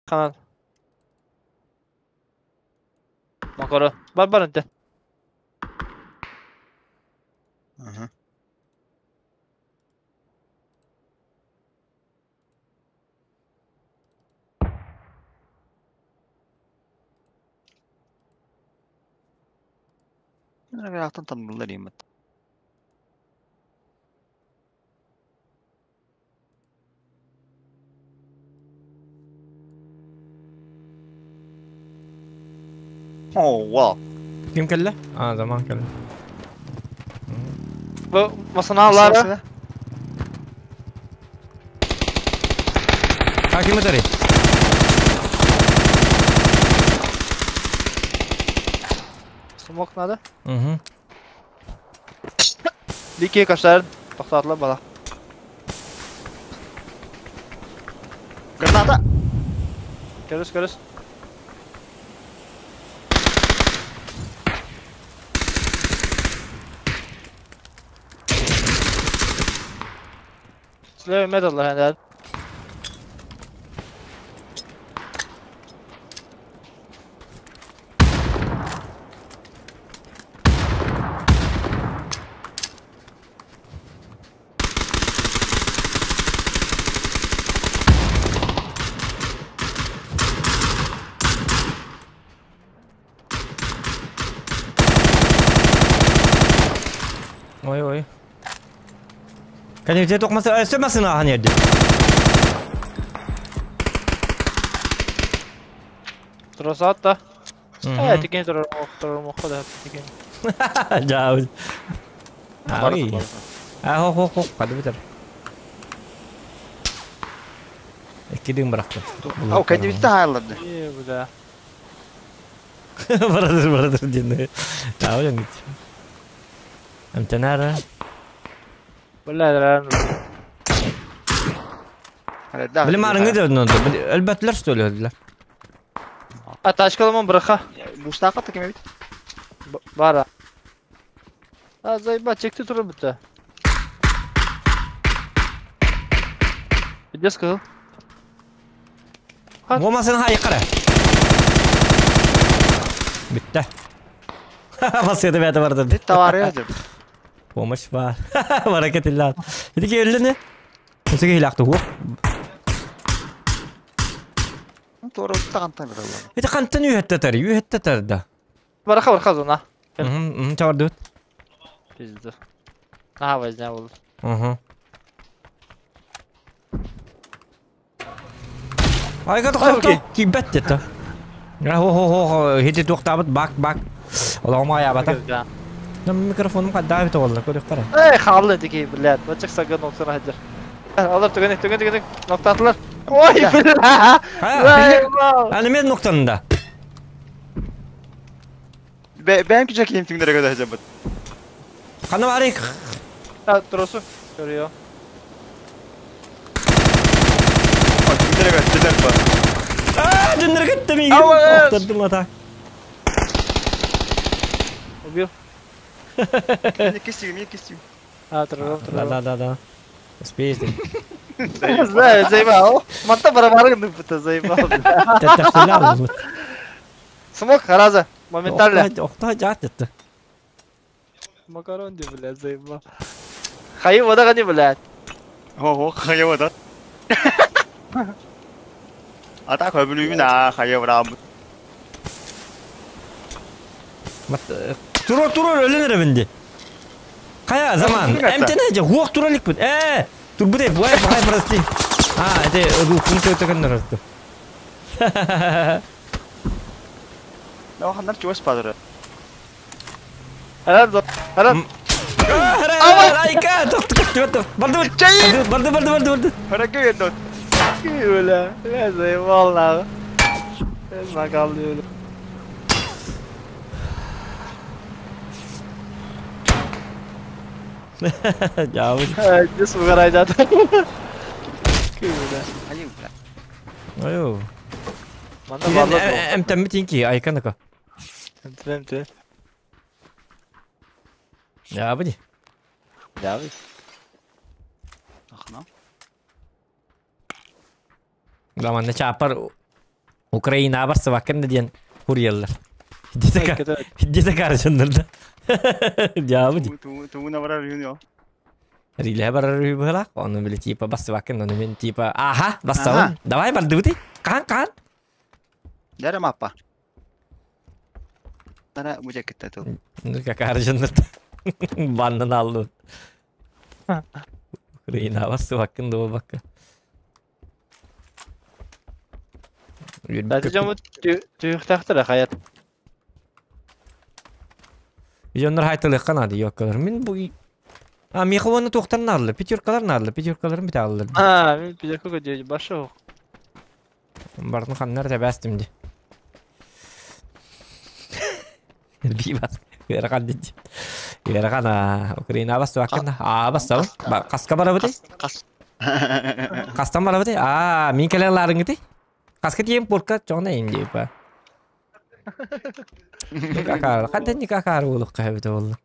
Канал. Макаро. Бар бар инте. Ага. Алтан танылар имат. Oh, wow. Ким кэллэ? А, заман кэллэ. Бу масаналара. А ким этэрий? Смок надо. Угу. Бики кашар тоқтатылы бала. Граната! Көрүс көрүс. Слева медалла хәндәр. Ой ой. Кәне токмаса, өстемәсен ахан ерде. Тросат да. Э, тикен турар турар мохо да тикен. Жау. Ай. А хо хо хо, кады битер. Экидин быракты. Ау, кәне битте хайыларды. Е, бля. Барадыр, барадыр дені. Тау жаң гит. Амтанара. Бля, ран. Билим арыңы деп нонды. Әлбәтләр что ли öldüler. А тачкаламан быраха. Бустаqa кем бит? Бара. А заеба чекти турар битте. Где сказал? Болмасын хай кара. Битте. Басыды бәті барды. Бит товары язып. Помощь бар. Баракет илла. Иди келді не? Өсіге хилақты хук. Тура тагантан бер. Ити қантын үйеттетер, үйеттетер да. Бараха бараха зона. Мхм, чабарды өт. Пизда. Ага, возня болды. Угу. Айга тоқтап кибет деді. Хо хо хо, хети тоқтабыт бак бак. Олағыма аябата. Микрофоным қадда бит олды, көріп қара. Эй, хавлы дики, блядь. Вот чек сага ноктаны хаджар. Алар түгені, түгені, түгені. Ноктатылар. Ой, бля. Аны мен ноктанында. Бәм күчә кием тиңдәргә дә хаҗабыт. Қаны барык. А, тросу. Көрüyor. Тиңдәргә тиңдәр бар. А, дүндір кетті мен. Оқтырдым ата. Убил. Меня кистью, меня кистью. А, турам, турам. Да, да, да, да. Успеешь ты. Знаю, заебал. Манта барабары быта заебал. Тәттәхтеләр. Смок, хараза. Моментально. Охта жат етті. Макарон де, блядь, заебал. Хайы вода гани, блядь. Хо, хо, хайы вода. Ата көбүлүгүн а, хайы вода. Турор, турор, өлөнөр бинди. Кая заман? Эмтене же хуак туралик бит. Э, турбуде, буай, буай, прости. А, это рухун көтөгөндөр өттү. Да, хандар чуас падыры. Харам, харам. Айка, тоқту, тоқту, барды, барды, барды, барды, барды. Харакы енді. Бля, я заебал нахуй. Накалды, бля. Жабы. Здесь угорай, да. Бля. Айы, бля. Аю. Манда барды. Эмтемми тинки, айканыка. Эмтем, Жабы. Жабы. Ахна. Заманда чапар. Украина барсыбаккын да диэн курьерлар. Где-то каржаннар да. Дьаабы ди. Тугуна барар үһүн Риле барар үһү быһылаах. Ону били типа бассыбаккын, ону мен типа аха бассабын. Давай бардыбыты. Хаан хаан. Дәрі маппа. Тара бу жакетта тыл. Ну как аржаннар. Баннан алды. Украина бассыбаккын да бакка. Бәті жамы түйіқтақтыр хаят. Дьоннор хайтылыхха наада ёккалар. Мин бу А миэхэ уонна туохтан наадалар? Пятеркалар наадалар, пятеркаларын бүтэ ааллар. А, мин пятерка көдүө башы ох. Бартын ханнар тэбээстим ди. Эрбии бас. Ыарахан дии. Ыарахан аа Украина бастыбаккын аа бастабын. Хаска барабыт? Қас. Хастан барабыт? Аа, мин кэлэн лаарыҥҥытый? Хаска тиийэн портка чоҕуна иин диэпа. Какаар, хантан никакаар буолуохха эбитэ буолла.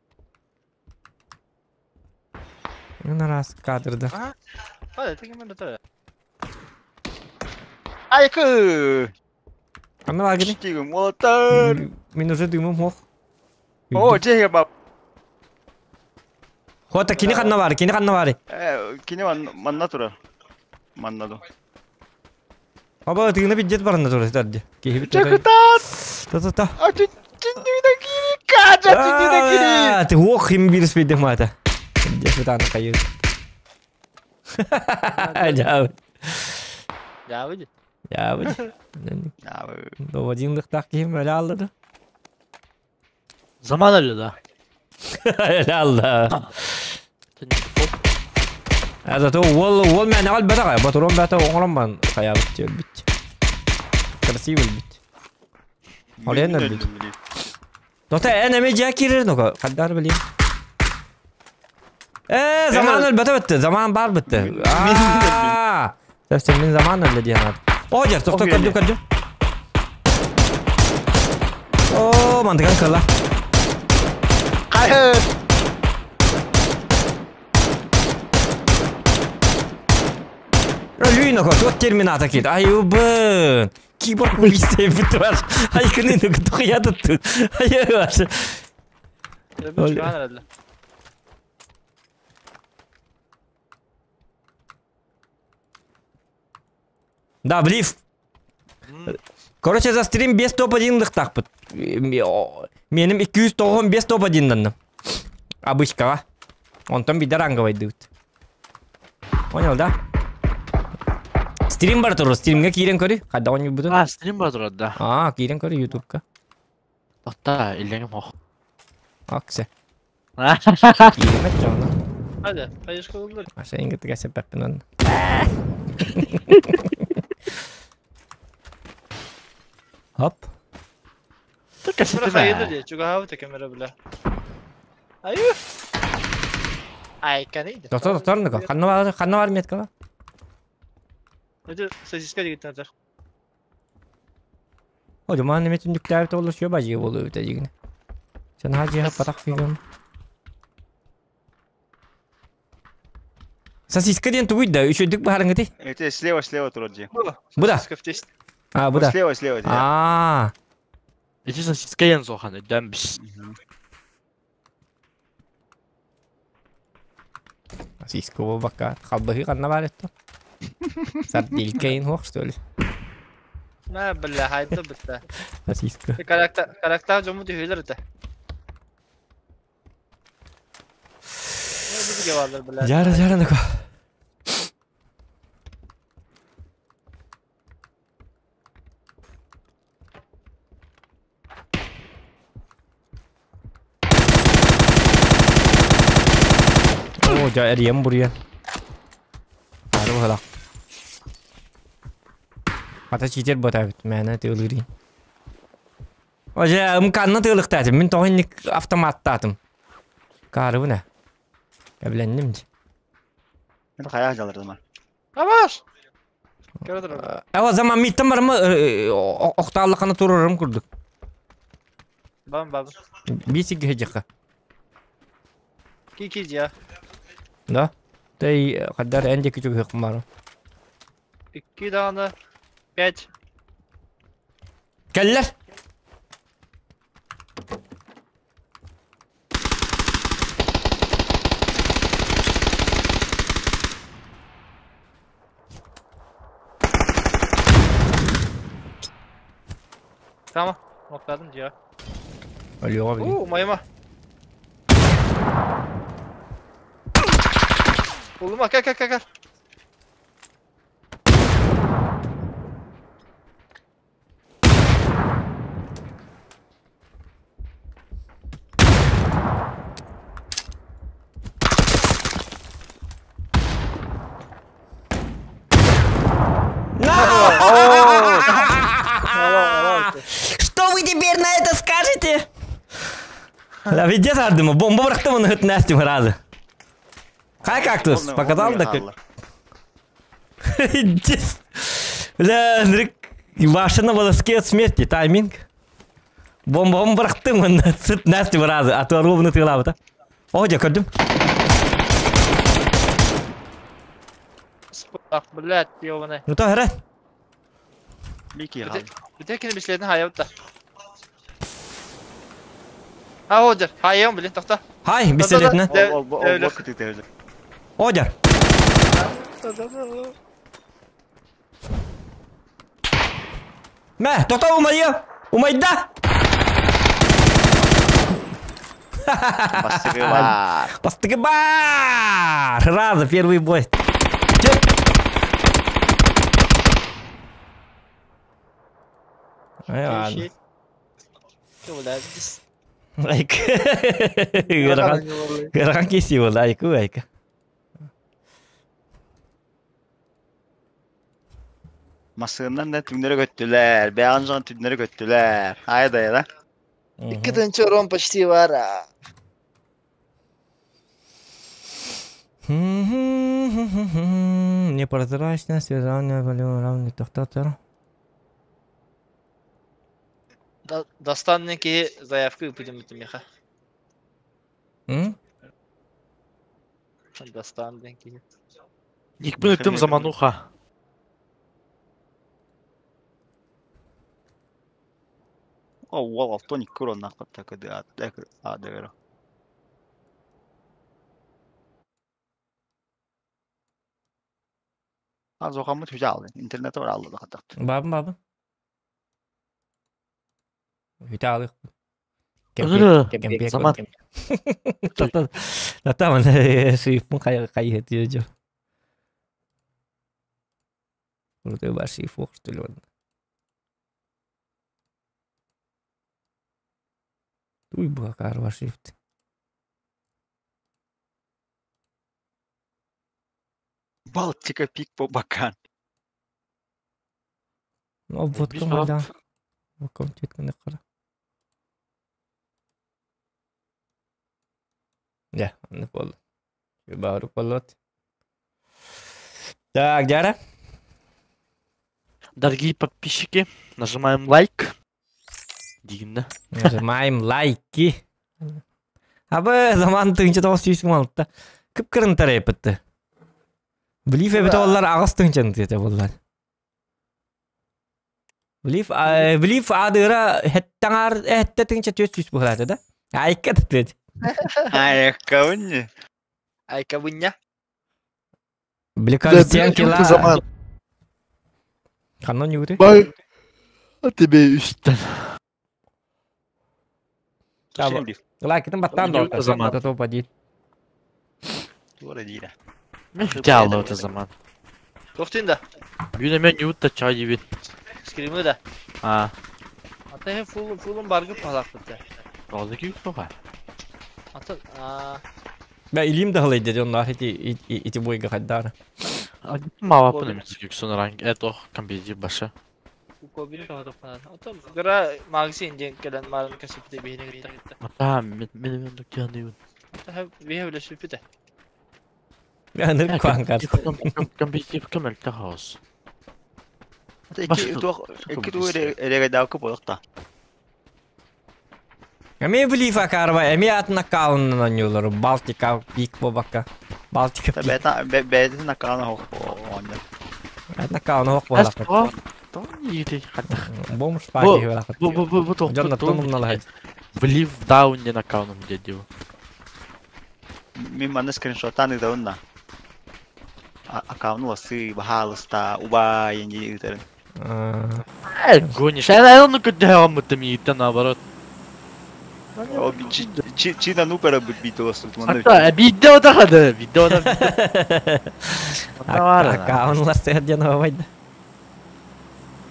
Араас кадрда. Айкы! Ханна бааргыный? Тигим уолаттар! Мин уже дымым суох. О, дьиэ бап. Хота кини ханна баар, кини ханна баар? Э, кини манна турар. Манна ду. Аба тыына биддет баранна турар ситарди. Киһи бит. Чакытаат! Та-та-та. А чиннүнэ кири каджа чиннүнэ кири! Ты ох им бирис бидде мата. Дес битаны кайыр. Жабы. Жабы. Жабы. Жабы. Доводиндыктак киһим өлө алды. Zaman öyle да. Өлө алды. Зато уол уол мээнэ өлбөтөх ботурон бээтэ оҥорон баран хайаабыт өлбүт. Красиво өлбүт. Олен өлбүт. Дота эн эмэ дьиэ киирэр ноко хаддар билиим. Ээ заман өлбөтө бытты заман бар бытты. Аа Сөп мин заман өллө диэн аат. О дьэр тохто көрдүм көрдүм. Оо мантыган кыла. Хайыр! Өлүү ноко туох термината киит. Айыбын. Киборг убийство бүттү бар. Айкыны тухуя тутту. Айы Да, блиф. Короче, за стрим без топ-1 лыхтахпыт. Меним 295 топ-1 Обычкаҕа. Онтон биир ранговайдыбыт. Понял, да? Стрим бар турар, стримҥэ киирэн көрүй. Хайдах оонньуурбутун? А, стрим бар турар, да. Аа, киирэн көрүй ютубка. Отта, иллэҥим ох. Аксе. Кииримэт дьоно. Hadi, hayır olur. Аша ингитигэ сеппэппин онно. Хоп. Камера хайыды диye, чугаһаабыта камера бля. Айы! Айканıydı. Доктор, доктор, ну ханна бар, ханна бар метка? Это сосиска дегеттен атар. О, жаман неме түндүктээбит олус жо бажы болу эбит дигин. Сен хажы хаппатах фигам. Сосиска диэн тугуй да, үчүдүк баарыңыты? Это слева, слева турар дьиэ. Бу да. Сосиска в тесте. А, бу да. Слева, слева дьиэ. Аа. Ити сосиска диэн суохан өйдөөн бис. Сосиска буолбакка халбаһыы ханна баар этто? Сардилька ин хуох что ли? На, бля, хайда битта. Сосиска. Карактер, карактер жому түһүлэр этэ. Жара, жара, нако. О, жа эрийэн буруйан. Ары быһылах. Хата читер ботаабыт, мээнэ тыылыырын. О, жа МК-ны тыылыктаатым, мин тоҕо инник автоматтаатым. Каарыбын ээ. Кэбилэнним дии. Мин хайаах дьалырдым. Абаш! Эва заман миттен барымы охтааллахана турарым курдук. Бам бам. Бисик хежиха. Ки ки дия. Да? Тэй хаддар энди күчүг хыкмары. 2 дааны 5. Кэллэр. Tamam. Notladım diyor. Ölüyor abi. Oo mayma. Oğlum bak gel gel gel gel. Что вы теперь на это скажете? Да ведь сардым, бомба бырахтым оны хыт нәстим разы. Хай кактус, показал да как? Бля, Андрик, Ваша на волоске от смерти, тайминг. Бомба бырахтым оны сыт нәстим разы, а то ровно ты лава-то. О, я көрдüm. Ах, блядь, ёбаный. Ну то хара. Мики хал. Бүтэкини биследин хайабыта. А, одер. Хайым, блин, тохта. Хай, биследин. Ол ол күтүк Одер. Мә, тохта умайы. Умайда. Бастыгы бар. Бастыгы бар. Раза первый бой. Ай, ладно. Лайк. Гырхан кеси болды, айку, айка. Масығынан да түңдері көттілер, бәғын жаған түңдері көттілер. Айда да. Екі тынчы урон почти бар. Непрозрачно, связание, равный тохтатор. Достан ки заявку выпадем меха. Достан ки. Никпин тым замануха. О, уол автоник курон нақып такы адыгыра. Az okamı tüce aldı. İnternete var aldı da kattaktı. Бабын, бабын. Үтә алык. Ыры, заман. Тата, шрифтын кай жо. Крутой бар шрифт что ли он. Туй бакар бар шрифт. Балтика пик по бакан. Ну, вот ком да. Ком жеткенде кара. Я, не болду. Барып болот. Так, Дяра. Дорогие подписчики, нажимаем лайк. Дигинде. Нажимаем лайки. Абы заман тыңчы тоғыз сүйсің алды. Кіп кірін тарайып бітті. Блиф эбит олар ағыз тыңчын деді олар. Блиф, блиф адыра хеттаңар хетте тыңчы төс сүйс бұғылады да? Айка деді. Айка бұнне. Айка бұнне. Блика стенки ла. Канон югри. Бай. А тебе үстен. Лайкытын баттан да. Заман. Топ один. Тура дейді. Мен алды заман. Тоқтын да. Бүгін мен юутта чай жебет. Скримы да. А. Ата фул фулун баргы палак бітті. Алды ки юк Ата а. Бә илим да халай деді оннар ити ити бойга хаддар. Мава пынымыз юксон ранг это компьютер баша. Кобини тоқтап Ата гра магазин ден келен марын кәсіп те бейне гитте. Ата мен мен дукяны юн. Ата бейне биле сүпүтэ. Аныр куангар. Компьютер кемел тахос. Ата iki туох эреге даукы болықта. Эми блифа карва, эми атын аккаунтынан юлар, Балтика пик бабака. Балтика пик. Бета бета накана хох онда. Атын аккаунт хох болак. Тоң хаттах. Бомж паки барахат. Бу бу бу бу тоқ. Дьоннортон умналаһа. Влив даун ден аккаунтум деді. Мин манна скриншоттан ыытабын да. Аккаунт ласы, баһаалыста, убай инди ыытарын. Э, гонишь. Я ну куда он мы там наоборот. О, чи на ну пера бит бит ласы. Hatta видео да хады, видео да. Аккаунт ласы ден байды.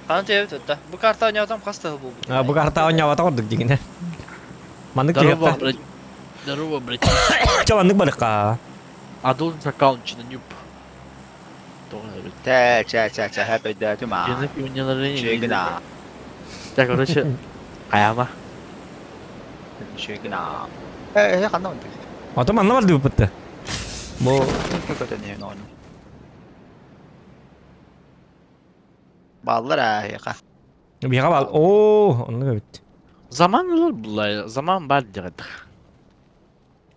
Аны тебет өттө. Бу карта ойнотом хаста бу. Бу карта ойнабата кордук дигине. Маннык Здорово, түйөккө. брат. Здорово, брат. Чабаннык барыкка. Адыл аккаунт чина нюп. Тэ, чэ, чэ, чэ, хэпэ дэ түма. Чегна. Так, короче, аяма. Чегна. Э, ханна онды. Ото манна бар дип битте. Бу Көтөн не он. Баллар аа, бига бал. О, онны бит. Заман olur булай, заман бар дигән.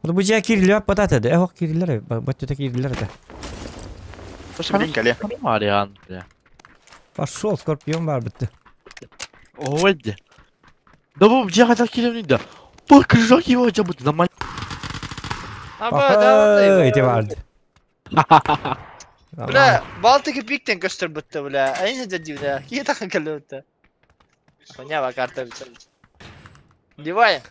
Бу жа кирилер батата да. Эх, кирилер, баттыта кирилер да. Слушай, блин, кале. Мариан, бля. Пошел, скорпион бар битте. Ой, Да бу жа хотел килем да. Бу крыжок его жабут на май. Аба, Эти барды. Бля, Балтика пиктен көстөр бітті, бля. Айны деді, бля. Кие тақын кәлі бітті. Конява карта бітті. Девай.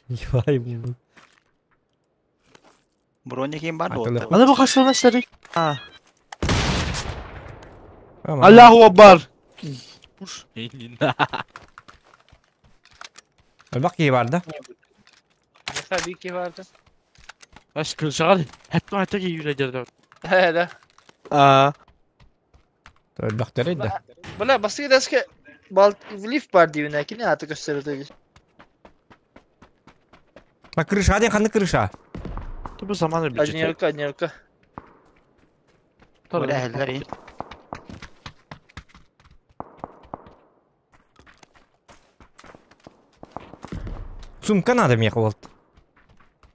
Ебай, бу. Броня ким бар Атылы. болду. Ана бу кашылна старик. Аллаху акбар. Пуш. Бак ки бар да. Неха бики барды. Аш крыжак. Хәтта хәтта йөрәдер. Хә, А. Бак да. Бля, басты дәске Балт лифт бар дейін, әкіне аты көстөрді. Ба крыша ден кандай крыша? Бу заман бит. Одинерка, одинерка. Бля, хеллер. Сумка надо мне болду.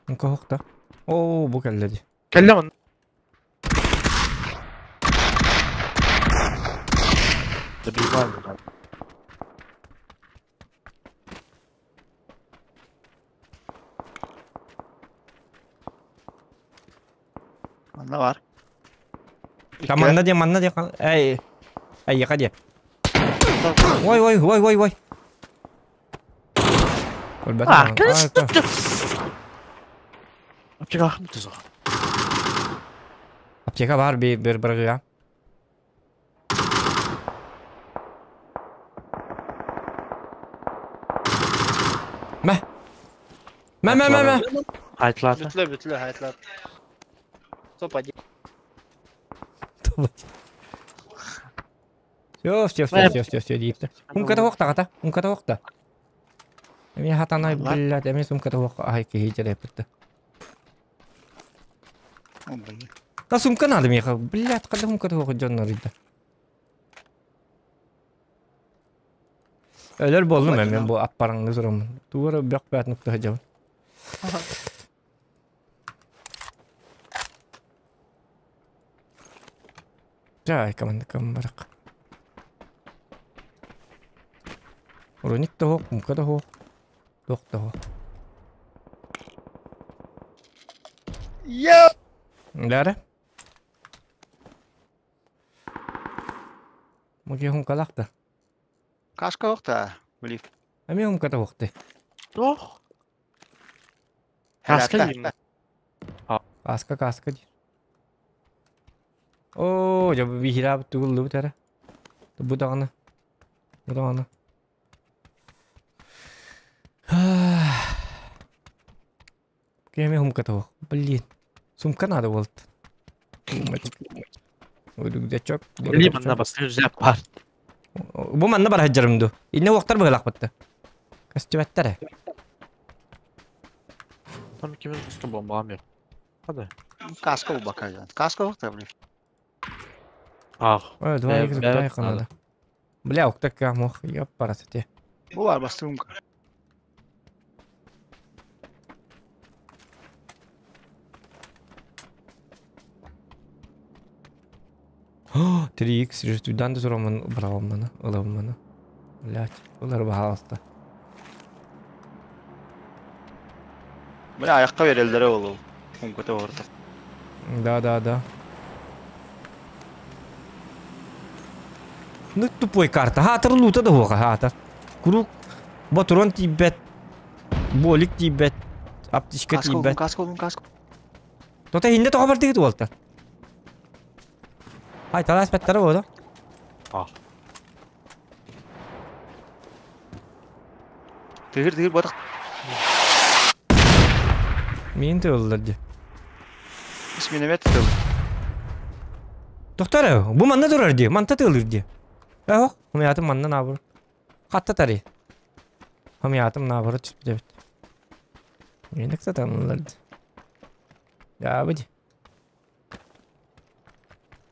Сумка хокта. О, бу келди. Кәлләм. Добиваем. Манна бар. Манна де, манна де. Эй. Эй, яка де. Ой, ой, ой, ой, ой. А, конечно. Аптека ахмет тузак. Аптека бар бир бир бир Мә. Мә, мә, мә, мә. Хайтлады. Бүтлі, бүтлі, хайтлар. Топ один. Все, все, все, все, все, все, дейіпті. Умката оқта, қата, умката оқта. Эми хатанай, блядь, эми сумката оқта. Ай, кейджер бітті. Да сумка надо мне, блядь, когда умката оқы жоннар иді. Өлөр болдум мен бу аппараңды сурамын. Туара бак бат нукта жабын. Жай, команда камбарак. Уроник та хоқ, мука да хоқ. Тоқ та хоқ. Я! Дәрі? Муке хумка лақта. Кашка оқта. Блин. Ами хумка та хоқты. Тох. Каска деймін. Каска, каска дейм. О, жабы бихира тугулду бутара. Бу даганы. Бу даганы. Кеме хумка та хоқ. Блин. Сумка надо болды. Рюкзачок. Блин, манна басты взяп бар. Бу манна бар хаджарымду. Инне уақтар бұғылақ бітті. Костюматтар. Там кимин куска бомбам yok. Hadi. Каска бакажан. Каска оқта, блин. Ах. Ой, два Бә- игры бә- бля надо. Бля, уктак мох, ёпарасоте. Бу бар басты умка. 3x режитудан да тураммын быраҕаммына, ылабыммына. Блять, ылар баһаалыста. Бля, айахха береллere ол. Кумката орта. Да, да, да. Ну тупой карта. Хаатыр лута да хуоха, хаатыр. Курук ботурон тиийбэт, болик тиийбэт, аптечка Каска тиийбэт. каска олун каска. Тота хинде тоҕо бардыгыт уолтар? Ай, талаас баттара буолу. А. Тыгыр тыгыр батак. Мин тыллар ди. Ис миномет тыл. Доктор, бу манна турар ди, манта тылыр ди. Эх, хомятым манна набыр. Хатта тари. Хомятым набыр түспүт эбит. Мени кстати ди. Я бу ди.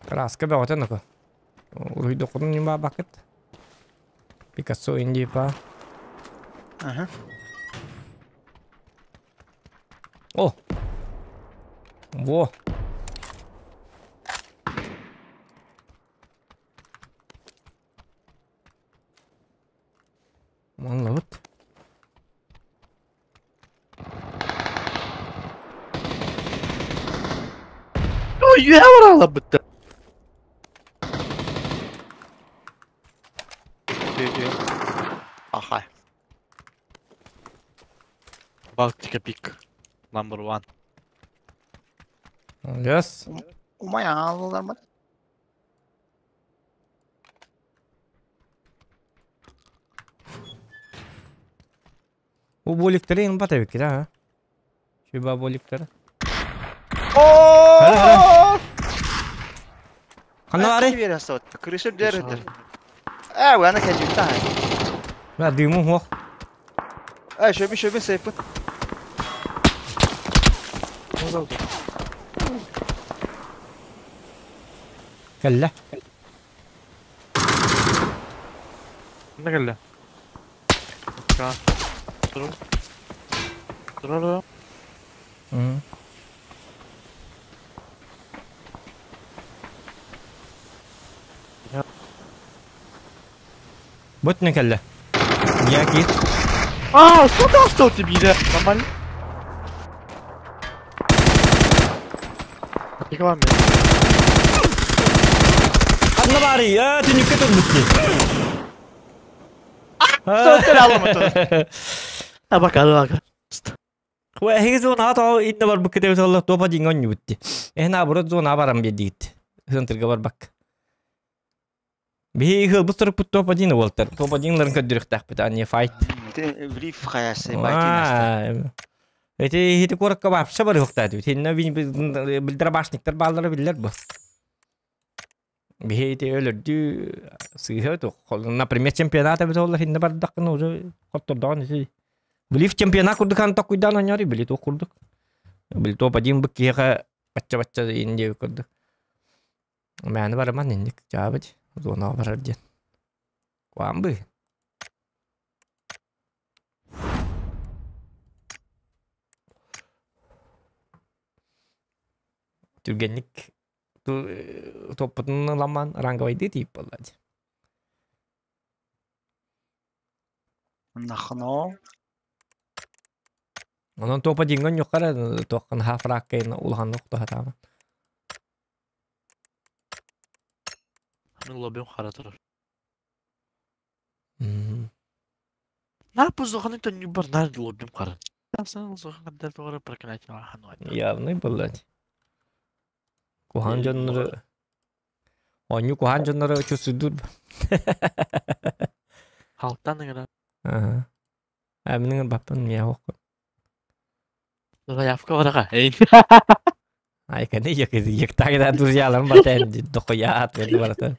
Краска бөҕөтө нако. Уруйдоккутун ньума бакыт. Пикассо инди па. Ага. О! Во! Манлабыт. Ой, я урала бытта. Аха. Балтика пик. Number one. Yes. Умай алалар ма? Бу боликтары ин бата бикки да, ha? Шуба боликтары. О! Ханна бары? Крыша дердер. Э, ана кәҗүтә. Ба дыму хуох. Э, шөбі шөбі сейпін. Кэллэ. Ne geldi? Ka. Dur. Dur. Мгм. Я. Бут не кэллэ. Я кит. А, что там что тебе? Нормально. Рекламе. Ханна бары? Я түнүккэ турбутти. Сөттер аламы А пока, пока. Хуэ зона то инна бар буккете солла топа дингон нюбутти. Эхна бурут зона барам бедигит. Хынтырга бар бак. Би хыл бу туруп топа дин уолтар. Топа динларын көдүрүктак бит ани файт. Бриф хаясы байтин. Эти хити коракка вообще бар юктады. Тинна билдер башниктер баллары билер бу. Би хити өлөрдү сыйхы то. Например, чемпионата бит олар хинне бардакын уже коттордон ити. Билиф чемпионат курдук ан токуйдан оñори били то курдук. Били топ один бык киха бачча бачча инде курдук. Мәне бараман инник жабыт. Зона барар ден. Куамбы. Түргенник топпутун ламан ранговайды тип боллады. Нахно. Онон топа дингон юқара тоққан хафраккайна улхан нокто хатама. Мен лоббим хара турар. Мм. На пузохан это не бар на лоббим хара. Сен зохан каддар тогара проклятие хануа. Явный боллады. Кухан жоннору Оню кухан жоннору чусудур. Халтан гана. Ага. Әминең баппын мия хоқ. Заявка барага. Эй. Ай, кане як як тогда друзьяларым батайын дохуя ответ барата.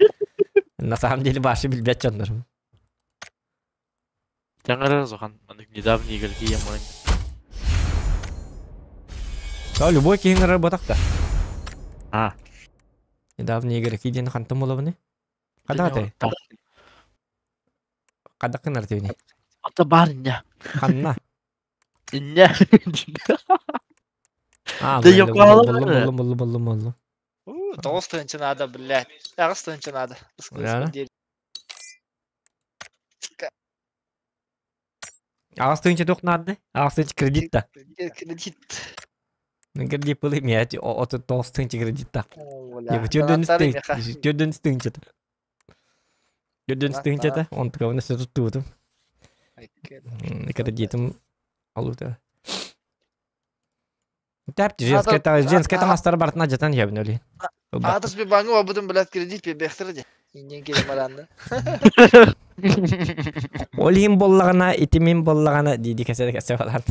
На самом деле башы билбет жоннорум. Жаңара зохан мандык недавний игроки я мой. Да, любой киһиҥ работакта. А. Недавний игроки ден хантым болобуны. Када аты? Кадакын артыбини. Ата бар иння. Ханна. Иння. А, Да боллум, yok, боллум, ağlama. боллум, боллум, боллум, боллум. 9 тыһыынча надо, блядь. 8 тыһыынча надо. Да. 8 тыһыынча туох нааданы? 8 тыһыынча кредит да. Кредит. Кредит пылы миэти 39 тыһыынча кредит да. О, бля. 4 тыһыынча. 4 тыһыынчата. Онтукабын өссө туттубутум. Кредитим алута. Тәп женская таҥастары барытын алдьатан иһэбин өлүн. Аатыс би баҥы обутун, блядь, кредит биэрбэхтэрэ дии. Иннин кире маранны. Ол иһин буоллаҕына, ити мин буоллаҕына дии кэсэ кэсэ балан.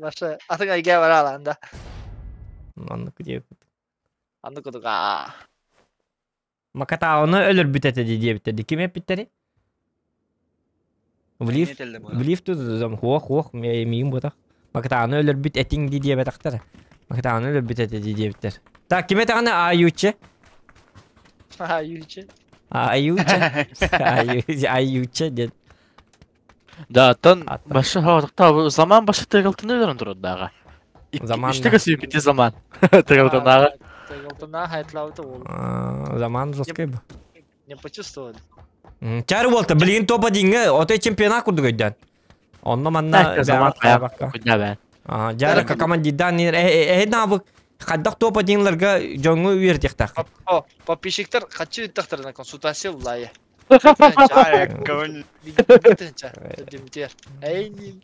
Баша, атын айга бара аланда. Оннук диэбит. Анды кудук аа. Макатауны өлөрбүт этэ дии диэбиттэр. Ким эппиттери? В лифт, в лифт хуох хуох миигин буотах. Макатауны өлөрбүт этиҥ дии диэбэтэхтэр. Макатауны өлөрбүт этэ дии диэбиттэр. Так, ким этэҕинэ аюче? Аюче. Аюче. Аюче диэн. Да, оттон башы хаватыкта заман башы тыгылтыны өлөрөн турар Заман. Иште сүйбити заман. Тыгылтынааҕы. Тыгылтына хайтлауты ол. Заман жесткий был. Не почувствовали. Чары болта, билигин топа диңге, отой чемпионат курдук өйдөн. Онно манна заман баакка. Күнә бә. Жара командирдан э навык хаддах топа диңлерге жоңу үйертехтах. О, подписчиктер хочу иттахтар на консультация улая. Демтер. Эй, не.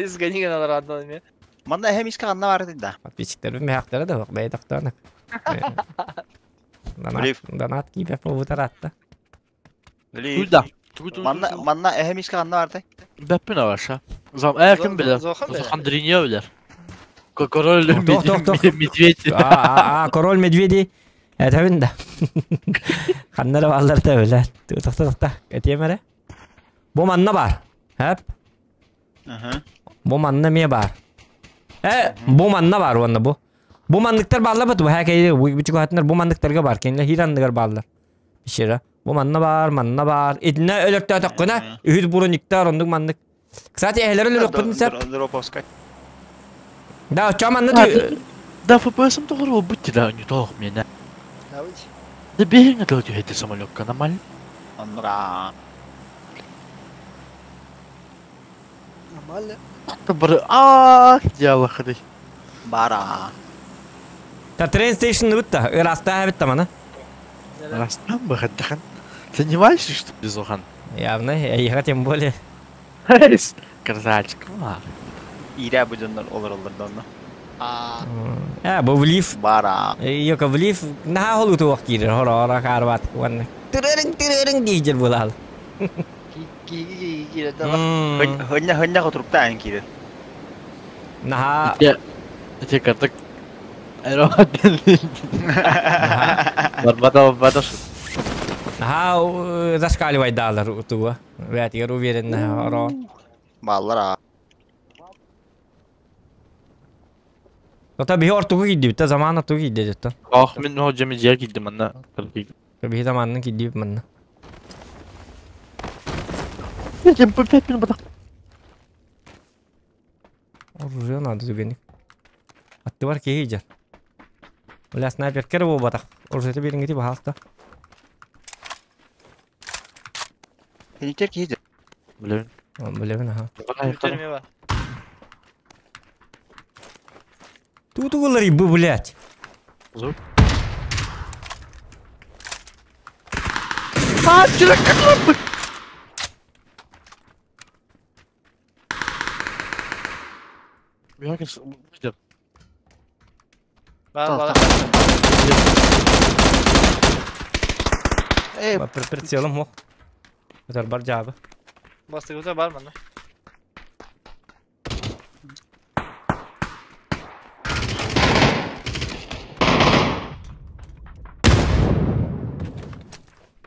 Сгони на родном. Манна эһэм иска ханна бар да. Подписчиктер мехтер да бай тахтана. Донат, донат кипе повутаратта. Куда? Манна манна эһэм иска ханна бар Бәппин аваша. Зам ә кем белер? Андриньо белер. Король медведь. А, король медведи. Это да. Ханнара баллар та билер. Тохта тохта. Этиемере. Бу манна бар. Хэп. Бу манна ме бар. Э, бу манна бар онна бу. Бу манныктар баллар бу хәкәй бу хатнар бу манныктарга бар. Кенле хиранныгар баллар. Бишера. Бу манна бар, манна бар. Итне өлөртө токкуна үһүз буруниктар ондук маннык. Кстати, эхлер өлөрөк бутун сеп. Дроповскай. Да, ча манна Да, ФПС-м тоҕор бутти да не тоох меня. Да бегин это эти самолетка нормально. Оннура. Нормально. Бар а дьяло ходи. Бара. Та train station бутта. Ыраста битта мана. Растам бахаттахан. Занимаешься что ли, Зохан? Явно, я тем более. Красавчик. Ирә бу дьоннор олар олар донно. Э, бу в лифт. Бара. Йока в лифт наха холу туох киирер, хоро ора карбат. Ванна. Тырырың тырырың диижер булал. Ки ки ки да. Хөннә хөннә котурупта ан киирер. Наха. Те картак. Аэромат. Барбата барбата. Наха зашкаливай далар туга. Вятигер уверен хоро. Баллара. Тота биһи ортугу кийдибит та заман ортугу кийди деттен. Ах, мин ходжа мен жер кийдим анна. Биһи заманын кийдибит манна. Мен пять минут батак. Оружие надо түгенник. Атты бар киһи жар. Бля, снайпер кер бу батак. Оружие бериңгити бахалта. Хенитер киһи. Блин. Билебин аха. Көтөрмө бар. Тутугулары бу, блядь. Звук. А, вчера как бы. Я, конечно, Бар бар. Э, Прицелом мох. Өтөр бар жабы. Басты көтөр бар манна.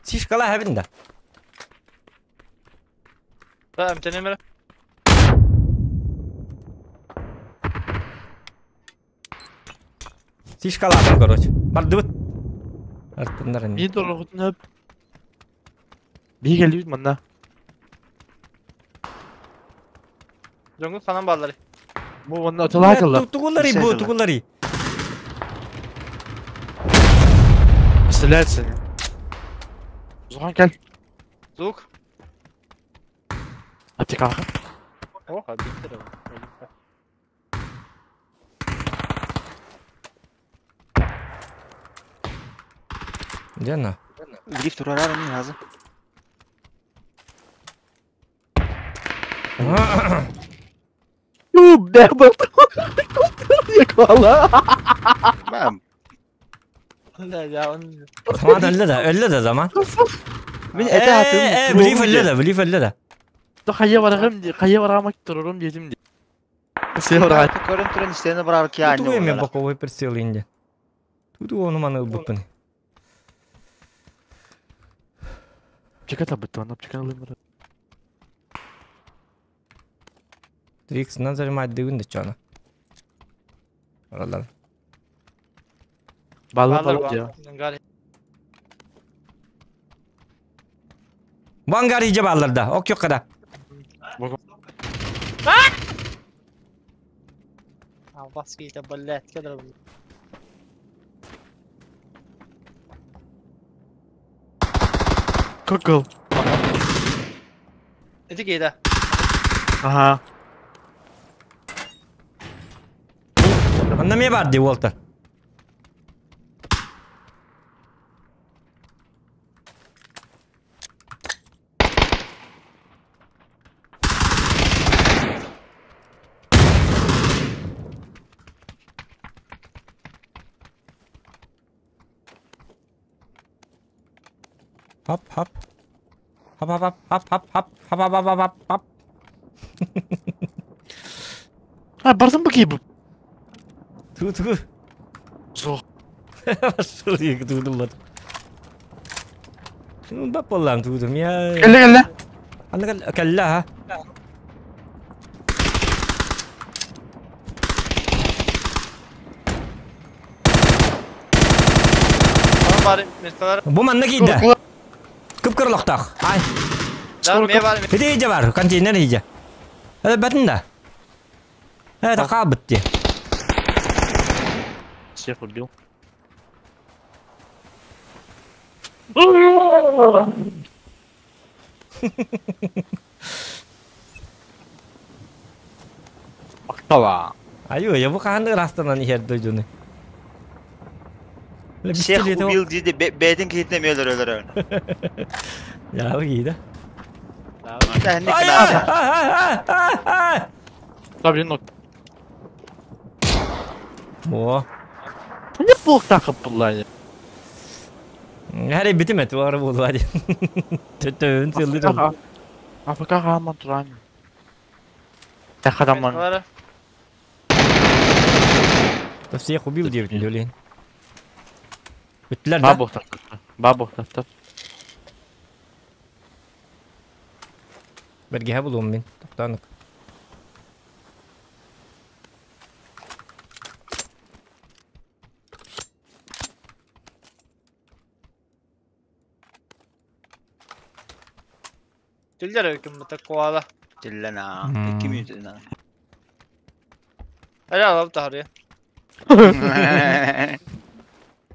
Сишкала хабин да. Да, эмтенемер. Сишкаладым, короче. Бардыбыт. Артындар Не дороготун Бигелибит манна. Жоңгу санан баллары. Бу манна тылайтылар. Тугулары бу, тугулары. Стреляется. Зухан кел. Звук. Аптека. Ох, обидно. Где она? Гриф турарар не газы. Ну, бэбэ. Ben Да, он... Tamam öyle de öyle de zaman. Мен эте атым. Блиф öyle de блиф öyle de. Хайа барагым ди, хайа барамак турурум дедим ди. Севра. Көрін түрін істені барар ки Ту эме боковой прицел инде. Ту ону маны ылбыппын. Чека табыт, аны чека алым. Трикс на зажимать дыгын да чана. Аралар. Балы балы дия. Вангар иже балларда. Ок yok kada. Албаски блядь, кедр. Кокол. Иди кейда. Ага. Анда ме бар ди Уолтер. Хоп, хоп. Хоп, хоп, хоп, хоп, хоп, хоп, хоп, хоп, хоп, хоп. А, бардым бу кийбу. Ту ту. Зох. Шул тудум бат. Ну, бап боллам тудум я. Келле келле. Анда кэллэ ха. Бу манна кийдэ. Кып-кырлыктах. Ай. Да, ме бар. Иди иже бар, контейнер иже. Батын да. Это кабытты. Всех убил. Мактала. Аю, я бу каханды растанан ихер дойдуны. Всех убил диди, бәдин кейтіне мөлір өлір. Я гида. Ай, ай, Да, блин, ну. О. Не плохо так было. Хәри битеме туары булды ади. Төтөн сылды. АФК хаман туран. Тахадаман. Всех убил девять люлин. Бүттүләр да? Бабух так. Бабух так. Бергә булуым мин. Токтанык. Түлләр өкүм бу коала. Тиллена. 2 минут. Әле алып тахры.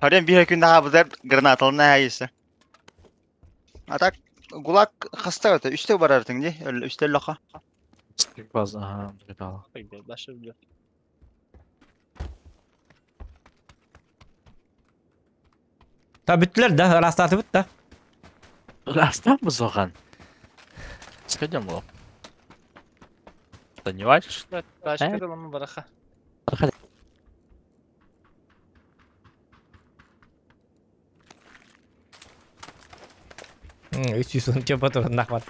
Харен bir gün daha bu granatалына hayısı. Атак гулак хаста өтө үстө барартың ди. Үстө лоха. Баз, ага, бала. Башы биле. Та бүттүләр да, растаты бит да. Растан бузоган. Сходим лоб. Да не вачишь? Башка да мама бараха. Үч жүз он чопа туран нахват.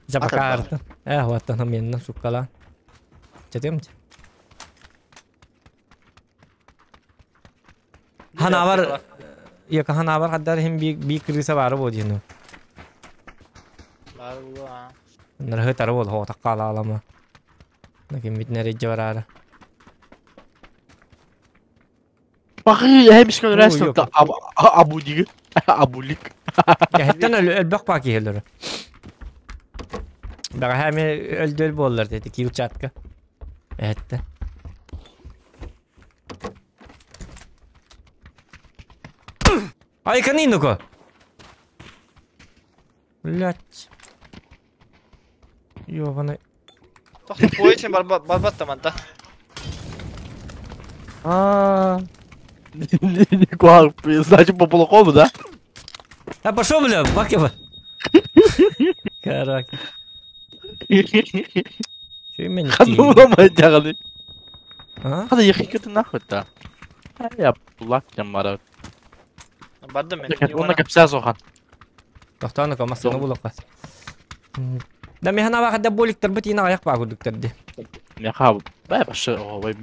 Запакарты. Вот она менна суккала. Четем. Ханавар я ханавар хаддар хим би би крыса бар бу дину. Бар бу а. Нархы тары бол хо таккала алама. Наким бит нере барара. Бакы хемишкен рестовда абу диги. Абулик. Я хеттен өлбөк баки хелер. Бага хами өлдөл боллар деди килчатка. Этте. Айканы, ну-ка. Блять. Ёбаный. Тохто поезд барбат таманта. А. Значит, по плохому, да? А пошел, бля, бакева. Карак. Че именно? Ханну дяганы. А? Хада ехикаты нахуй та. Я плакнем мара. Бардым мен. Онна капса сохан. Тохтону камасыны булакка. Да механа вакытта боликтер бит ина аяк багудуктер ди. Меха бай башы ой.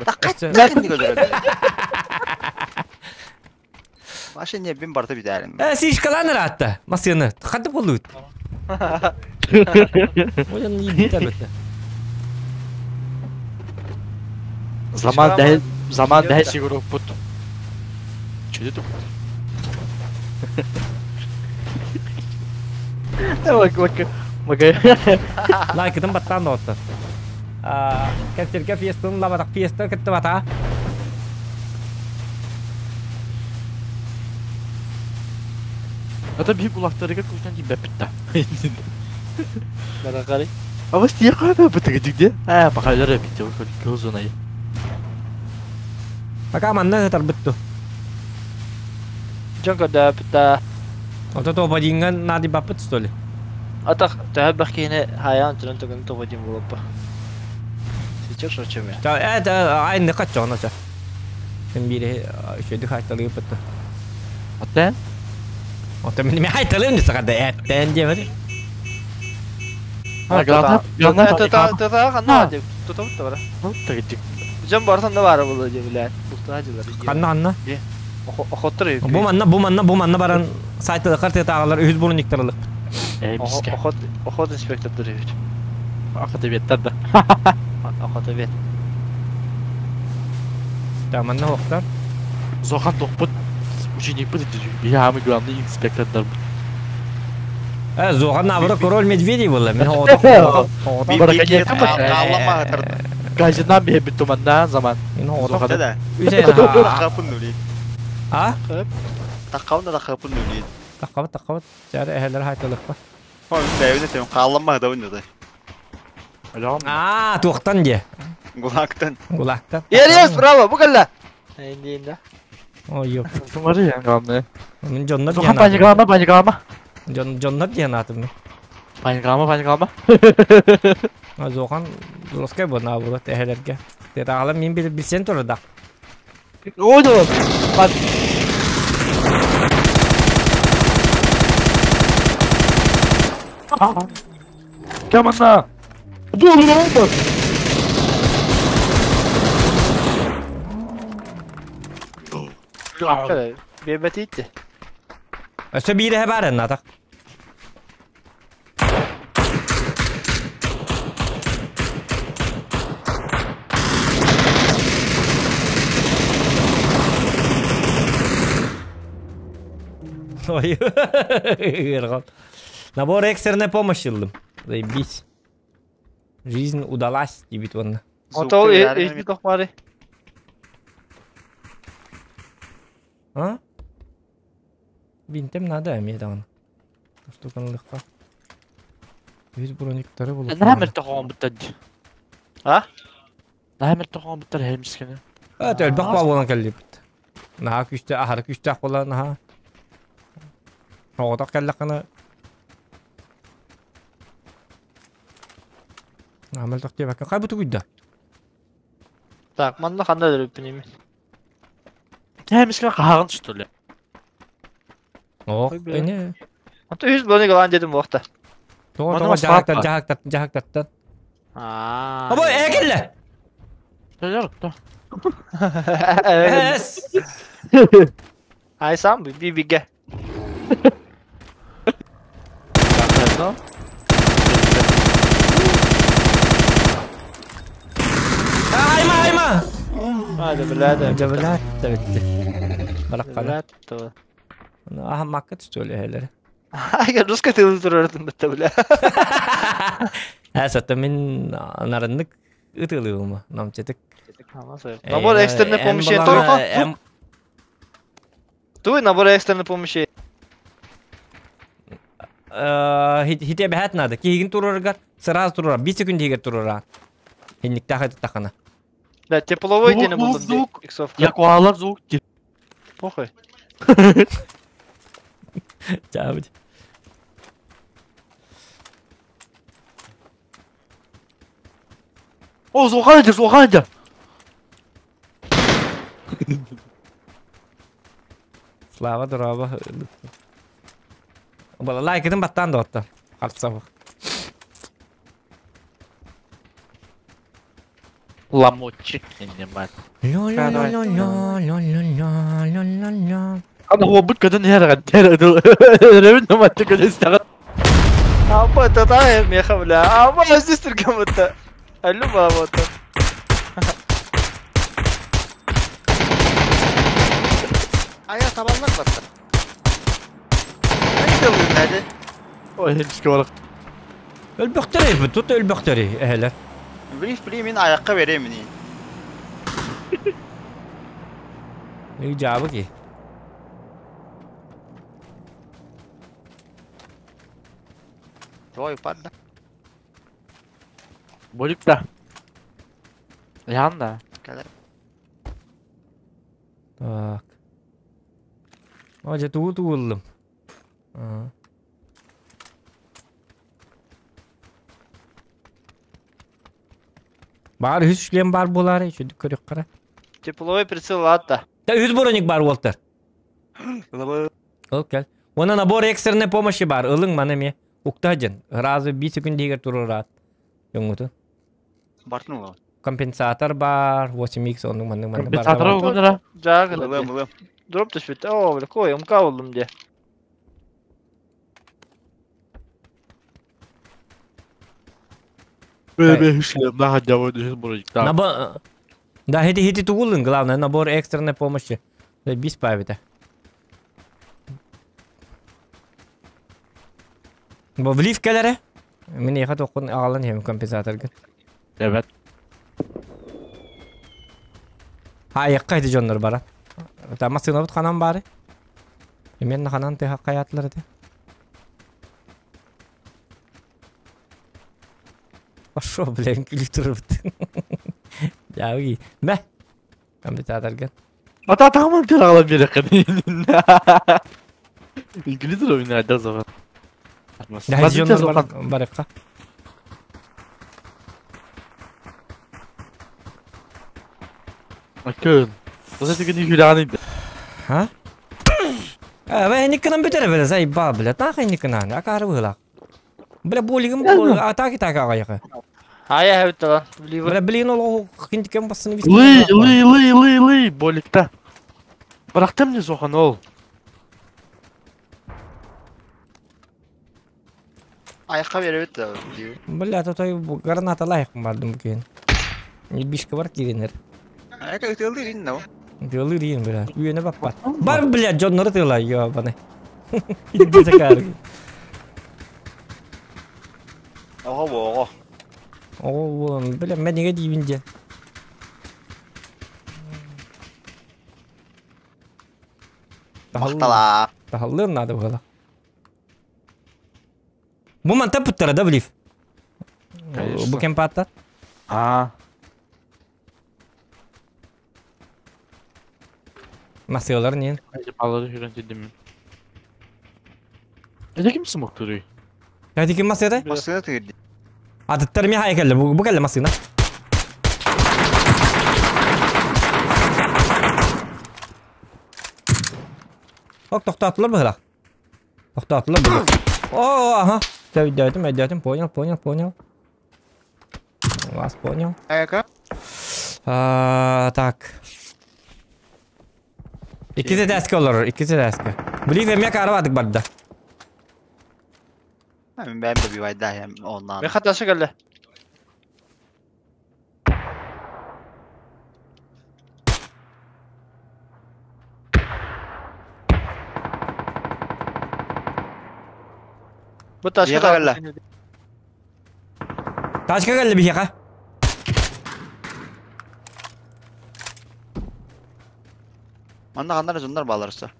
Машине бин барта битәрин. Э, сишкалан ратта. Масыны. Хаты булут. Оян не битәр бит. Заман дә заман дә сигуру пут. Чүдө туп. Бак бак. Бак. Лайкыдын баттан да отты. Кәптерге фиестын лабадак фиесты кітті бата. Ата bir kulaklarına kuştan gibi bitti. Баракари. Ama niye kadar bitti gitti? Ha bakarlar bitti. Көз онай. Пока манна тар битті. Жонко да пита. Вот это ободинган нади бапыт что ли? Атак тәбәх кине хаян түнен төгөн тогодин булып. Сейчас что чем я? Да, это ай не хочу она. Тем бире еще дыхать битті. Ата? Вот мен хайталым не сагада эттен дебери. Ha главное главное Та та та ханна деп тутап бара. Тагы Жон барсан да бара булды деп биле. Булта дилер. Ханна ханна. Охоттыр. Бу манна бу манна бу манна баран сайтылы карта тағалар үз бурун иктарылык. Э биске. Охот охот инспектор дөрөбүт. Акы беттер да. Охот бет. Да манна хоктар. Зохан топпут ученик бит Я главный инспектор дар. Э, зохан наоборот король медведей был. Мен хооток. Аллама тарды. Газетнан бе бит туманда заман. Мен хооток. Да да. Үсен. Таққапын нүли. А? Таққабын да таққапын нүли. Таққабат таққабат. Жары әһелер хайталык ба. Ой, дәвіне тем қаллама да үнді. А, туқтан де. Гулактан. Гулактан. Ерес, браво, бу калла. Инди инди. Ой, ёп. Смотри, главное. Мен жоннор Зохан паниклама, паниклама. Жон жоннор диэн атым. Паниклама, паниклама. Зохан жесткай бу наоборот әһелерге. Тетағалар мен биле билсен турда. Ой, да. Камана. Ду, ду, ду, ду. Бебетитти. Өсө бире барын атак. Ой, Набор экстренной помощи ылдым. Заебись. Жизнь удалась, дебит вон. Отол эти тохмары. А? Бинтем надо, эмиэ даҕаны. Штуканылыхха. Үс брониктары булуп. Нәмер тохон биттер. А? Нәмер тохон биттер хемискене. А, төлбөх бабынан кэллибит. Наһаа күстэ, аһары күстээх буолла наһаа. Оҕотох кэллэххинэ Амал тохтиэбэккин хай бутугуйда. Так, манна ханда дөрөппүн эми. Хемискене кахагын что ли? Ох, Ой, бля. эне. Ото үс броник алан дедим буакта. Тоҕо Манна тоҕо баспаат жаһактар ба. жаһактар жаһактартан. Аа. Або экилле. Төлөр то. Эс. Ай сам би биге. Айма айма. Hadi бля да. Жабылат да битти. Бараккана. Бля. Аха макка түстөлө хелер. Ай, русска тылы турардым битте бля. Әсәттә мин нарыннык ытылыгыма намчетик. Набор экстренной помощи торха. Туй набор экстренной помощи. Хите бэһэт надо. Киһигин турарыгар сразу турар. 1 секунд иһигэр турара. Хинниктаах эттэххына. Да, тепловой Звук, диэни звук, булдум дии. звук. Иксовка. Я коалар звук. Похуй. Чаабыт. О, звук звук ханжа. Слава дороба. Бала лайкытын баттан да отта. Харсабы. Ламочек не мать. Ля-ля-ля-ля-ля-ля-ля-ля-ля. Ана هو بوت كده نهار غدير ربنا ما تكون استغل. Аба, это та меха, бля. Аба, здесь только будто. Алло, вот. Aya tabanlar battı. Ne oluyor nerede? Ой, hemşire olarak. Өлбөхтөрей, тут өлбөхтөрей, эхелер. Brief brief min ayakka vereyim mi? Ne cevabı ki? Toy parda. Болик да. Ян да. Kadar. Так. Оже тугу тугуллум. Бар үс шлем бар булары, чүдүк көрүк кара. Тепловой прицел атта. Да үс броник бар болтар. Ол кел. Она набор экстренной помощи бар. Ылың мана ме. Уктажын. Разы 5 секунд дегер турурат. Жоңуту. Бартын ola. Компенсатор бар. 8x оның маны маны бар. Компенсатор оғынра. Жағы. Ылым ылым. Дроп түшпет. О, бля, кой, МК болдум де. Набор... Да, хити хити тугулын, главное, набор экстренной помощи. Да, бис павита. Бу влив келере. Мен яха тоқын ағалан хем компенсаторга. Evet. Ha, якка хити жоннор бара. Тама сынабыт ханан бары. Мен ханан те хакка ятлар эте. Пошел, блин, күлүп Жауги. Мә. Компенсаторга. Ата тамам тер ала бере кын. İngiliz oyunu zaman. Да, жоннор бар барыкка. Akın. Nasıl тигини хүләни. Ха? А, вә никынан бөтәрә бәлә, зай ба, бля, тахай никынан, акары була. Бля, болигим атаки так агайга. Ая, хәбит lan. Ливер. Бля, блин, ол кинткен басын бит. Лый, лый, лый, лый, лый, боликта. Бырактым не сохан ол. Ayakka vereyim de. Бля, то граната лайк бардым кен. Бишка бар киренер. Ayakka ötüldü in no. Тылы дейін, бля. Үйене баппат. Бар, бля, жонноры тыла, ёбаны. Иди закар. Oha bu oha. О, бля, мен неге деймін де. Мактала. Тахаллын надо было. Бу манта путтара да, влив? Конечно. Бу кемпатта? А. Масылар не? Балары хүрен дедим. Это ким смог туры? Кайды ким масыда? Masını tırdı. Адыттар ми хайкалла, бу калла масына. Ок, тоқтатылар бұғырақ. Тоқтатылар бұғырақ. О, ага. Дядим, дядим, понял, понял, понял. Вас понял. Ayakka. Так. Иккизе дәске олар, иккизе дәске. Блин, мен карабадык барды. Ben ben de bir vayda hem ondan. Меха ташы келді. Бу ташка Бияка келді. Ташка келді бияка. Manda kanlar zonlar bağlarsa.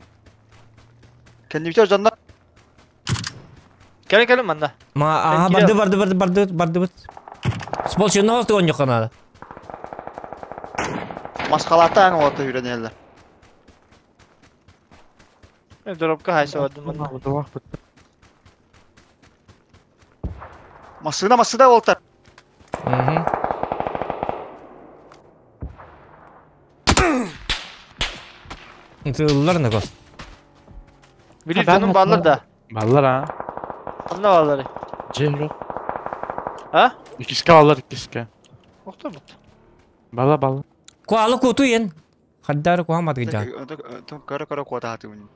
Кэннибитэ дьоннор. Кэлин кэлин манна. Ма аха барды барды барды барды бардыбыт. Сполчуна хосту онньукка надо. Масхалата аҥа уота үрэнэллэр. Мен дропка хайса бардым манна. Массыына массыына уолтар. Угу. Тыллар нако. Били дьонум бааллар да. Баллар а. Ханна бааллар? Дьэ жоқ. А? Иккискэ баллар иккискэ. Охтобут. Бала бала. Куалы куту ен. Хаддары куамат гыжа. Көрө көрө куотаатыбын.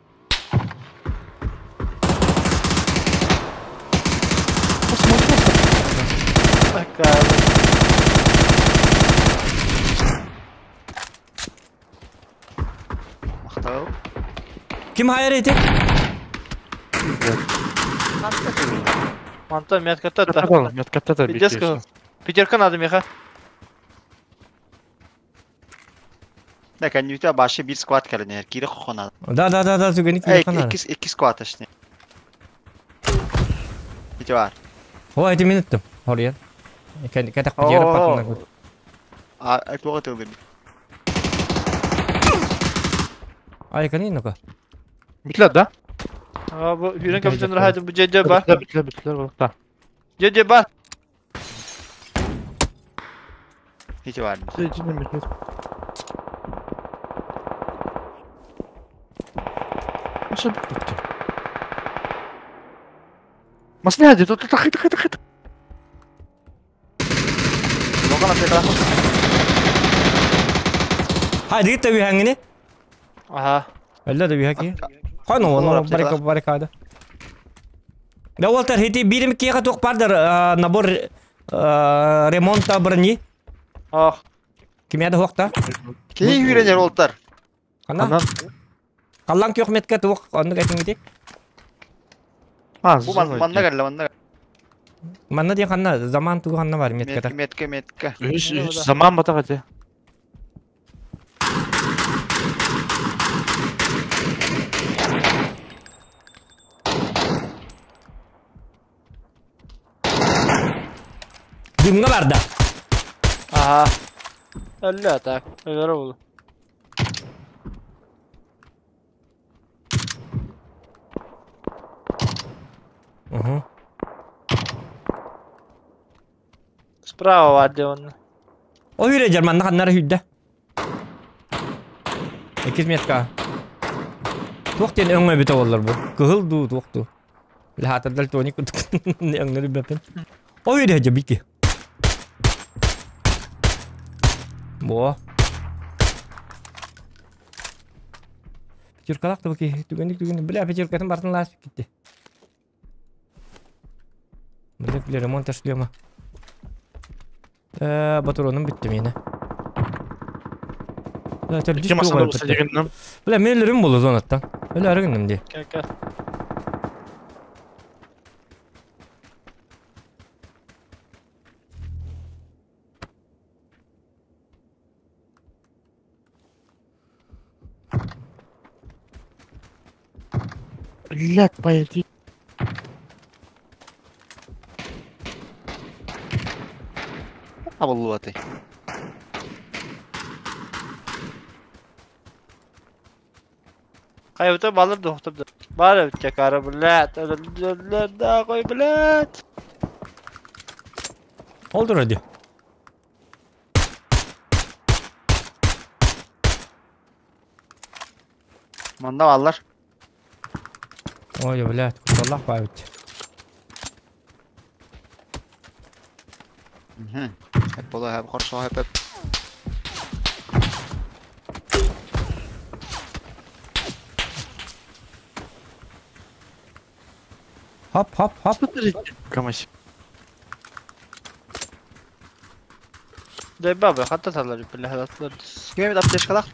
Такая. Махтал. Ким хайыр эти? Мантан метката та. Метката та Пиздец. Пятерка надо, Миха. Да, кэннибитэ башы бир сквад кэлэн кире хохона. Да да да да түгени Эй, кире икки икки сквад точнее. Ити бар. О, эти минуттым. Хорьян. Кәтәк пятерка патына. А, туға тылдым. Ай, кani ну-ка. Битлер да? А, бу хүрен капитан рахат бу жеде бар. Битлер битлер битлер да. Жеде бар. Ити бар. Nasıl bitti? Mas ne hadi? Tut tut tut tut tut. Лоған аптекалар. Haydi git de bir hangini. Аха. Öyle de bir haki. Кайны оны барика барикада. Да Уолтер, хити бирим киха тук пардыр набор ремонта брони. Ах. Кимяда хуакта? Кей үйренер олтар. Кана? Каллан кёх метка тук онны кайтын гити. А, Бу манна кэллэ, манна. Манна дия ханна заман тугу ханна бар метката. Метка, метка. Үш үш заман бата кате. Дымга бар да. Аха. Әллә так. Өлөр булды. Угу. Справа бар де оны. О хүрэ манна ханнара хүддэ. Экиз метка. Туох диэн өҥө бүтэ боллар бу. Кыһыл дуу туох дуу. Лаатардар туони кутук өҥнөрү бэпин. О хүрэ жа бики. Бо. Пятеркалак да бики. Түгенdik түгенdik. Бля пятеркатын бартын лас кетти. Бля бля ремонт ташлема. Батуроным битти мени. Бля, İki masada olsa дегеннем. Бля, мен өлөрүм болду зонаттан. Өлө арыгынным ди. Кел кел. Блять, поеди. Абыллыбаты. Кайбыта балыр да ухтып да. Бар бит кара блядь. Өлөр да кой блядь. Олдур hadi. Манна баллар. Ой, блядь, куталлах бар бит. Хеп бола хеп хоршо хеп хеп. Хоп, хоп, хоп. Камась. Дай баба, хатта талар бля, хатлар. Кем аптечкалар?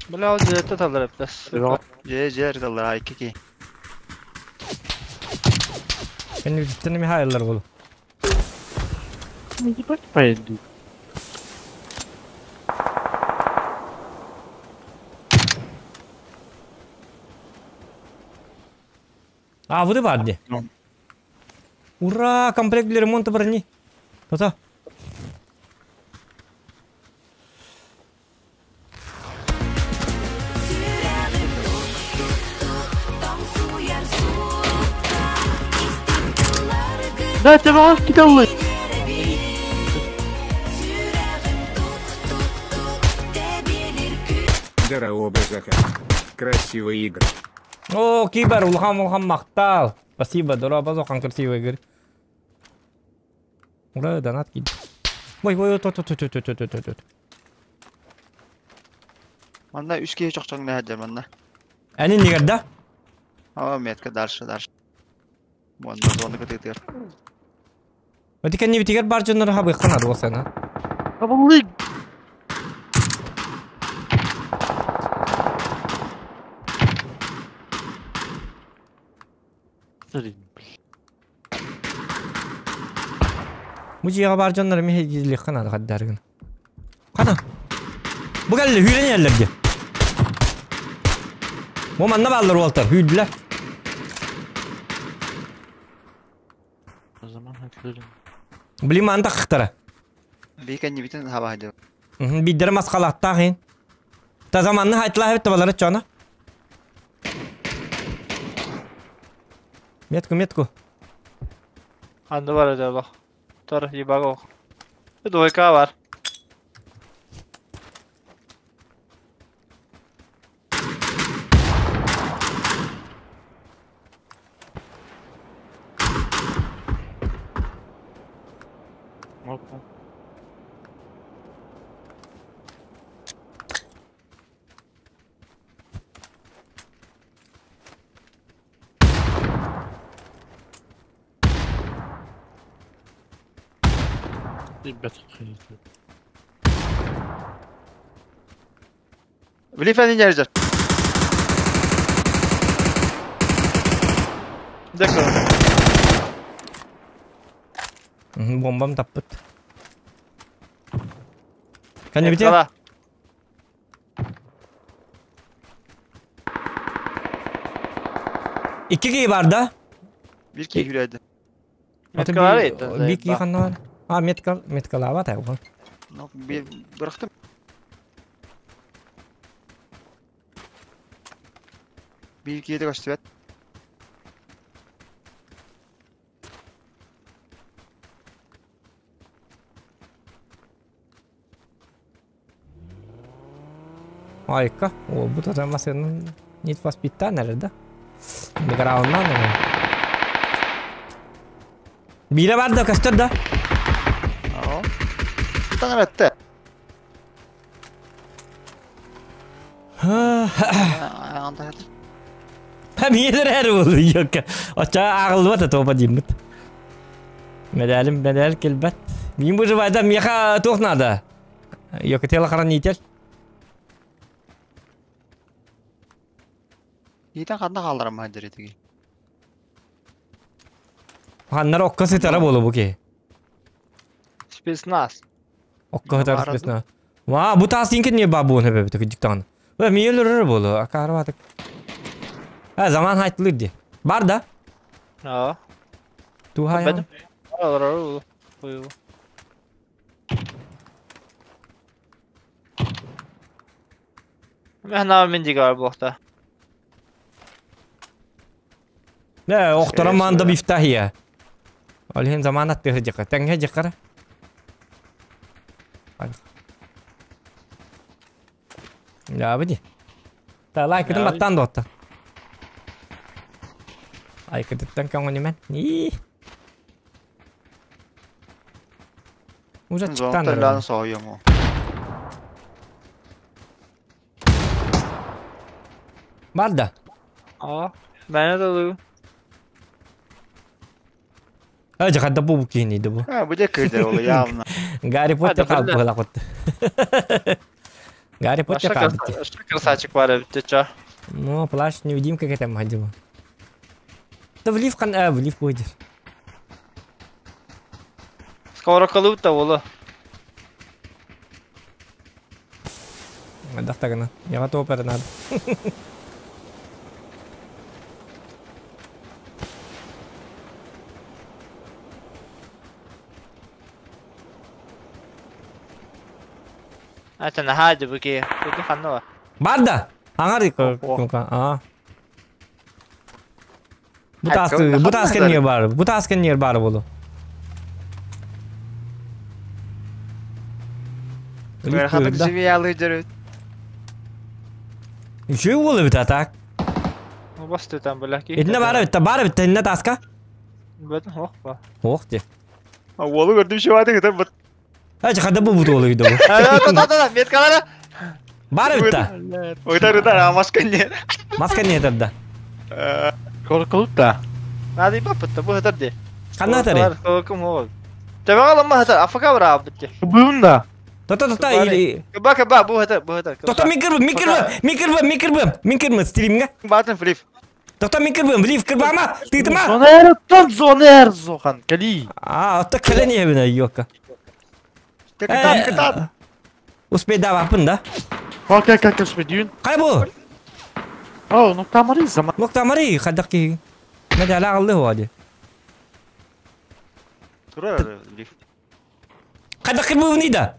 Бля, ол жерде талар бля. Же же риталар ики ки. Мен биттен ми хайылар болу. Ебать поеду. А, вы бар ди. Ура, комплект для ремонта брони. То-то. Да, ты вас кидал. Здорово, Захар. Красивые игры. О, кибер, улхам, улхам, махтал. Спасибо, здорово, базохан красивые игры. Ура, донат кид. Ой, ой, то, то, то, то, то, то, то, то. Манна үс киһи чохчоҥ нэһэдэр манна. Әнин нигер да? Aa, метка дальше, дальше. Уонна зона кытыытыгар. Өті кәнне битигер бар жоннор хабы ханады болсана. Абылы. Бу жига бар жоннор мехе дили ханады хаддаргын. Хана. Бу кәлле хүрен yerlerdi. Бу манна баллар уолтар hүйдүлер. O zaman hakları. Били манда кыктара. Бейкен битин хаба хадыр. Биддер маскалаттахин. Та заманны хайтлаа хебет балары чона. Метку, метку. Анды бар öyle bak. Dur, iyi bak. Bir двойка var. Hoppa. Били фәнин yerler. Dakika. Бомбам таппыт. Кәне бите? Kala. Икки кей бар да? Bir киһи хүрәйді. Метка var ya. Би кей ханна бар. А, метка, метка лава та. Ну, bir bıraktım. Bir киһи де көстүбэт. Айка. О, бу та масына Need for Speed nerede? Underground'dan mı? Бире бар да көстөр да. Aa. Таңыр этте. Анда хәтер. Ха миелер әр болду yok. Оча агылбат та топа деймит. Медалим медаль келбет. Мин бу жыбайда меха тухнада. Yok телохранитель. Итен ханна халларам хәдер итеги. Ханнар окка сытара болу бу ки. Спецназ. Окка сытара Барады. спецназ. Ва, бу тас инкен не бабу не бебе диктан. Ва миелер болу. Акар батык. Ha zaman haytılır di. Бар да. Aa. Туха Ben я. Var var. Ой. Мен мен var blokta. Не, охтара манда бифтахия. Алхин заманат тыхы жакка. Тәңге жаккара. Я биди. Та лайк Я баттан дотта. Айкыдыттан каңы немен. И. Уже Зона чыктан. тайлан союм. Бар да. Aa. Ben de alıyorum. А жакка бу кийин бу. Ha, бу де кырдыр олу явно. Гарри Поттер Hadi калып бile. була котты. Гарри Поттер Başka калып. başka красавчик var evet ча. Ну, плащ невидимка к этому ходил. Да в лифт, в лифт выйдешь. Скоро калып та олу. Дахтагана. Я готов надо. Это наһаа дыбыки. Тугу ханна бар? Бар да. Аңар а. Бу таас бу таас кэннигэр бар. Бу таас кэннигэр бар болу. Үчүгэй уол эбит атак. Бастытан бля. Итинне баар эбит, баар эбит, инне тааска. Бөтен хоох ба. Хоох де. Уолу көрдүм шыбаты кытар бут. Ача хада бу бут уолу үйдө бу. Да да да, меткалара. Баар эбит та. Ытар ытар, маска не. Маска не ытар да. Корколут да. Надо баппытта бу ытар де. Ханна ытар? Кым хоол. Табагалам ытар, афака бара битте. Бүүн да. Тота тота или Кыба кыба бу ытар, бу ытар. Тота мин кырбым, мин кырбым, мин кырбым, мин кырбым, мин кырбым стримге. Батын флип. Тота мин кырбым, влив кырбама, тыытыма. Зонер тон зонер зохан кали. А, отто кэлэн иһэбин йокка. Кытат кытат. Успей да бапын да. Как как как спедюн. Кай бу? О, ну тамари заман. Муктамари хадак ки. Медала алды хуади. Турар лиф. Хадак кырбы нида.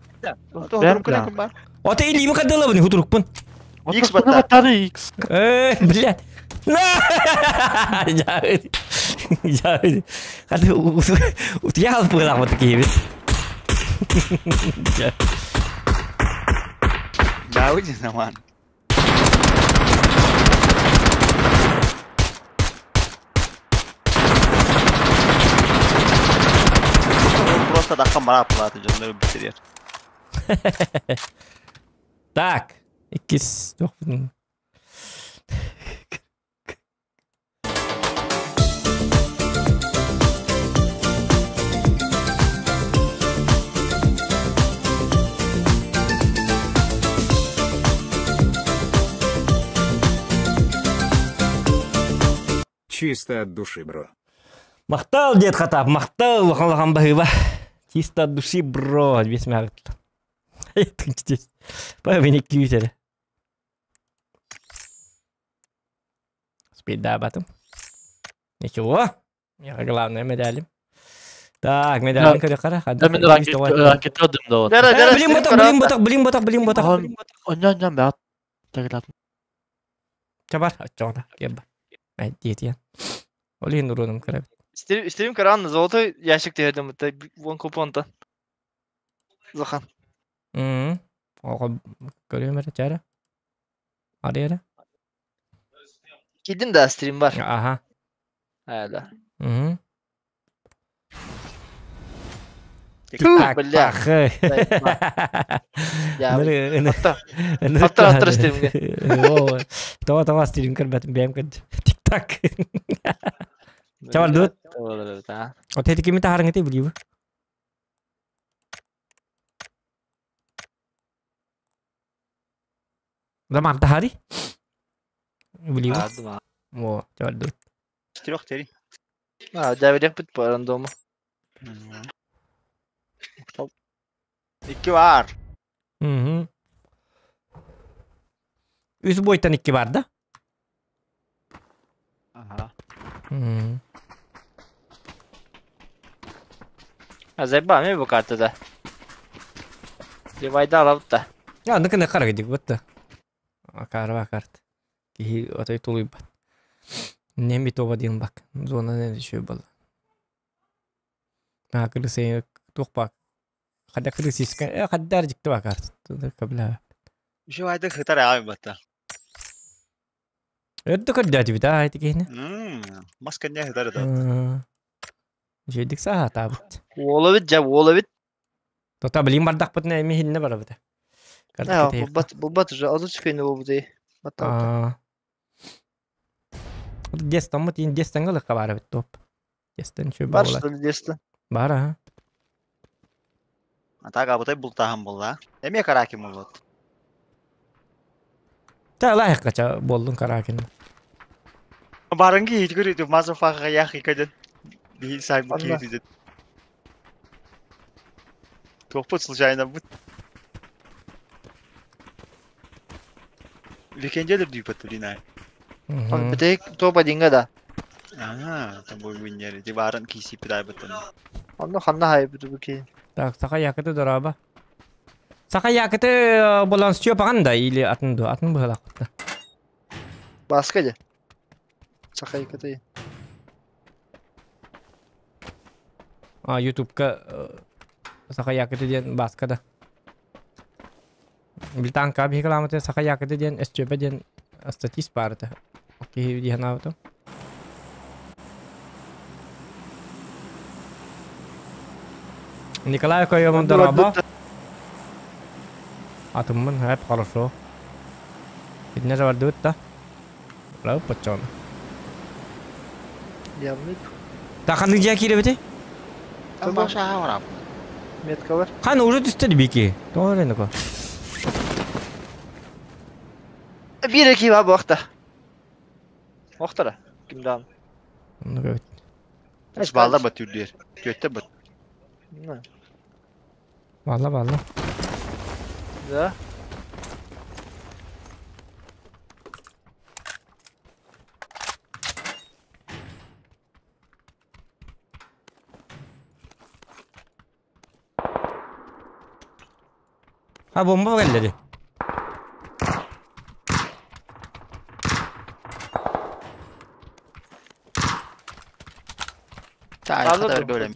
Ота или ми кадыла бuni хутурукпун. X батта. X. Блядь. На! Я. Я. Хады утиял пылах вот такие ведь. Да, уйди наман. Просто даха мара платы жонлары битирер. Так. Иккис тохпун. Чисто от души, бро. Махтал, дед Хатап, махтал, лахан бахыба. Чисто от души, бро, весь мягт. Тынчтесь. Павеник кьютер. Спид да батым. Ничего. Я главное медали. Так, медали көрө кара. Да мен ракета дым да. Блин ботак, блин ботак, блин ботак, блин ботак. Оннан бат. Тагылат. Чабар, ачона, кеба. Ай, диет. Олин уруным көрө. Стрим каран золотой ящик дедим, это вон купонта. Захан. Ого, көрөм эре чара. Ари эре. Кидин да стрим бар. Ага. Да. Так, бля. Я. Аттар аттар стримге. Това това стрим көрбөтүм бэм код. Тик-так. Чабар дуут. Оте кими тахарың эти билиби. Заман тахари? Билиби. Во, чабар дуут. Четырех тери. А, да, бит по рандому. Икки бар. Үс бойтан икки бар да? Ага. А зайба, ми бу картада. Дивайда алып да. Я, ныкы не кара гидик бутта. Акар карт. Ки отой тулуй бат. Неми тоба дин бак. Зона не еще был. А крысы тухпак. Хада крысы иска, хаддар жикти бакар. Кабла. Еще вайды хытар ай батта. Өттө көрдө бит а айты кehne. Маска не хытар да. Жедик саа табыт. Уола бит, жа уола бит. Тота билим бардак бит не михинне бар бит. А, бу бат уже азы чүкөйнө болбу дей. Бат. Дестан мут ин дестан гылык бар бит топ. Дестан чү Бар что ли дестан? Бар а. Ата габытай бултахан болла. Эме караким болот. Та лайык кача болдун каракин. Барынги хит көрү мазафага яхи каден. Би сай бу ки Тохпут случайно бут. Викенделер дүйпөт блин. Битек топ одинга да. А, там бой виннер. Ти барын киси пидай бутын. Онно ханна хай буту ки. Так, сака якыты дораба. Саха якыты болан Степа да или атын ду атын быһалаах. Баска же. Саха якыты. А ютубка Саха якыты диэн баска да. Билтанка бихикаламаты Саха якыты диэн Степа диэн статист барыта. Окей, диэн авто. Николай Койомон дороба. Атыммын, хэп, хорошо. Итинне жабардыбыт да. Браво, подчон. Явный. Таханнык жа кииребити? Там баша хаврап. Меткалар. Хан уже түсті бики. Тоғыр енді ко. Bir iki var bu hafta. Охтара. Кимдан? Ну бит. Эш балда бат үрдер. Төттө бат. Валла валла. Да. Ha bomba geldi. Та Алла kadar dur. böyle.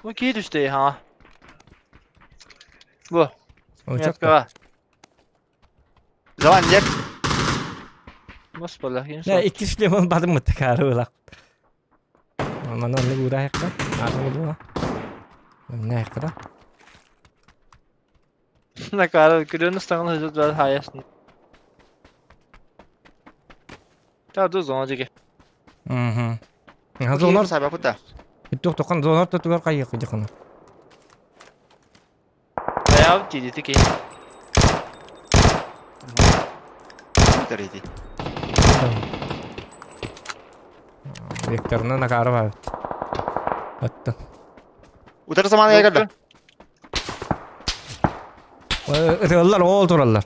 Bu ki düştü ha. Bu. Onu çok Меткага. Zaman yer. Nasıl böyle? Ya iki Süleyman badım mı tıkarı ulak. Aman onu buğra yakka. Adımı bu. Ne yakka da? Накара күрөнүс таңыл хөзөт бар хаясын. Та ду зона жеге. Мгм. Зонор Зонор саба пута. Тук тоқан зонор tutугар кайы кыжыкны. Аяв диди тики. Тереди. Векторны накары бар. Атты. Утар заман ягада. Ытылар ол тураллар.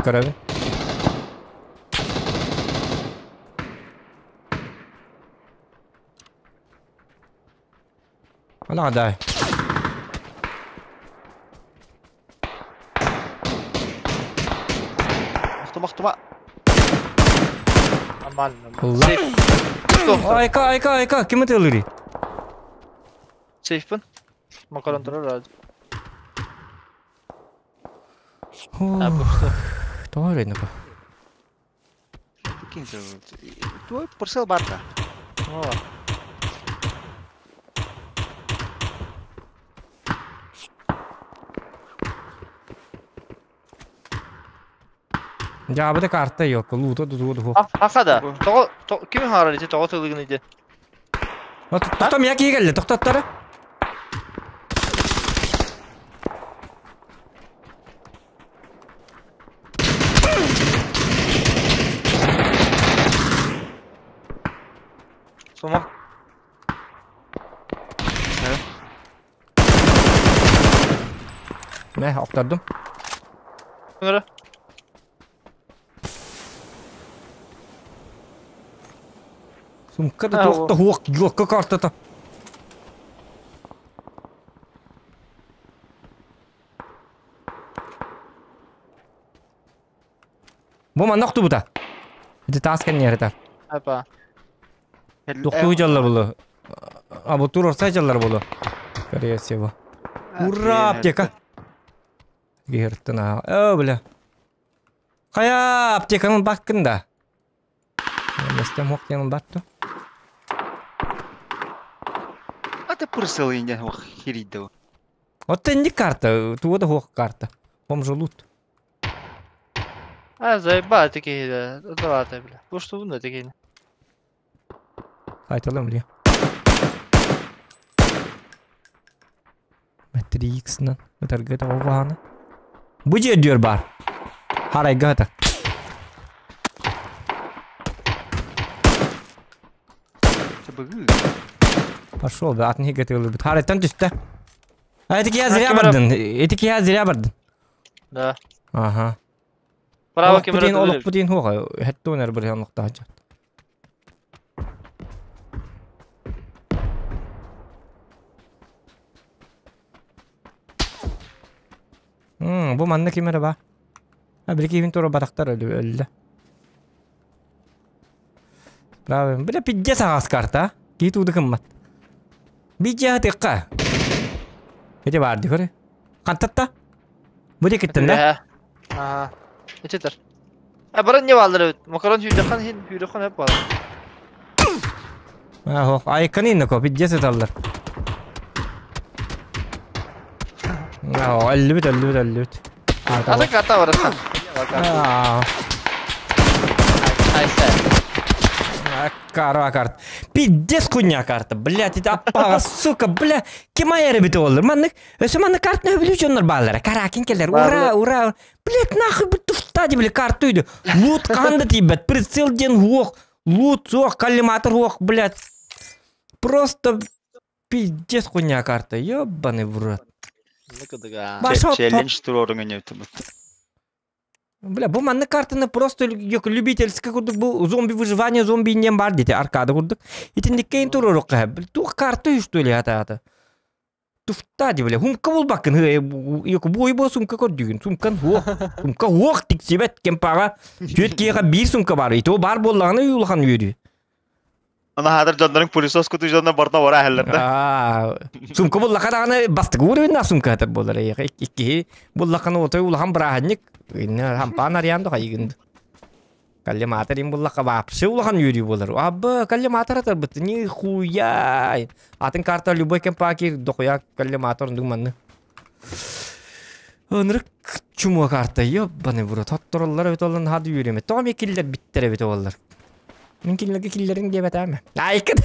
Көрөбү. Ана дай. Мактума мактума. Аман. Allah. Сейф. Айка айка айка ким ытылыры? Сейфпин. Макарон турар. А бу. Тоғыр енді ко. Кин Туй пурсел барта. О. Жабыда карта yok. Лута туту туту. Хахада. Того ким харар ити того тылыгын ити. Тоқтам я келді, тоқтаттары. Сома. Мә, ақтардым. Ngara. Сумка да А, тоқта хуақ юққа картата. Бу манна охту бута. Ити тас кеннер Апа. Тоқту жаллар булу. А бу тур орса жаллар булу. Скорее всего. Ура, аптека. Гертына. О, бля. Кая аптеканын баккында. Местем хоктянын батту. Ата пурсел инде ох хириде. Вот инди карта, туода хох карта. Бомжа лут. А заеба тики да. Давай бля. Бу что бу тики. Айталым ли. Matrix'нан өтәргә тагы Бу жер бар. Харайга та. Быгы. Пошел, да, атын хигет өлі бит. Харайттан түсті. А, эти я зря бардын. Эти я зря бардын. Да. Ага. Право кемера. Путин олық путин хоға. Хәтті өнер бір янлықта ажат. Бу манна ким эрэ ба? А били киһибин тура батахтар өллө. Браво. Бля пиздец аҕас карта. Киһи тууду кыммат. Бидья тыкка. Эти бар ди көрө. Хантатта? Бу дикиттен да? Ага. Эчетер. А баран не баллар эбит. Макарон сүүрдэххин иһин сүүрдэххин эп балар. Ахо, айканы инна ко пиздец эталлар. Ахо, өллүбүт, өллүбүт, өллүбүт. Ата карта барасан. Аа. Айса. Кара карт. Пиздец хуйня карта. Блядь, это аппага, сука, бля. Ким айары бите олар? Маннык, өсө маннык картны өбүлүү дьоннор бааллара. Каракин келер. Ура, ура. Блядь, нахуй бу туфта бля карту үйдү. Лут канда тиийбэт. Прицел диэн уох. Лут суох, коллиматор уох, блядь. Просто пиздец хуйня карта. Ёбаный в рот. Челлендж туруорун өнөтү Бля, бу манны картаны просто любительский курдук бу зомби выживание зомби инен бар дети аркада курдук. Итиндиккейн турурук Тух карта что ли ата ата. Туфта ди бля, хумка болбакын йок бой бо сумка көрдүгүн. Сумкан хуох. Сумка хуох тиксибет кемпага. Түөт киэха бир сумка бар. Ито бар боллаганы улахан үйрү. Ана хадыр жоннорун пылесос куту жонно барда бара хеллер да. Сумка боллака бастык уровень сумка хатыр болар. Икки боллаканы отой улахан браханник. Хампан арьянды хайгынды. Коллиматор им буллака вообще улахан үйрү болар. Абы коллиматор атар бит нихуя. Атын карта любой кемпаки дохуя коллиматор думанны. Өнрүк чума карта ёбаный в рот. Хоттороллар өт олан хады үйрөмө. Томи киллер биттере бит олар. Мин киллерге киллерин деп атам. Айкын.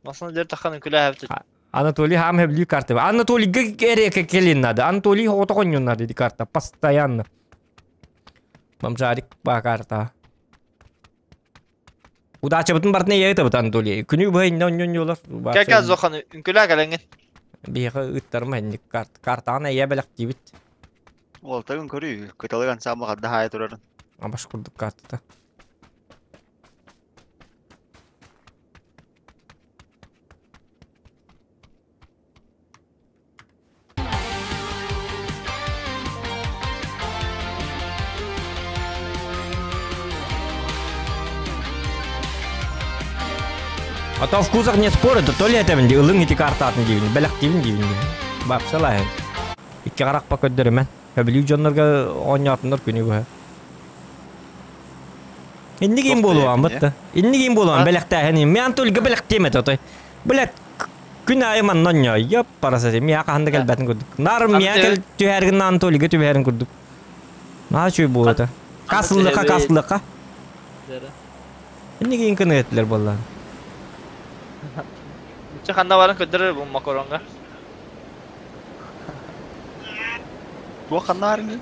Масаны дер таханы күлә хәбит. Анатолий хам хеблю карты. Анатолий гереке келин надо. Анатолий отогоню надо ди карта постоянно. Бомжарик по карта. Удача бутын бартына егет бут Анатолий. Күнү бай нон нон yolар. Кәкә зоханы күлә кәләнгән. Биха ыттарма инде карт картаны я белек дибит. Ол тагын көрүү, кыталыган самы кадда хай турарын. Абаш курдук картата. А то в вкусах не спорят, то ли это винди, ылың ити картатын дивин, белек дивин дивин. Бапсалай. Икки карак па көддөрүмэн. Хөбүлүү дьоннорго оонньоотуннар күнү быһа. Инни ким буолуан бытта. Инни ким буолуан белэхтээһин. Мен только белэхтиэм эт отой. Блядь, күн айы манна оонньоо. Ёп, парасати. Миа ханда кэлбэтин курдук. Нар миа кэл түһэргин Анатолийга түһэрин курдук. Наа чүй буолута. Касыллыка, касыллыка. Инни ким кыныгытлар буоллаан. Чы ханда барын көддөрөр бу макаронга. Бу ханда барын?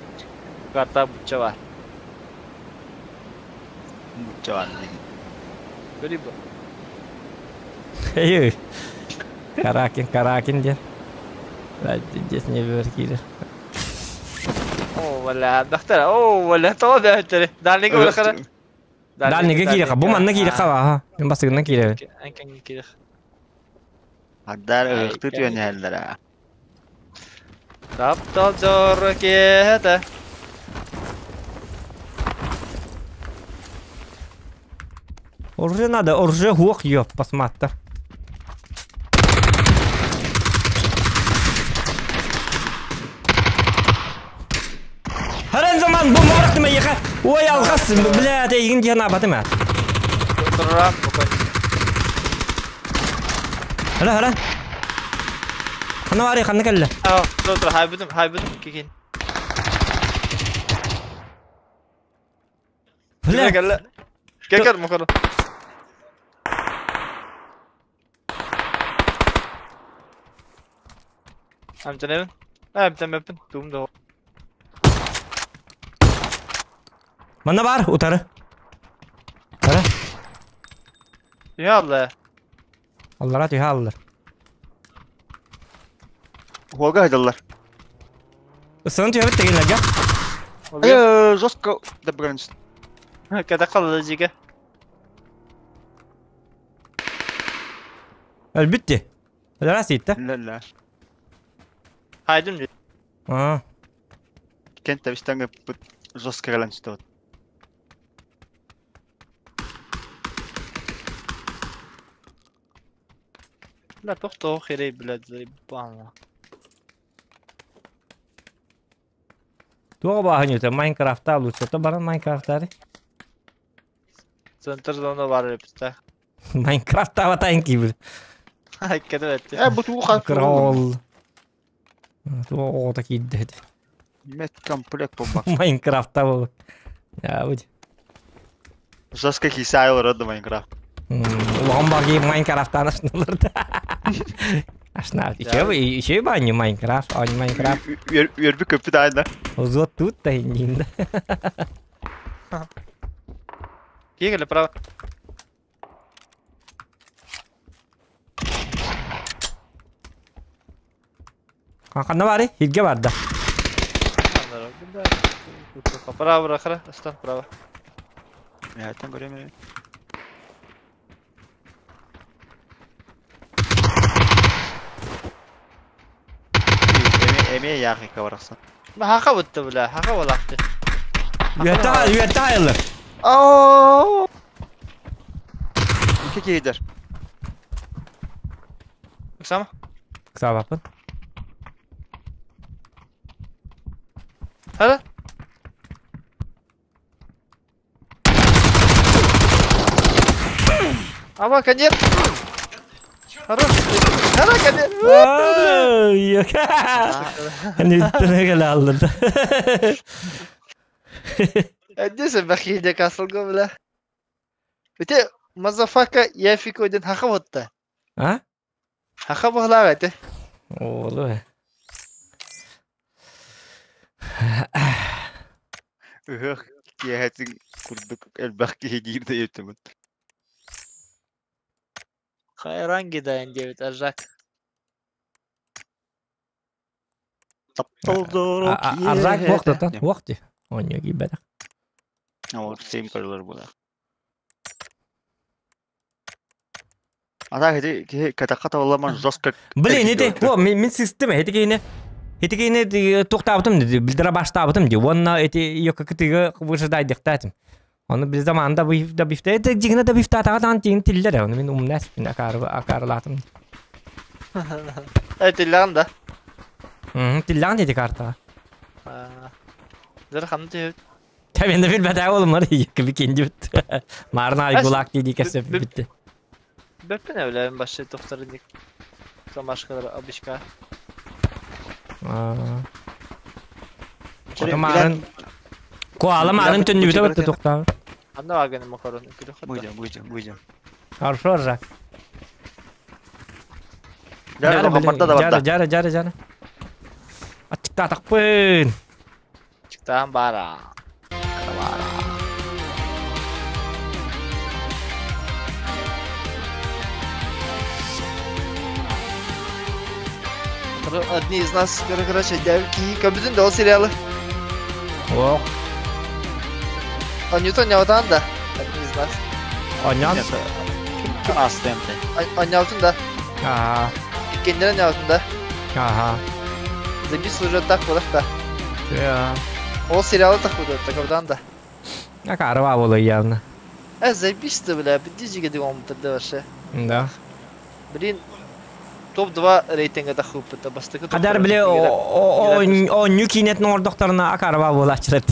Карта буча бар. Буча бар. Көрүй бу. Эй. Каракин, каракин дер. Здесь не бер кирер. О, вала, доктор. О, вала, то да, Дальнеге барахара. Дальнеге кире, бу манна кире ха. Мен басыгынан кире. Анкен кире. Адар ыхты түйөнеллер. Таптал жор кете. Оружие надо, оружие хуок ёп, посмотри. Харен заман, бу морахты ма еха. Ой, алгас, блядь, эгин дияна батыма. Турам, букой. Хара, хара. Хана вари, хана келле. Аа, тур, тур, хай бутум, хай бутум, кикин. Бля. Келле. Кекер мукара. Амтанебин. Амтанебин, тум да. Манна бар, утары. Хара. Я алла. Аллара түйе аллар. Хуага айдаллар. Ысыны түйе бітті келін әге. Жестко дабганч. Када қалды жеге. Өлбүт ди. Өлөрө сиитте. Ля-ля. Хайдым ди. Аа. Кент табистан пут жестко галан что. Бля, тохто херей, блядь, заебало. Туға бағын өте Майнкрафтта лучше. То баран Майнкрафттары. Центр зона бар репте. Майнкрафтта батайын кейбір. Ай, кеде этти. Э, бу туу хат. Крол. Туға ота кейді. Мет комплект бомба. Майнкрафтта бол. Я будь. Жестко хисайл рода Майнкрафт. Улаған бар кейб Майнкрафттан ашналарды. Ашна. Еще ба не Майнкрафт, а не Майнкрафт. Өрбі көпті дайында. Узот тут та индинде. Кегеле право. Қанда бары? Хилге барды. Право, право, астан право. Яттан көрем. Эме эме яқы кабарақсан. Ма хака бутты, бля, хака болакты. Үйәтті үйәтті айылы. Ау! Екі кейдер. Сама? Кысабапын. Hadi. Ама, конец. Хорош. Хорош, конец. Yok. Hani gele aldırdı. Neyse бахилде касылго, бля. Бите, мазафака яфико ден хака ботта. А? Хака бохлага те. Олу. Үхөх киэхэтин курдук элбэх киһи диир да өтөмүт. Хайранги да 9 ажак. Тапталдору Аржак вақт та. Вақт. Оньо гибәдә. Ол сем көрөлөр була. Ата хети киһи катакка табылламан жестко. Блин, эти, о, мен система, эти кейне. Эти кейне тоқтабытым диди, билдира баштабытым ди. Онна эти йока кытыгы выжидай диктатым. Оны biz заманда бу да бифте, эти дигне да бифте атагадан тигин тиллер. Оны мен умнас мен акар акарлатым. Э, тиллаган да. Тиллаган деди карта. Зыр хамды. Та мен де билбәдә олым бар, йока бикенди бит. Марна гулак диди кесеп битте. Беппен өвләм башы тохтарын Самашкалар абишка. Марын Коала марын түннү бите битте тохта. Анда агын макарон. Буйдем, буйдем, буйдем. Хорошо, Жак. Жары барда да барда. Жары, жары, жары. Ачыкта тақпын. Чыктан бара. Одни из нас, короче, девки, компьютер дал сериалы. Ох. А не то не отан да. Одни из нас. Онян. Астемте. Онялтын да. Ага. Иккенден онялтын да. Ага. Забис уже так вот да. Я. Ол сериалы так вот так одан да. Акарва было явно. Забис ты, бля, подожди, где он тогда вообще. Да. Блин, топ-2 рейтинга да хупыта бастыкы. Кадар биле о нюкинет нордоктарына акарва болачырат.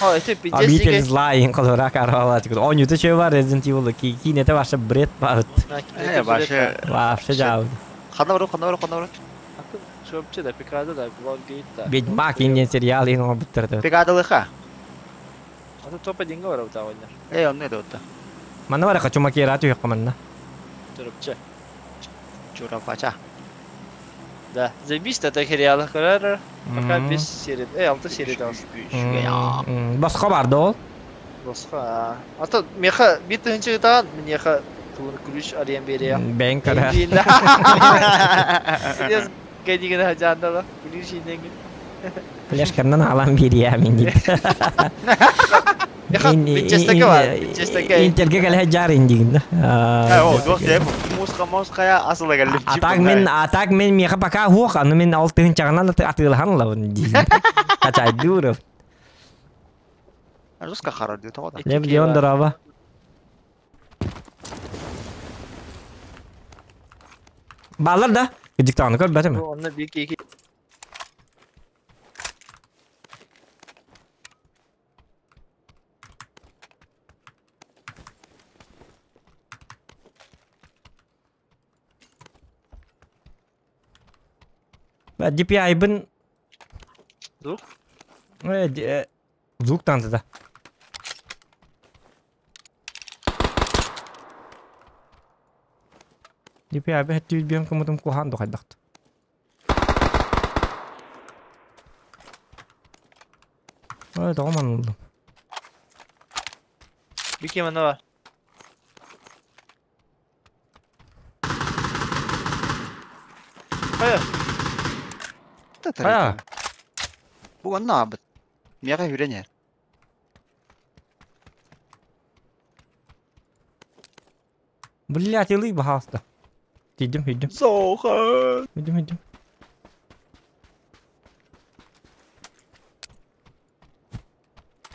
А, это пиздец. Обитель зла ин кылыр акарва болачырат. О нюты чөй бар Resident Evil ки кинете башы бред бар. Э, башы. Вообще жау. Хана бару, хана бару, хана бару. Шөпче да пикада да блогейт да. Ведьмак инен сериал ин о биттерди. Пикадылыха. Ата топ-1 бар ута ойнар. Э, онны да отта. Манна бар хочу макера түйөк манна. Турупча. Чурапача. Да, заебись это сериалы көрөр. Пока 5 серия, 6 серия алсын. Басқа барды ол. Басқа. Ата меха битинчи таан меха туын ключ арен бере. Бен көрөр. Сез кәдиген хажанда ключ инең. Флешканнан алам бере мен дейді. Интелге кэлэ жар индигин да. О, дос деп муска моская асыла келдим. Атак мен атак мен меха пока хуох, аны мен ал тыгын чагынан атыылахан лабын дии. Качай дуров. Руска харар диye тоҕо да. Лев Леон дорова. Балар да. Диктаны көр бәтеме. Онно бик iki. DPI-бын... Звук? Звук танцы, да. DPI-бын хәттүү кымытым кухан дохайдақты. Ой, тоғыман oldu. Бики мана бар. Хайа. Хайа. Бу онно абыт. Мега хүрен Блять, илый бахаста. Тидим, хидим. Соха. Хидим, хидим.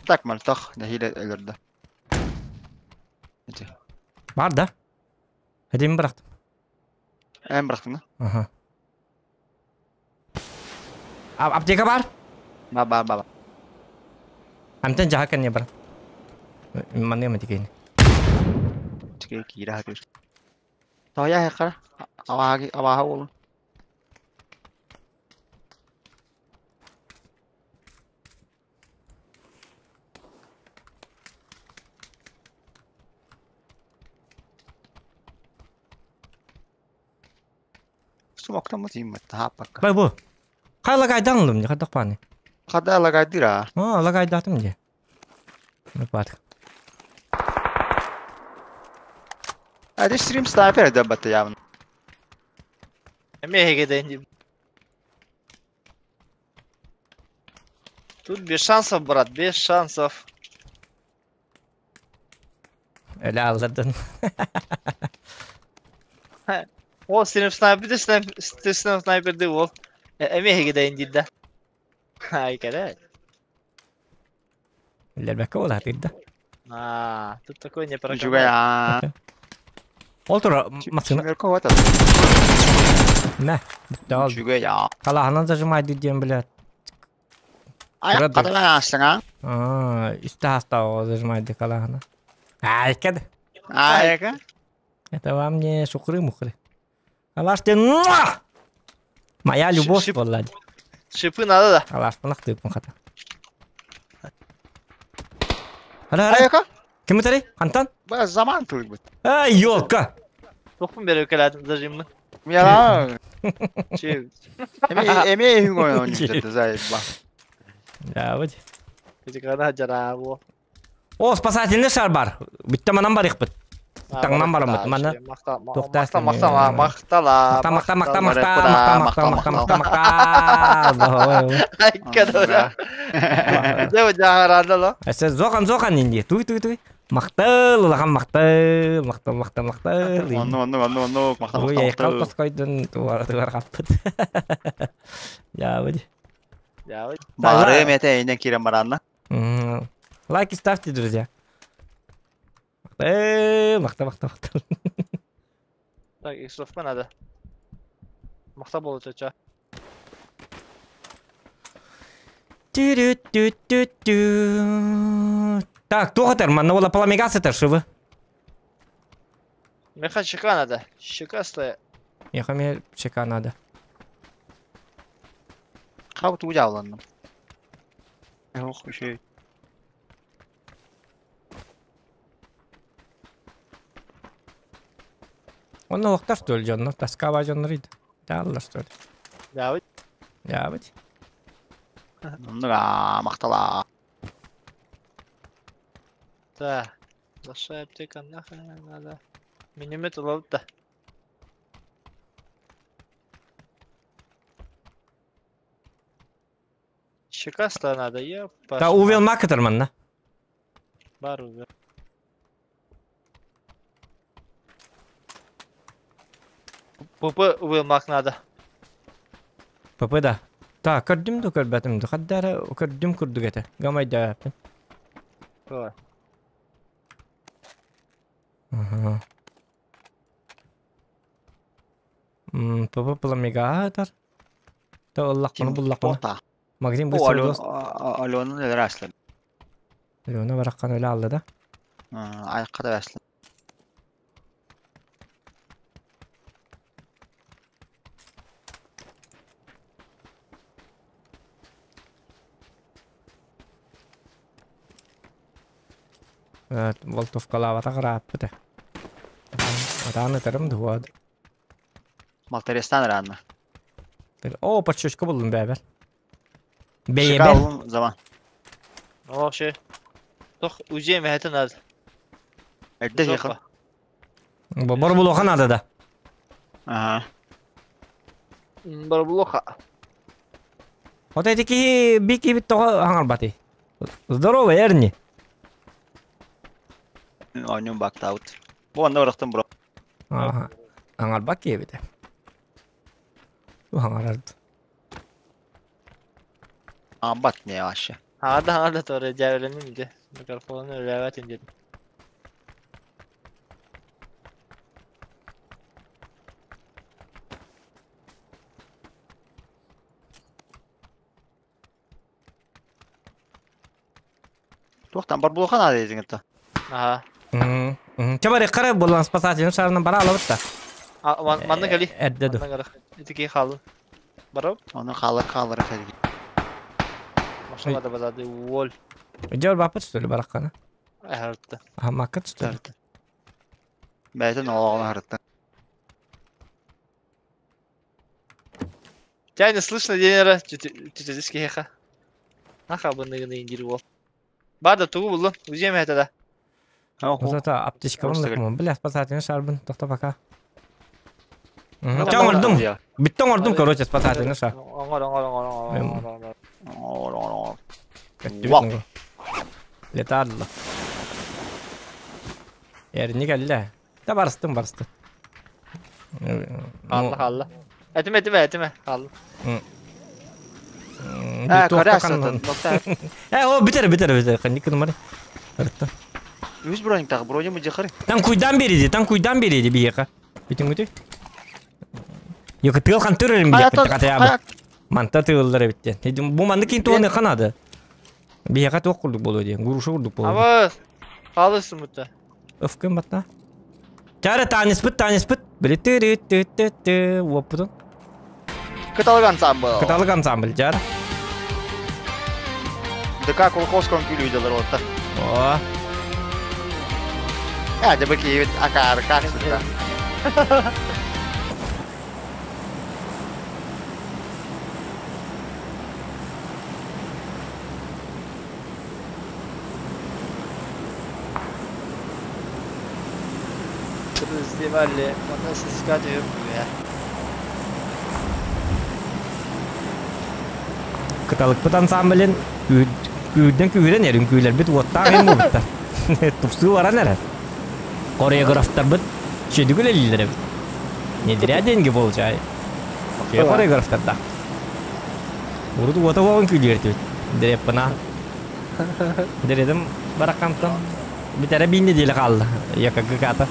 Так мальтах, нахиле элерде. Бар да? Хидим bıraktım. En bıraktın da. Aha. Аптека бар? Ба ба ба. Амтан жаха не бар. Манны ма тикейни. Тикей кира хатыр. Тоя хакара. Аваги аваха ол. Сумактан mı diyeyim ben? Бай бу. Кай лагайдан алым, кадак паны. Када лагайдыра. А, лагайдатым же. Бат. Hadi stream sniper de batı ya. Эме Тут без шансов, брат, без шансов. Öyle aldırdın. О, стрим снайпер, стрим снайпер ди бол. Эме хегеден дидда. Ай, кәрәк. Лербәккә була дидда. А, тут такой не проканает. Жугая. Ол тура машина. Не, дал. Жугая. Калаһынан зажимай дидем, блядь. Ай, кадалан астыңа. А, истә хаста зажимай ди калаһына. Ай, кәд. Ай, ка. Это вам не шукры-мухры. Алаш ты. Моя любовь была. Шипы надо, да. Алаш, панах ты панхата. Ара, Ким өтәрей? Антон? Ба заман түгел бит. Ай, ёлка. Тохпун береп келәдем зажимны. Мияла. Че? Эме эме хүң ойнап зай ба. Да, вот. Эти когда жарабо. О, спасательный шар бар. Битте манан бар бит. Таңнан барам бит. Мана. Мақта, мақта, мақта, мақтала. Мақта, мақта, мақта, мақта, мақта, мақта, мақта. Ай, кадора. Дева жарады ла. Әсә зоқан, зоқан инде. Туй, туй, туй. Мақтыл, улахан мақтыл, мақтыл, мақтыл, мақтыл. Онну, онну, онну, онну, мақтал, мақтал. Ой, қалпас қойдың, туар, туар қаппыт. Я, вот. Я, вот. Бары мете инен кирен баранна. Лайки ставьте, друзья. Мақта, мақта, мақта. Так, иксовка надо. Мақта болу чача. Так, тоғытыр, манна ола паламегасы шывы. Меха щека надо. Щека стоя. Меха мне щека надо. Хабы ту жауланным. Ох, еще. Онно оқтар что ли, жонно? Тоскава жоннор иді. Жаллар что ли. Я вот. Я вот. Оннуга мақтала. Да. Большая аптека нахрен надо. Минимет уловит да. Щекаста надо, я Да увел макатер манна. Бар уже. ПП вылмак надо. ПП да. Та көрдүм да көрбөтүм да. Хаддара көрдүм курдук этэ. Гамайдааппын. Давай. Ага. ПП пламегатор. Та ыллахпына буллахпына. Бота. Магазин О, быстро Алена, дос. Алена элер аслы. Алена бараккан өлө алды да. Айыкка да аслы. Волтовкалаабата карааппыта. Атааны тарым дуад. Малтерестан ранна. О, подшишка булдум бәбер. Бәйбер. Шикарlı zaman. О, şey. Тох УЗИ мехетин надо. Эрде yakın. Бор булухан ада да. Ага. Барблоха. Вот эти ки бики бит того аңарбати. Здорово, Эрни. Oyunun baktı out. Bu anda bıraktım bro. Ага. Аңарбак кебите. Аңарарды. Ambat ne yavaş ya. Ада ада торе жабеленим де. Микрофону өлөбөт дедим. Тоқтан бар булхан ады дедин это. Ага. Чабари кара булан спасательный шарынан бара алабыт да. Манна кали. Эрде ду. Манна кали. Итики халын. Барып. Onu kalır kalır efendim. Машина да базады. Уол. Жор бапыт что ли бараккана? Айхартты. Ага, маккат что ли? Бәйтен оğlan harıttı. Тебя не слышно, Денера. Тетя хеха. Наха быныгны индир уол. Бада тугу булду. УЗИ мехете да. Вот это аптечка Просто он бля, спасательный шарбын, тохта пока. Оңордум. Битте оңордум, короче, спасательный шар. Оңор, оңор, оңор, оңор, оңор, оңор. Вау. Летарла. Эрни келле. Да барыстым, барысты. Алла, алла. Этиме, этиме, этиме. Алла. Ha, karı Э, о, битер, битер, битер. Канник номер. Барытты. Үз броник тағы, брони мы жықыры. Там куйдан береди, там куйдан береди бияка. Битин күтү. Yok тыл хан төрөрүм бияка катая. Манта тыллары битти. Бу манды кин туаны канады. Бияка туак курдук болду ден. Гурушу курдук болду. Абыз. Калысың мутта. Öfkөн батта. Чары таныспыт, таныспыт. Биле тыры ты ты ты опутун. Кыталык ансамбл. Кыталык ансамбль жар. ДК Кулковском күлі видеолар отта. О, Ya de bakayım akar kalksın da. Фестивале. Манна сиска диyor ya. Кыталыкпыт ансамблин күүден күүрен эрин күүлер бит уоттаах эм буттар. Тупсуу баран эрер. Хореографтар бит чөдүгүл элилер бит. Не зря деньги получай. Че хореографтар да. Урут уота уогун күүлер бит. Дереппана. Дередим баракантан. Битере бинде деле калды. Яка гыката.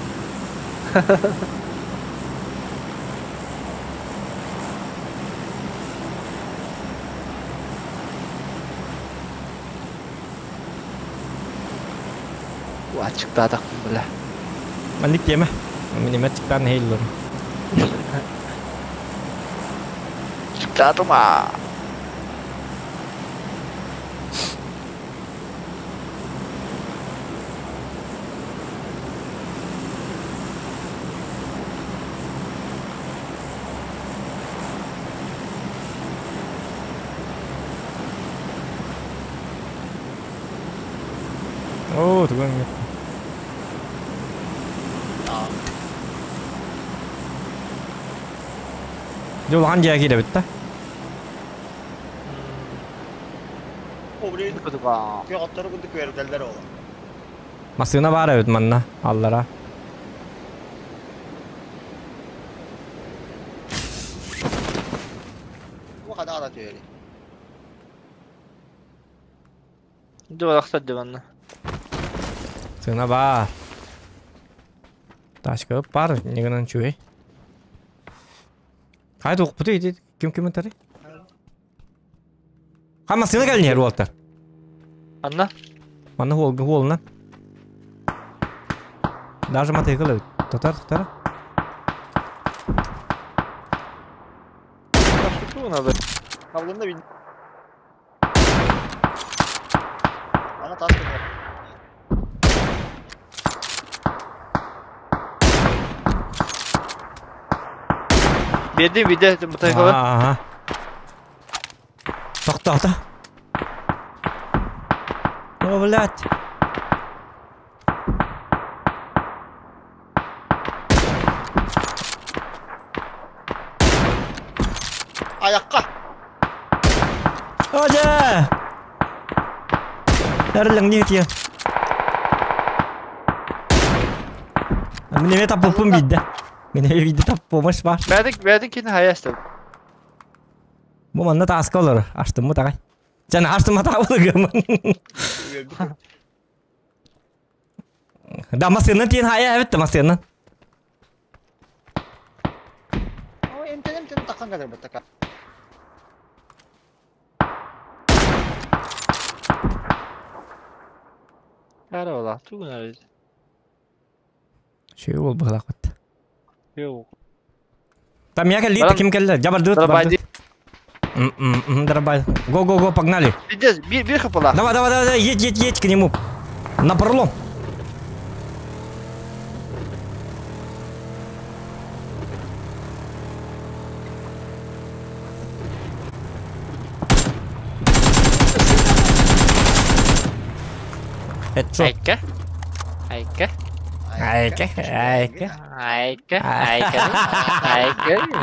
Ачыктаадак бля. Манник теме. Мен эме чыктан хейлер. Чыктаадым а. О, туган. Жол хан жая кире бит да. Масына бар эбит манна, аллара. Сына бар. Тачка бар, негенен чуй. Кайда укпуты иди, ким ким тары? Ха масына кэлнер уолтар. Анна? Манна хуолга хуолна. Даже мотоцикл татар татар. Берди биде мотоцикл. Ага. Тоқталды. О, блядь. Ayakka. Ода! Әрлің не тия? Міне таппым бидді. Міне видді таппымыш бар. Бәдик кин хаястым. Бу манна таска олар. Аштым мы тагай. Жана аштым ата олыгым. Да масыннан тиен хая битті масыннан. Ой, эмтен таккан кадыр баттака. Кара ола, тугун арыз. Шөй ол бұғылақ бітті. Yok. Там я келді, ким келді? Жабарды. Дарабай. Дарабай. Го, го, го, погнали. Bir хапала. Давай, давай, давай, едь, едь, едь к нему. На пролом. Это что? Айка. Айка. Айка, айка. Айка, айка,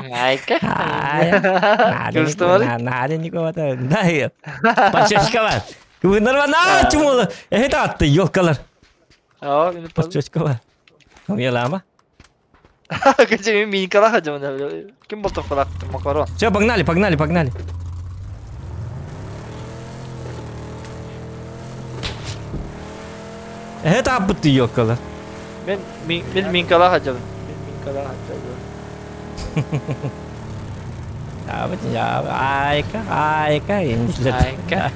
айка, айка. Чувствовали? Надо никого Да, нет. Подчечковать. Вы нормально, чумола. Это ты, ёлкалар. Подчечковать. Умела, Каче миникала хадим. Ким был тофалак макарон. Все, погнали, погнали, погнали. Это ты, ёлкалар. Мен минкала хадим. Мен минкала хадим. Я, айка, айка, айка.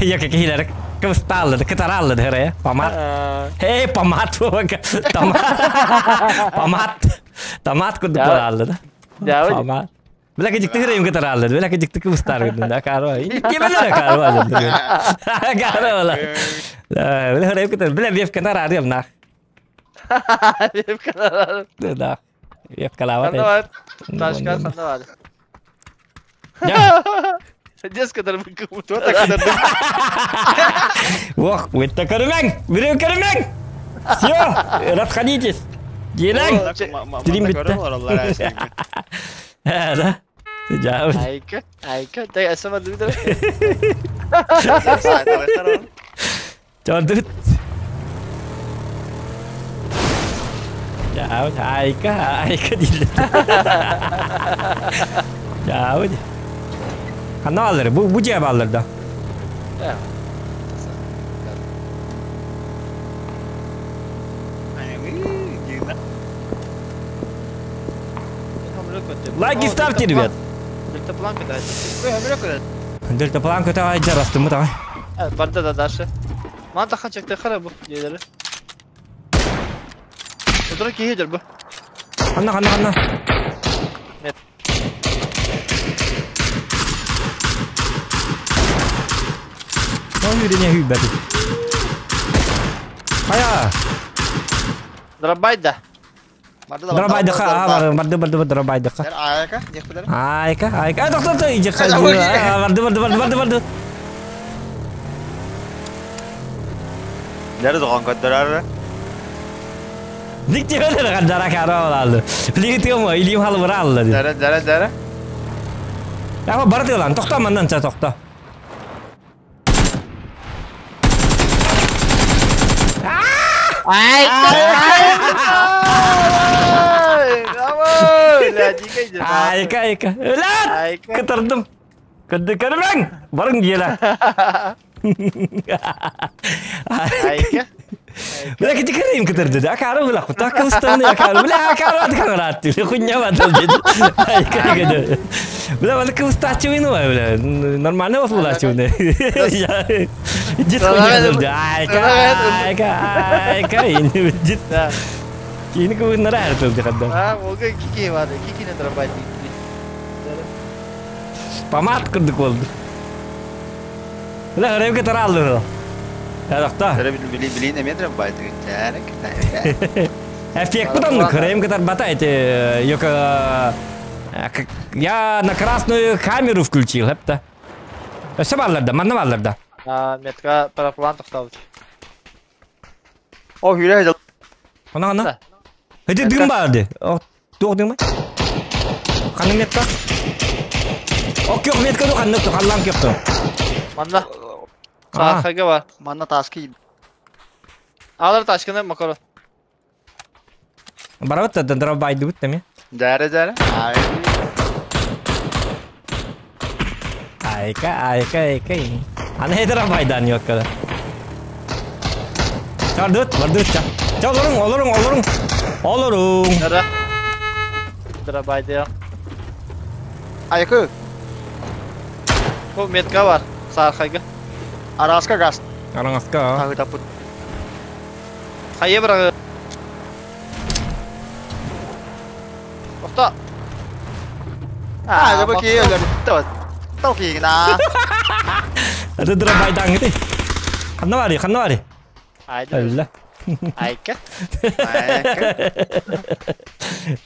Я какие кристаллы, катараллы, да, помад. Эй, помад, томат, помад, томат куда параллы, да? Помад. Бля, как ты им катараллы, бля, как ты кустар, да, каро. Тебе да, каро, каро, бля, бля, бля, бля, катараллы, нах. Бля, катараллы. Да. Вебкалава. Ташка ханна Детская дорога. Кто так дорога? Ох, вы так карман! Берем карман! Все, расходитесь. Елан! Стрим битті. Да? Айка, айка. Дай, сама дудра. Чордут. Айка, айка дейді. Жауд. Қана алыр, бұл жеп алыр да. Лайки ставьте, ребят. Дельтапланка, да. Дельтапланка, давай, жарастым, давай. Барда да дальше. Манда ханчак ты харабу, дедері. Отыра кейдер бу. Анна, анна, анна. Нет. Ой, не хүбәді. Ая. Дробайда. Дробайда, ха, барды, барды, дробайда. Айка, Айка, айка. А, доктор, ты иди, барды, барды, барды, барды, барды. Nerede doğan kadar? Dik tebelere kadar kara olaldı. Bilgi mu? İliyim halı vura aldı. Dere dere dere. Ya bari lan, toxta mandan ça toxta. Ай! Давай! Ля, дикай дела. Айка, айка. Өләт! Айка. Кытырдым. Кырды көрмәң! Барың гела. Айка. Бля, кити кырыйым кытырды да. Акары була. Так кылыстаны акары. Бля, акары аты каңырат. Хуйня бадыл деді. Айка, айка. Бля, бала кылыстачы вину бля. Нормально вас булачы. Дит хуйня дылды. Айка, айка, айка. Ини дит. Да. Кини кыбыннара әртілді қадда. А, олга кики бар. Кикини дробать. Помад кырдык болды. Бля, ревке таралды. Яракта. Били били не метр байты. Эффект потом крем который батает. Я на красную камеру включил, это. Все балларда, манна балларда. А, метка параплан тоқталды. О, хүрэ. Она она. Это дым барды. О, туох дым. Ханны метка. О, кёк метка ду ханны ту халлам кёкту. Манна. Сахага бар. Манна таски. Алар ташкыны макаро. Барабат да дроб байды бут ми. Дәрі дәрі. Ай. Айка, айка, айка. Ана хедра байдан yok kadar. Çardut, vardut ça. Ça olurun, olurun, olurun. Olurun. Дара. Дробайды я. Айкы. Бу метка бар. Сархага. Араска газ. Араңаска. Тагы тапыт. Хайы бір. Тоқта. А, я бы киелер. Тау киигна. Это дробайдан гити. Ханна бари, ханна бари. Айда. Алла. Айка. Айкы.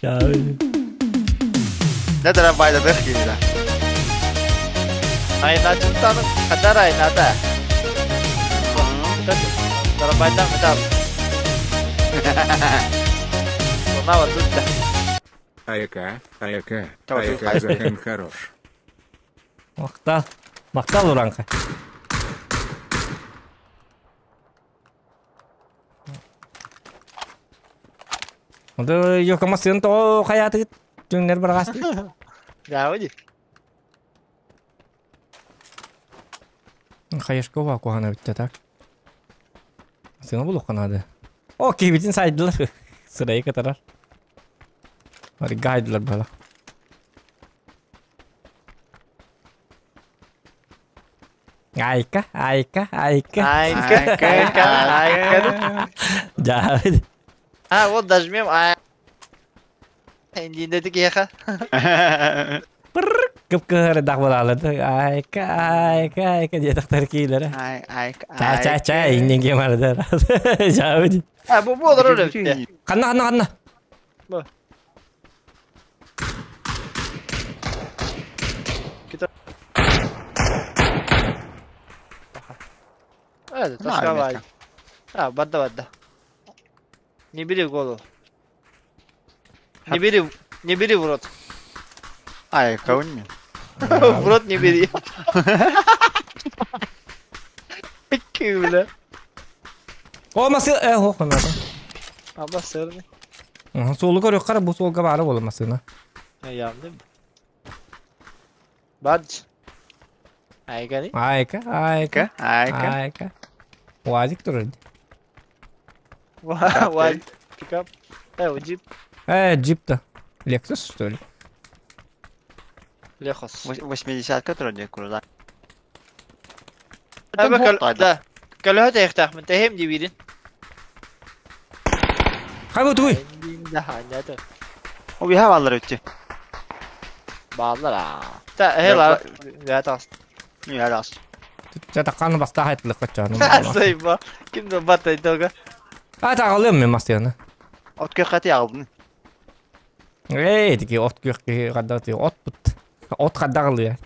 Я. Не дара байда бэх киигна. Айна чунтаны кадар айнада. Дробайдан метал. Она вот тут. Айка, айка, Давай, айка, давай. Захан хорош. Мактал. Мактал уранка. Онда yok сын то хаяты түңнер баргас. Да, выйди. Хаешкова кухана битте так. Сына булук канады. О, кибитин сайдылар. Сырайы катарар. Бар гайдылар бала. Айка, айка, айка. Айка, айка, айка. Да. А, вот дожмем. А. Индиндеdik яха. Кып-кыһыр дах балалады. Айка, айка, айка диэтахтар киилere. Ай, ай, Чай, чай, чай, иннеге марды. Жабыд. А, бу бу олар öyle. Ханна, ханна, ханна. Бу. Evet, taşka var. А, бадда, бадда. Не бери в голову. Не бери, не бери в рот. Ай, кауни. В рот не бери. Бля. О, масы, хо, ханна. Аба сырный. Суолу көрүк кара бу суолга бары болу масына. Ямды. Бадж. Айка не? Айка, айка, Айка. айка. Уазик турар. Ва, пикап. Джип. Джип-то. Лексус, что ли? Лехос. 80-ка турар курда. Да. Калөһө тәйхтәх мен тәһем ди бирин. Хай бу туй. Да, ханята. О, биһа баллар өттү. Баллар. Та, хела. Я тас. Я рас. Жатакканы баста хайтлык качан. Сайба. Ким да батай тога. А тагалым мен мастыяны. От көхәти алдын. Эй, тики от көх кадда ти от бут. От каддагылы.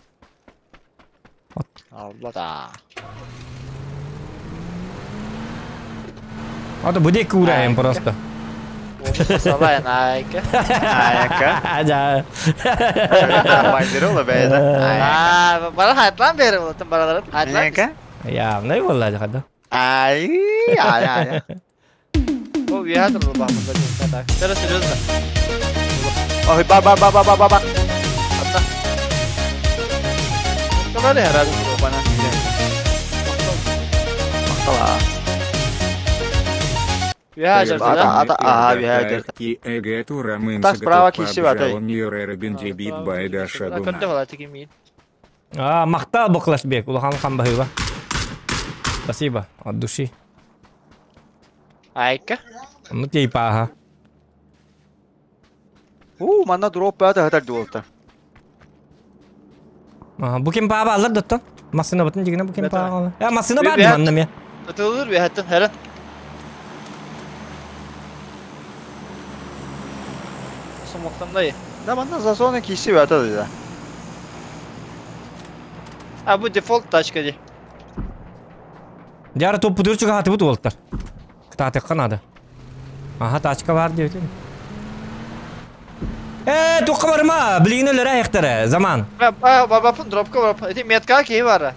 Алла да. Ата бу дек урайым просто. Салай найка. Айка. Да. Байдыр бәйді. А, бара хайтлан бере болатын баралар. Хайтлан. Айка. Я, мындай болду када. Ай, ай, ай. Үөһэ турар баһмын. Так, серьезно. Ой, ба ба ба ба ба ба ба. Атта. Калары herhalde Bana. Мактала. Үөһэ Ата, ата, ага, Так, справа киси батай. А, мактал бу Улахан хан баһыба. Спасибо, от души. Айка. Ну тей паха. У, манна дроп бата хатар дуолта. А, бу ким паба алар доттон? Масына бутун дигине бу ким паба алар. Я масына бар манна ме. Атылыр үөһэттэн хэрэн. Сомоқтандай. Да манна засона киси бата да. А бу дефолт тачка ди. Дяра топ пудырчуга хаты бут уолтар. Кытааты канады. Аха, тачка бар деп. Э, тоққа барма, билигин өлөр аяктары, заман. Ба ба ба дропка бар. Эти метка ки бар.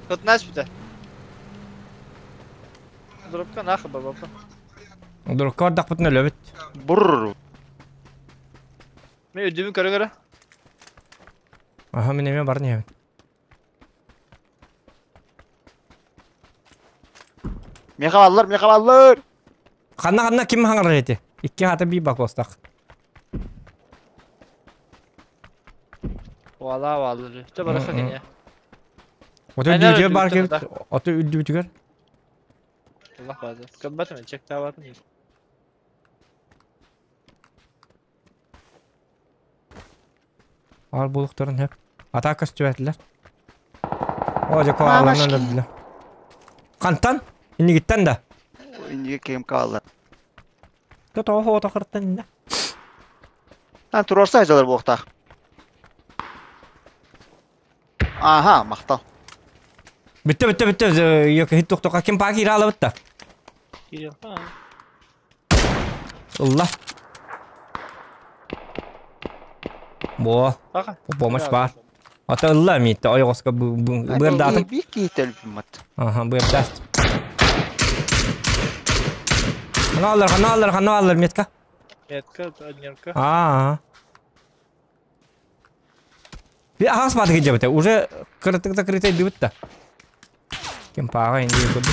Тут нас бите. Дропка нахы ба ба. Дропка бар дак бутун өлөбүт. Бурр. Мен үдүмү көрө көрө. Аха, мен эме бар не. Мехаваллар, мехаваллар. Ханна ханна ким хаңар эти? Икки хата би бак остак. Вала вала. Те бар хакыня. Ото үдүбүтүгөр бар келип, ото үдүбүтүгөр. Allah bazı. Көббәт чек табатын. Ал булуктарын хеп. Атака стүбәтилер. О, жа коаларынан өлдүлөр. Кантан? Иннигиттен да. Инниге кем калды. То то хо то кырттан да. Ан турарса жалар буктак. Аха, мактал. Битте битте битте yok хит токтока ким паки ира алып. Кирилл. Allah. Бо, помощь бар. Ата ылла митте ойгоска бырдатын. Бир кейтел бимат. Аха, бырдаст. Хана алар, хана алар, хана алар метка. Метка, однерка. А. Би ахас баты жабыта. Уже кыртык закрытый дибитта. Кем пага инди көрдү.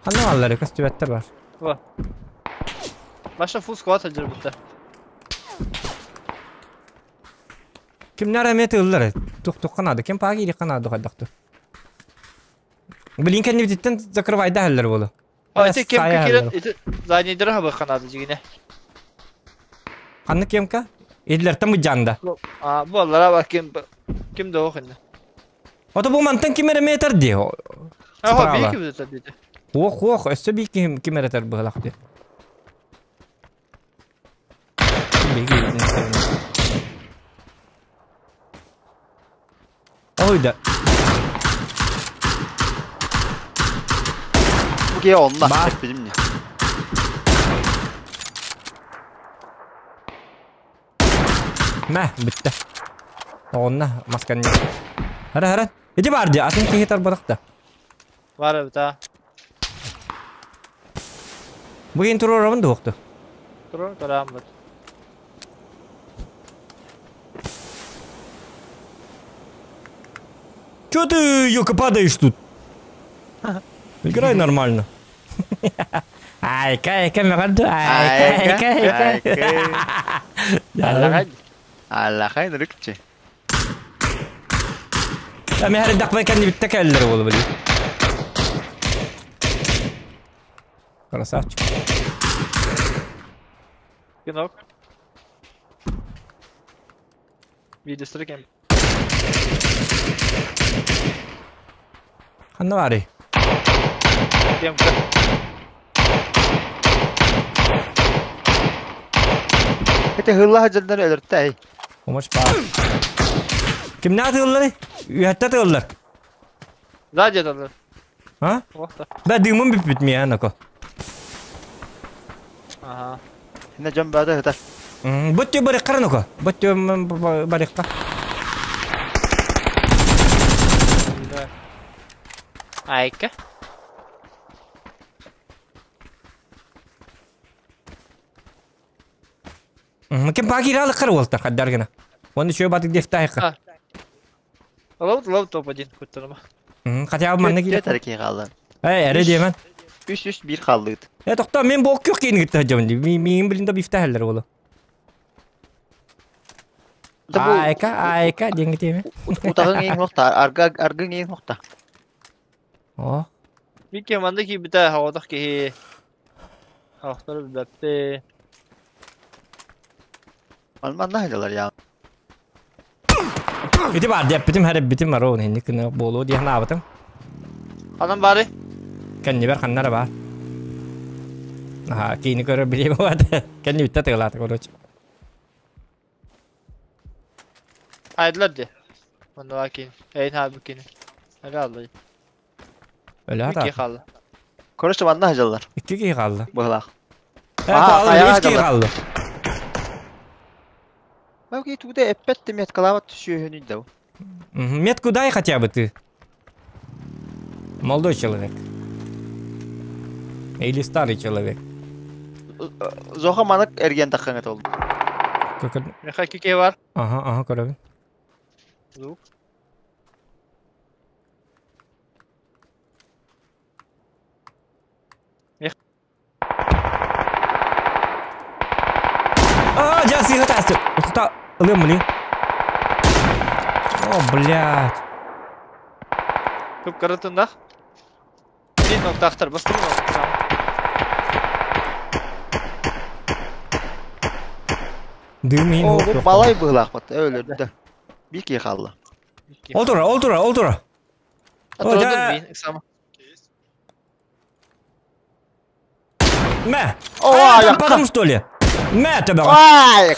Хана алар костюметтер бар. Ва. Баша full squad алыр битте. Кимнер эме тыллар? Тук тук канады. Кем пага ири канады кайдакты. Блин, кенди биттен закрывай да хәлләр болу. А, эти кемка кирен, эти задний дырга бу канады жигине. Канны кемка? Эдлер там жанда. А, бу аллара бак кем ким да окынды. Ото бу мантан ким метр ди. А, би ким да диде. Ох, ох, өссө би ким ким эретер быгалак ди. Ой да. Бу ке онна. Билим не. Мә, битте. Онна масканы. Хара хара. Иди бар ди, атын кихитар баракта. Бар бит. Бүгін турорабын да оқты. Турор карам бит. Чё ты, Йока, падаешь тут? Играй нормально. Айка, айка, меганду, айка, айка, айка. Аллахай. Аллахай нырыкчы. Я мен хәрі дақпай кәнді бітті кәлілер болы білі. Красавчик. Кинок. Видео кем. Ханна бары. Кемка. Это хылла хаҗалдар өлөртәй. Помощь бар. Ким не атыллар? Үйәтті атыллар. Сзади атыллар. А? Да дымым бит бит мия нако. Ага. Хинэ жон бада хытар. Бөттө барык караноко. Бөттө барыкка. Да. Айка. Ким пакир алыққар уолтар хаддар гына. Оны шөй батык дефтайыққа. Лоу лоу топ-1 куттарыма. Хотя бы манна Кире кире. тарки қалды. Эй, эре деймен. 3-3-1 қалды. Э, тоқта, мен бок yok кейін гитті хаджамын. Мен білінде бифтахаллар олы. Айка, айка, денге теме. Утағың ең ноқта, аргың ең ноқта. О, Микке манна ки бита хавадах ки. Хавтар бәппе. Алман хайдалар я. Ити бар деп битим хәреп битим бар ол хинни күнә болу диян абытым. Анам бары. Кәнни бер ханнара бар. Аха, кейini көрө биле болады. Кәнни битте тыгылаты короче. Айдылар де. Манна вакин. Эйн ха букин. Әле алды. Öyle Микке ата. қалды. Короче, манна хайдалар. Икки кей қалды. Бұғылақ. Э, Аа, қалды, аяға үч кей қалды. қалды. Бәлки тугда эппет меткалават түшүһүнү дау. Метку дай хотя бы ты. Молодой человек. Или старый человек. Зоха манык эрген таққаңа толды. Как это? Меха кике бар. Ага, ага, көрөбүн. Звук. А, жасы хатасты. Кута ылым ли? О, блядь. Көп каратында. Bir nokta aktar bastım mı? Дым ин. О, бу балай быһылаах бат, өлөрдө. Бир кии хаалла. Ол тура, ол тура, ол тура. О, да. Мә. О, А, аяққа. потом что ли? Мә тебе. Ай,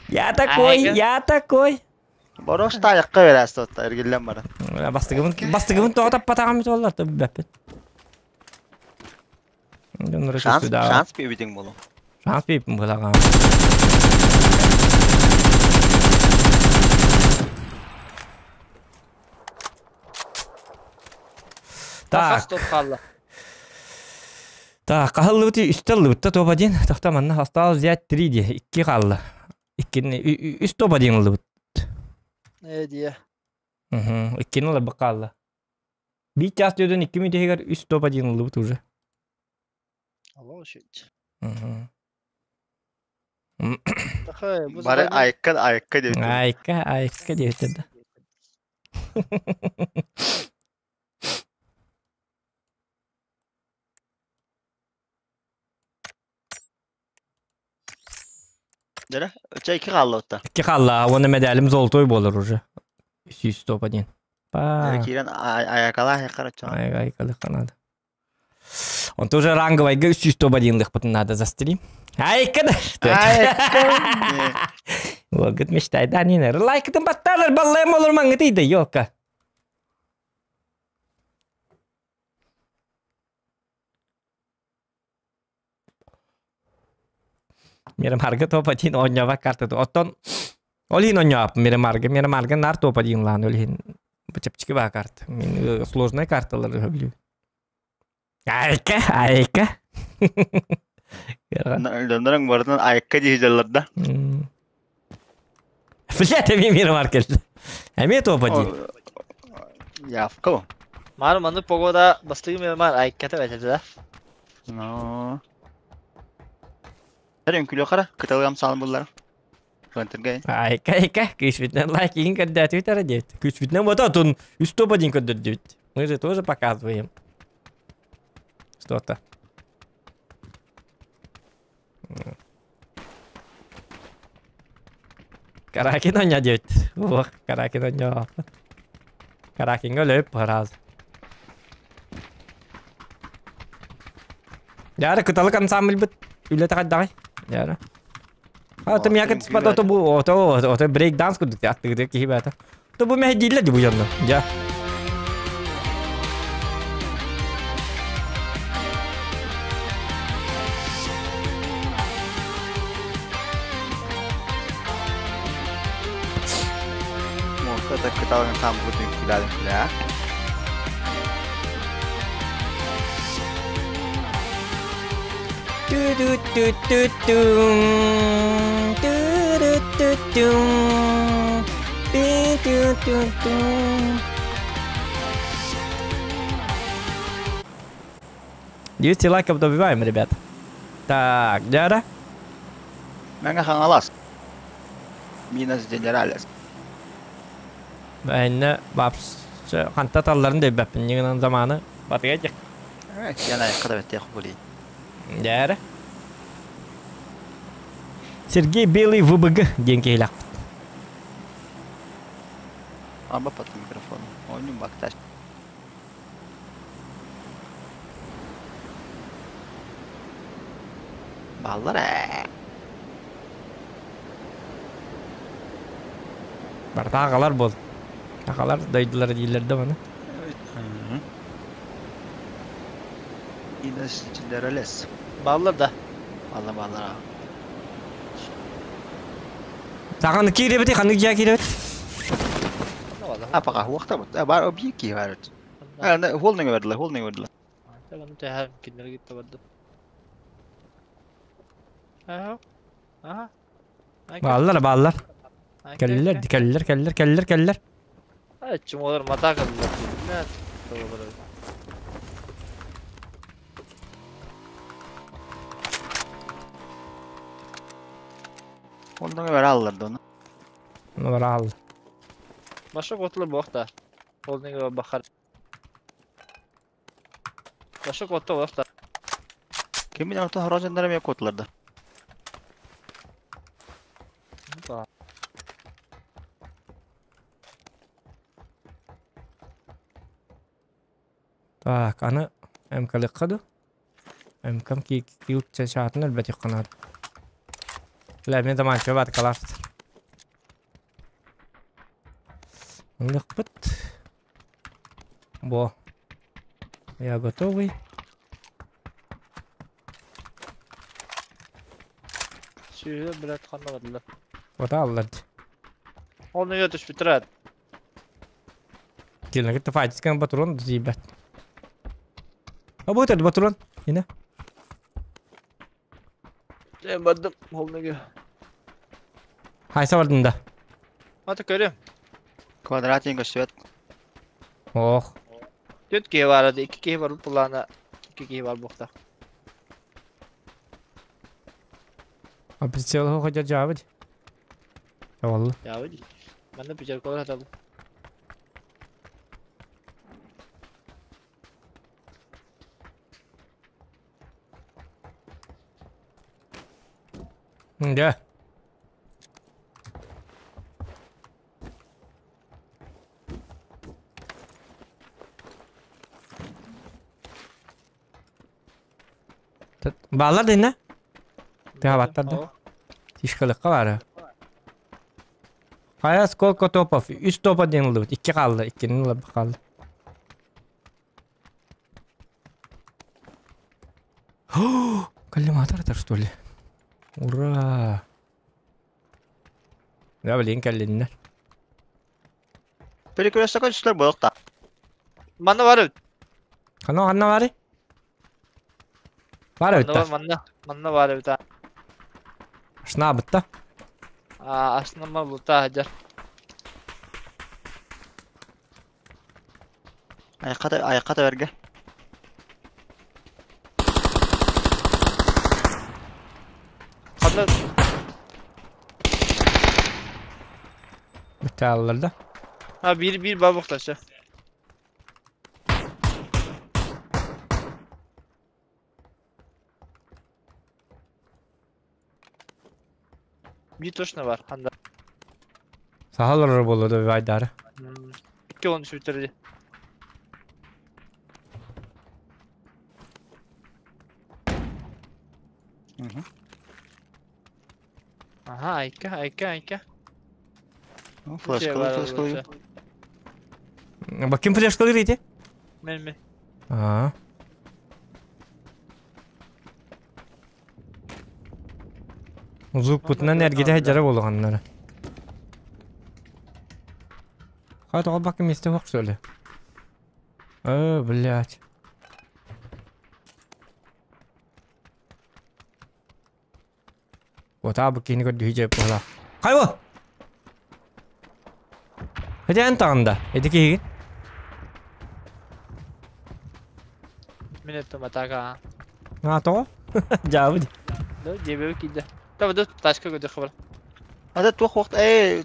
Я такой, я такой. Борошта аяққа берәсті отта, эргиллен бара. Бастыгыбын, бастыгыбын тоға таппатағам бит олар, төбі бәппет. Шанс, шанс бибитиң болу. Шанс бейпін бұлаған. Так, Стоп қалды. так, қалды үсті бітті топ один. Тоқтаманна осталось взять три де, икки қалды. Иккини, үс топ один ылды бит. Не дие. Иккини ылы бі қалды. Bir час деден икки мүтегер үс топ один ылды бит уже. Алло, shit. Бары айыкка, айыкка деп. Айка, айка деп да. Дere, өчө iki хаалла отта. Икки қалла, оны медалім золотой болар уже. Үс топ один. Па. Кирен аякала айыккар өчө. Ай, ай, надо. Он тоже ранговый, үс топ один лых надо застрим. Айка да. Айыкка. Вот, мечтай, да, не, лайкытын батталар, баллайм олар маңы дейді, ёлка. Мирам арга топ один ойнава карта. Оттон Олин ойнап мирам арга, мирам арга нар топ один лан олин. Чепчики ба карта. Мен сложная карталар люблю. Айка, айка. Донорың барынан айыкка дейжелер да. Блядь, эми мирам аркел. Эми топ один. Явка. Мар маны погода бастыгы мар айкката бәтеді да. Но. Әрен күлі қара, кыталгам салым бұлар. Көнтірге. Айка, айка, күшбітнен лайк ин когда твиттера девять. Күшбітнен вот он үс топ один когда девять. Мы же тоже показываем. Что-то. Каракин оня девять. Ох, Каракин оня. Каракин өлөп раз. Яра кыталык ансамбль бит. Үле тагай. Яра. А то меня как спад то бу ото ото брейк данс кудук аттыгы кихи бата. То бу мә дилле бу янна. Я. Это кыталыгын хаампытын күлээдин. Ту-ду-ту-ту-ту. Ту-ду-ту-ту. Ту-ту-ту-ту. 200 лайков добиваем, ребят. Так, Дяра. Мэҥэ Хаҥалас. Минас Генералес. Бэйнэ бапс ханта талларын дөйбәппин нигынан заманы батыга дьик. Яна айыққа да беттех були. Дяра. Сергей Белый ВБГ диэн киһилэхпит. Арба пат микрофон. Ойнум бакташ. Баллар ээ. Барта аҕалар бол. Аҕалар дойдулара дииллэр да маны. Минас Генералес. Баллар да. Баллар баллар. Саҕаны киирэбит, ханнык дьиэ киирэбит? Апаға хуақта бут. Бар объект ки бар. Холнинг бердилер, холнинг бердилер. Оны тэһэ кинилер гитте барды. Аха. Аха. Баллар, баллар. Кэллэр, кэллэр, кэллэр, кэллэр, кэллэр. Чумолар мата кэллэр. Холнинг бер аллар да оны. Ну, бар алды. Баша котлар буохта. Холнинг бахар. Баша котта буохта. Ким билер орта хорожандар эме котларда. Так, аны МКлыкка ду. МКм ки килт чачатын өлбөтүк канат. Лә, мен заман чөбат калашт. Лыкпыт. Бо. Я готовый. Сүйе билет ханна бардылар. Вот аллар. Холнинг түшпүт турат. Келин кытта файтискан патрон дибет. А будет это патрон? Ине. Мен бардым холнинг. Хайса бардын да. Ата көрөм. Квадратин көсөт. Ох. Төрт киһи бар edi, 2 киһи бар булана, 2 киһи бар буохта. А прицел хотя жабыт. Валла. Ябы. Манна печеркалар хатабы. Да. Баллар дейін, Тыга баттар да. Тишкалыкка бары. Кая сколько топов? 3 топа дейін ылды. 2 қалды. 2-nin ылып қалды. Коллиматор это что ли? Ура! Да, блин, каллиннер. Перекресток көчтөр болукта. Манна бар эбит. Ханна ханна бары? Бар эбит Манна та. бар, манна. Манна бар эбит. Шна бытта. А, астынама лута хажар. Айыққа да айыққа да берге. Ханна Бітті алылар да. Ha bir bir бар буохташы. Bir точно бар ханда. Сахалар болду вайдары. 2 13 bitirdi. Aha айка айка айка. Флешка, флешка. Ба ким флешка кирейти? Мен мен. А. Звук путынан эргите жара болганнары. Хай тоҕо бакка месте жоқ что ли? Блядь. Вот абы кини көрдү жеп була. Кайбы? Хеден тағында. Эди киһигин. Мин эттим атака. А тоҕо? Жабы. Да, дебе киде. Таба да ташка көдө хабар. Ада туох вакыт эй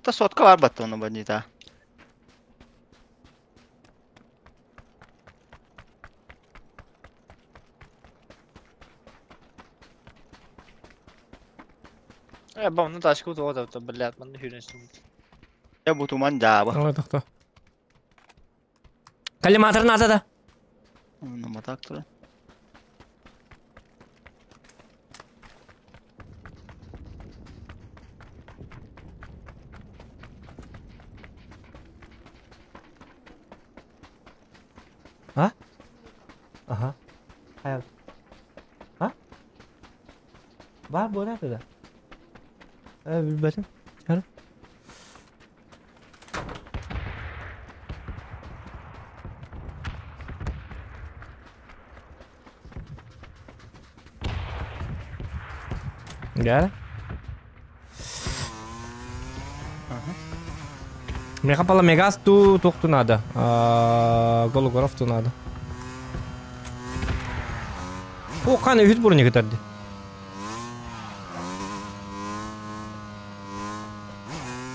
Та сотка бар батты оны бандита. Бам, ну ташка вот вот, блядь, ман хүренсин. Я бутуман жабы. Ой, тохто. Коллиматор надо да. Ну, матак тура. А? Ага. Hayal. А? Бар буолар да. Билбэтим. Хара. Gel. Меха пала мегас ту тухту надо. Гологоров ту надо. О, қаны үт бұрын кетерді.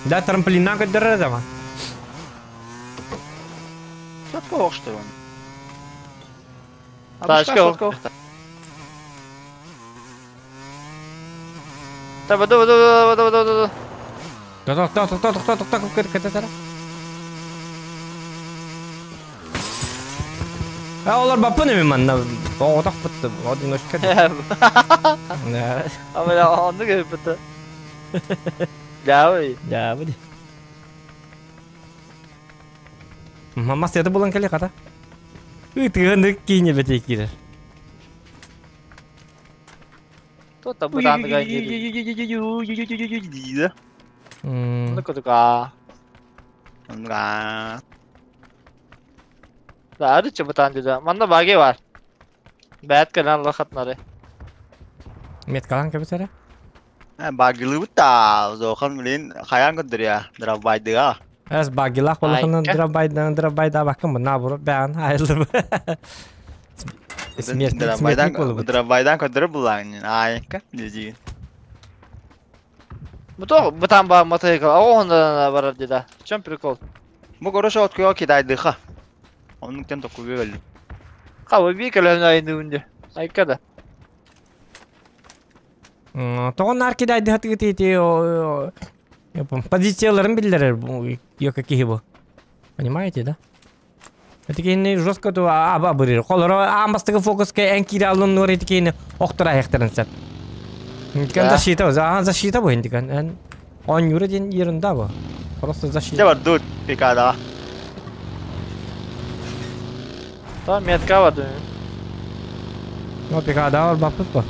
Да, трамплиннан көддөрөр да ма. Сотка оқшты он. Ташка сотка оқты. Таба да да да да да. Тоқта, тоқта, тоқта, тоқта, көп кетер. А олар баппын эми манна. Оғытақ бітті. Одиночка. А онды келіп бітті. Жабы. Жабы. Мама сеті болан келе қата. Үтігінді кейіне бете кейдер. Тота бұданды гайнери. Оны көдіға. Арычы бұтан деді. Манда баги бар. Бәт кэлэн лахатнары. Меткалан кэбитэрэ? Багилы бутта. Зохан билин хаян көддүрүя. Драббайдыга. Эс багилах болохунан драббайдан драббайда баккын бу набур бээн айылды. Смертник болубут. Драббайдан көддүрүп буллаң. Айка дежи. Бу бутан ба мотоцикл. Оғында барар деді. В чем прикол? Бу көрөшө откуя кидайдыха. Онуктен токуга келди. Кабы бий кэлэн айны үнде. Айка да. Тоҕон нар кидайды хатыгы ти позицияларын билдерер йока киһи бу. Понимаете, да? Это кейини жестко ту аба бырыр. Колоро амбастыгы фокуска эн кире алын нур эти кейини охтура хехтерин сеп. Интикан защита, защита бу интикан. Эн он юре ден ерында бу. Просто защита. Жабар дут пикада. Там метка бар. Ну пикада бар бапыт бу.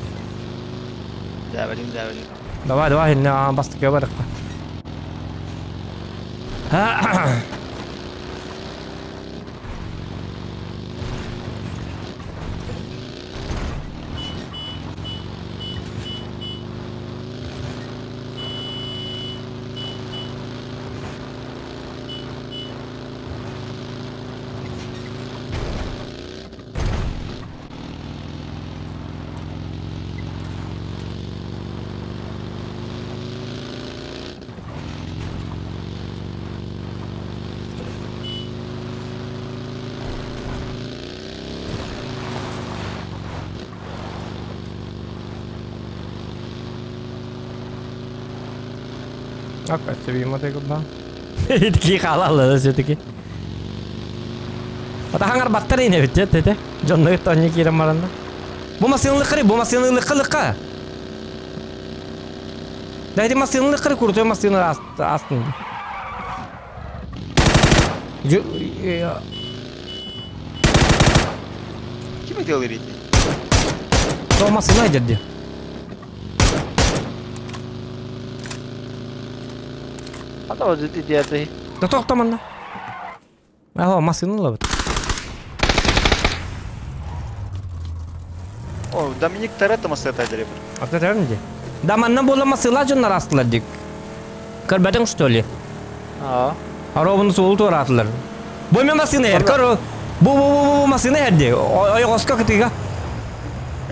Жабарим, жабарим. Давай, давай, хинне амбастыгы барык. Опять мотоцикл. Итки халалы все-таки. Ата хаңар баттар ине бит, тете. Жонны тонни кирем баранда. Бу масыны лыкыры, бу масыны лыкы лыкы. Да эти массыынаны кыры крутой массыына астын. Ким это делает? То массыына дерди. Ата вот эти диэти. Да тоқтаманна. Ага, массыына лабыт. О, Доминик Торетто массыына дереп. Ата термди. Да манна бола массыла жоннар астылар дик. Көрбәдең что ли? Аа. Аробын суол туратылар. Бу мен массыына ер, көр. Бу массыына ерди. Ой, оска кытыга.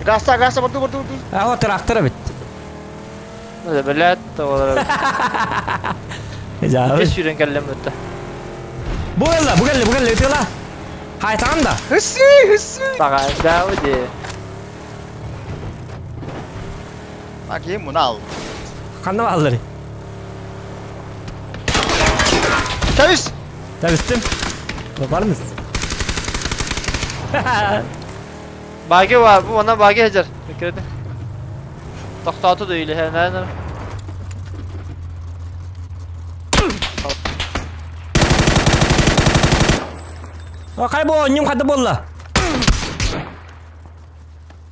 Гаса, гаса, барду, барду, барду. Ага, трактор бит. Ну да, блядь, олар. Ja. Kes сүйрен кәллем өтті. Бу келді, бу келді, бу келді, өтті ла. Хайтан да. Хысы, хысы. Баға, да, өте. Аки, мунал. Қанды алыр. Табис. Табистим. Бармыз. Баги бар, бу она баги хажар. Бекірді. Тоқтату да үйлі, хәнән. Қай бу, нем қады болла?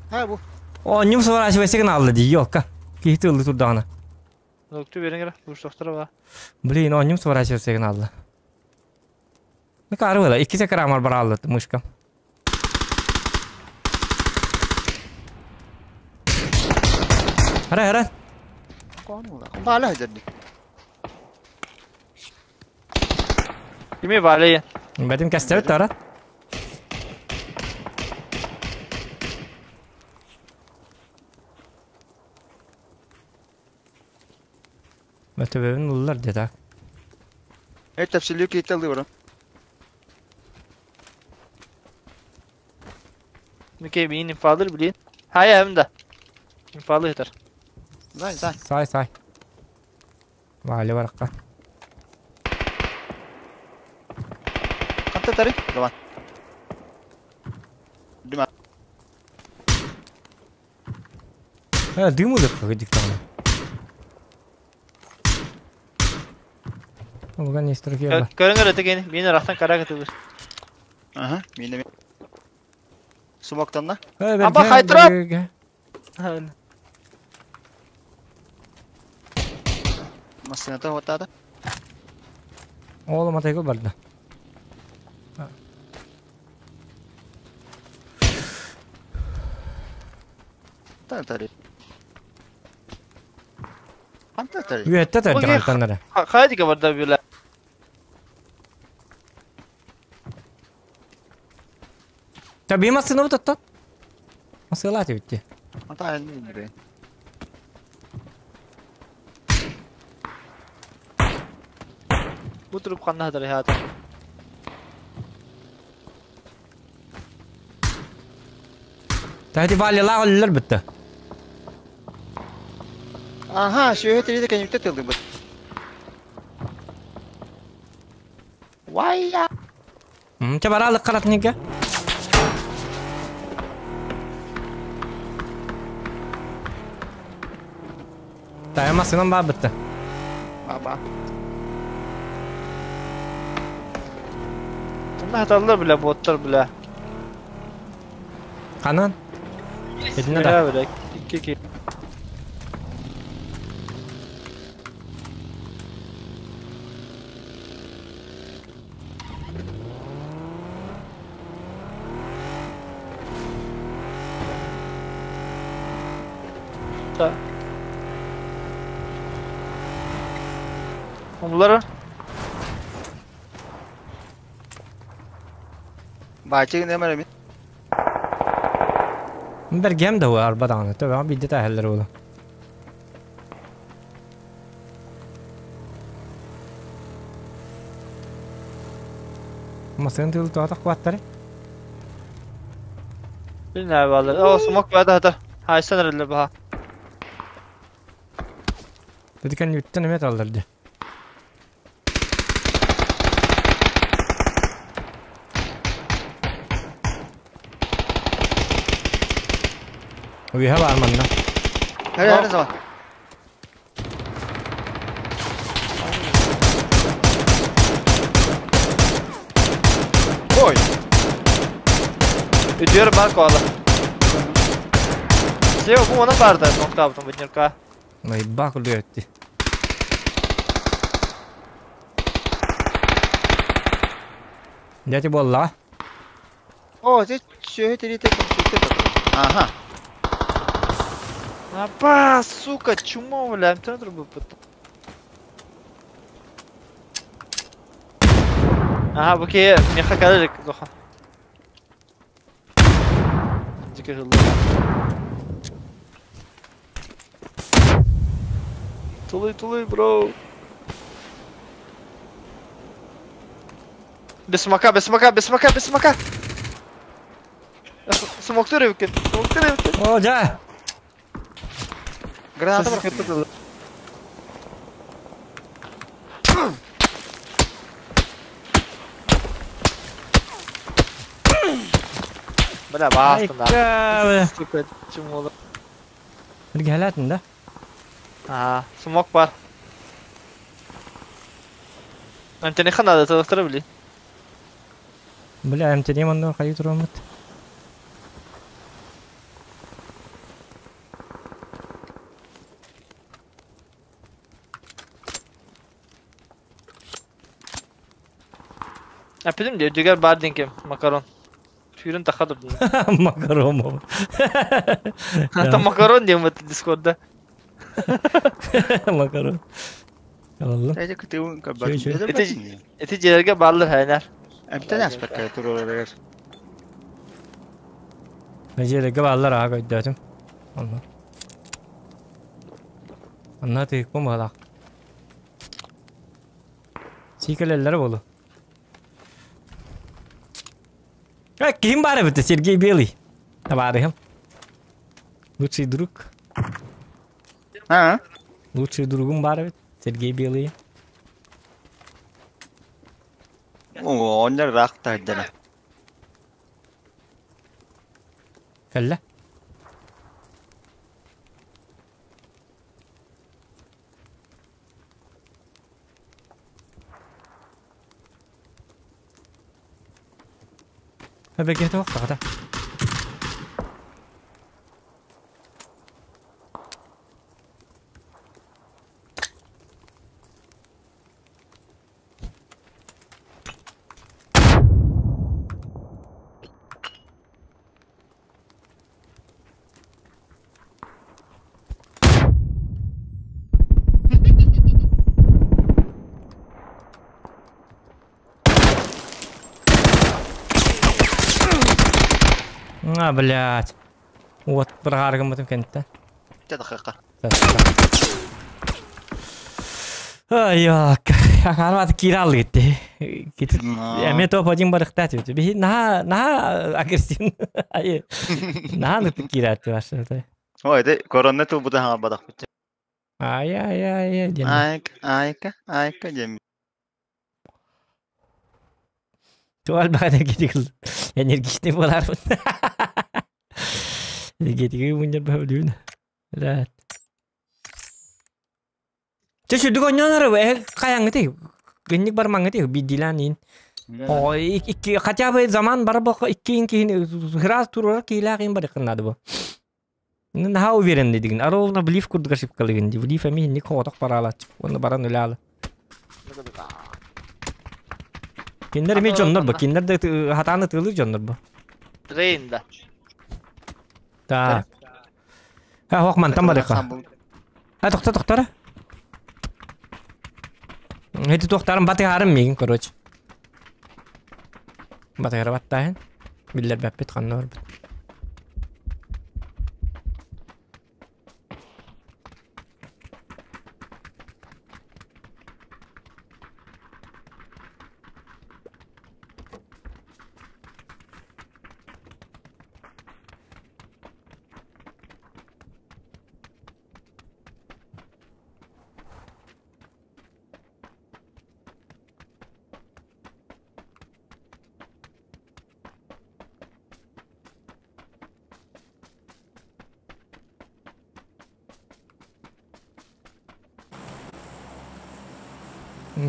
Ха бу. О, нем сворачивайся алды ди, ёлка. Кейті ылды турдағына. Нокту беріңгір, бұл шоқтыра ба. Блин, о, нем сворачивайся алды. Ну, кары было, икки секрамар бар алды мышка. Хара, хара. Бала хажарди. Кеме балайы? Бәдім кәстәбіт тара. Бәтөбөбүн уллар деді. Evet, tepsili ki италды бара. Микей бейін инфалыр білейін. Хай, әмді. Инфалы етер. Зай, зай. Сай, сай. Вали бараққа. Канта тари? Давай. Дима. Дым улық диктаны. Бұған не істер келді. Көріңгір өтеген, мені рақтан қара кетіп. Ага, мені. Сумоктан да? Аба, қайтырап! Массыната отады. Oğlum atayı bardı. Тари. Канта тари. Үйетті тәрді қантанары. Қайдыға барда бүйла. Таби массыны бұтатты. Масыла бітті. Ата енді. Бұл тұрып қанна хатар хата. Тәді вали лағылылар бітті. Ага, шөйе тириде кенюкте тылды бит. Вайя. Че баралық қарат неге? Тая массынан бар бітті. Баба. Бұнда хаталар біле, боттар біле. Қанан? Едіне да. Біле, біле. Ки. Onlara Бачыгын эмер эми. Бергем да var баданы. Төбе бидде тәһәлләр булды. Масын тыл туата куаттары. Bilmiyorum vallahi. O smoke verdi hata. Haysan herhalde bu ha. Dedi kan üттен эме талдырды. Уйха бар манна. Хәр хәр zaman. Ой! Үдүөр бар коала. Сева, бу она барда, ноктабытын бутнерка. Найбак үлүөтти. Дяти болла. О, здесь все это это Ага. Аба, сука, чмо, бля, центр был потом. Ага, бу ки меха калерик зоха. Дикий жил. Тулы, тулы, бро. Без смока, без смока, без смока, без смока. Смоктыр эвкен, смоктыр эвкен. О, да. Граната бросил. Бля, баста да. Сука, чмо. Ргелятын да? А, смок бар. Антени ханада тылыктыры били. Бля, МТД мандар кайы турамыт. Апидим де дүгер бар денке макарон. Түйрін тақадыр. Макарон. Там макарон дейм в дискордда. Макарон. Алла. Эти кытыын Эти жерге барлыр хайнар. Эмтен аспекка турулар. Жерге барлар ага өйдөтүм. Анна. Анна тык бу малак. Сикелелер болу. Ким бар это? Сергей Белый. Товарищ. Лучший друг. А? Лучший другум бар Сергей Белый. О, он рак тагдана. Калла. Бәгәтә вакыт та. А, блядь. Вот, прогаргам этом кенте. Ай, армат кирал гитти. Кит. Эме топ один барыктат бит. Би на на агрессивно. Ай. На ну кират ваш. Ой, это корона ту буда ха бадах бит. Ай ай ай. Айк, айка, айка дем. Туал бана гитик. Энергичный болар. Энергетик муньяр бабдүн. Да. Чөчү дүгөн нонары э каяңы Генник бар маңы бидиланин. О, икки хотя бы заман бар бу икки кин раз турар килагин бар кынады бу. Наха уверен дедигин. Аровна блиф курдуга шип калыгын. Блиф эми ник хоток баралат. Оны баран үлалы. Киндер эми жоннор бу. Киндер де хатаны тылы жоннор бу. Трейнда. Так. Ха, хокман там барыка. Ха, тохта, тохтара. Эти тохтарым батыгарым мигин, короче. Батыгара баттайын. Биллер бәппет канны бар.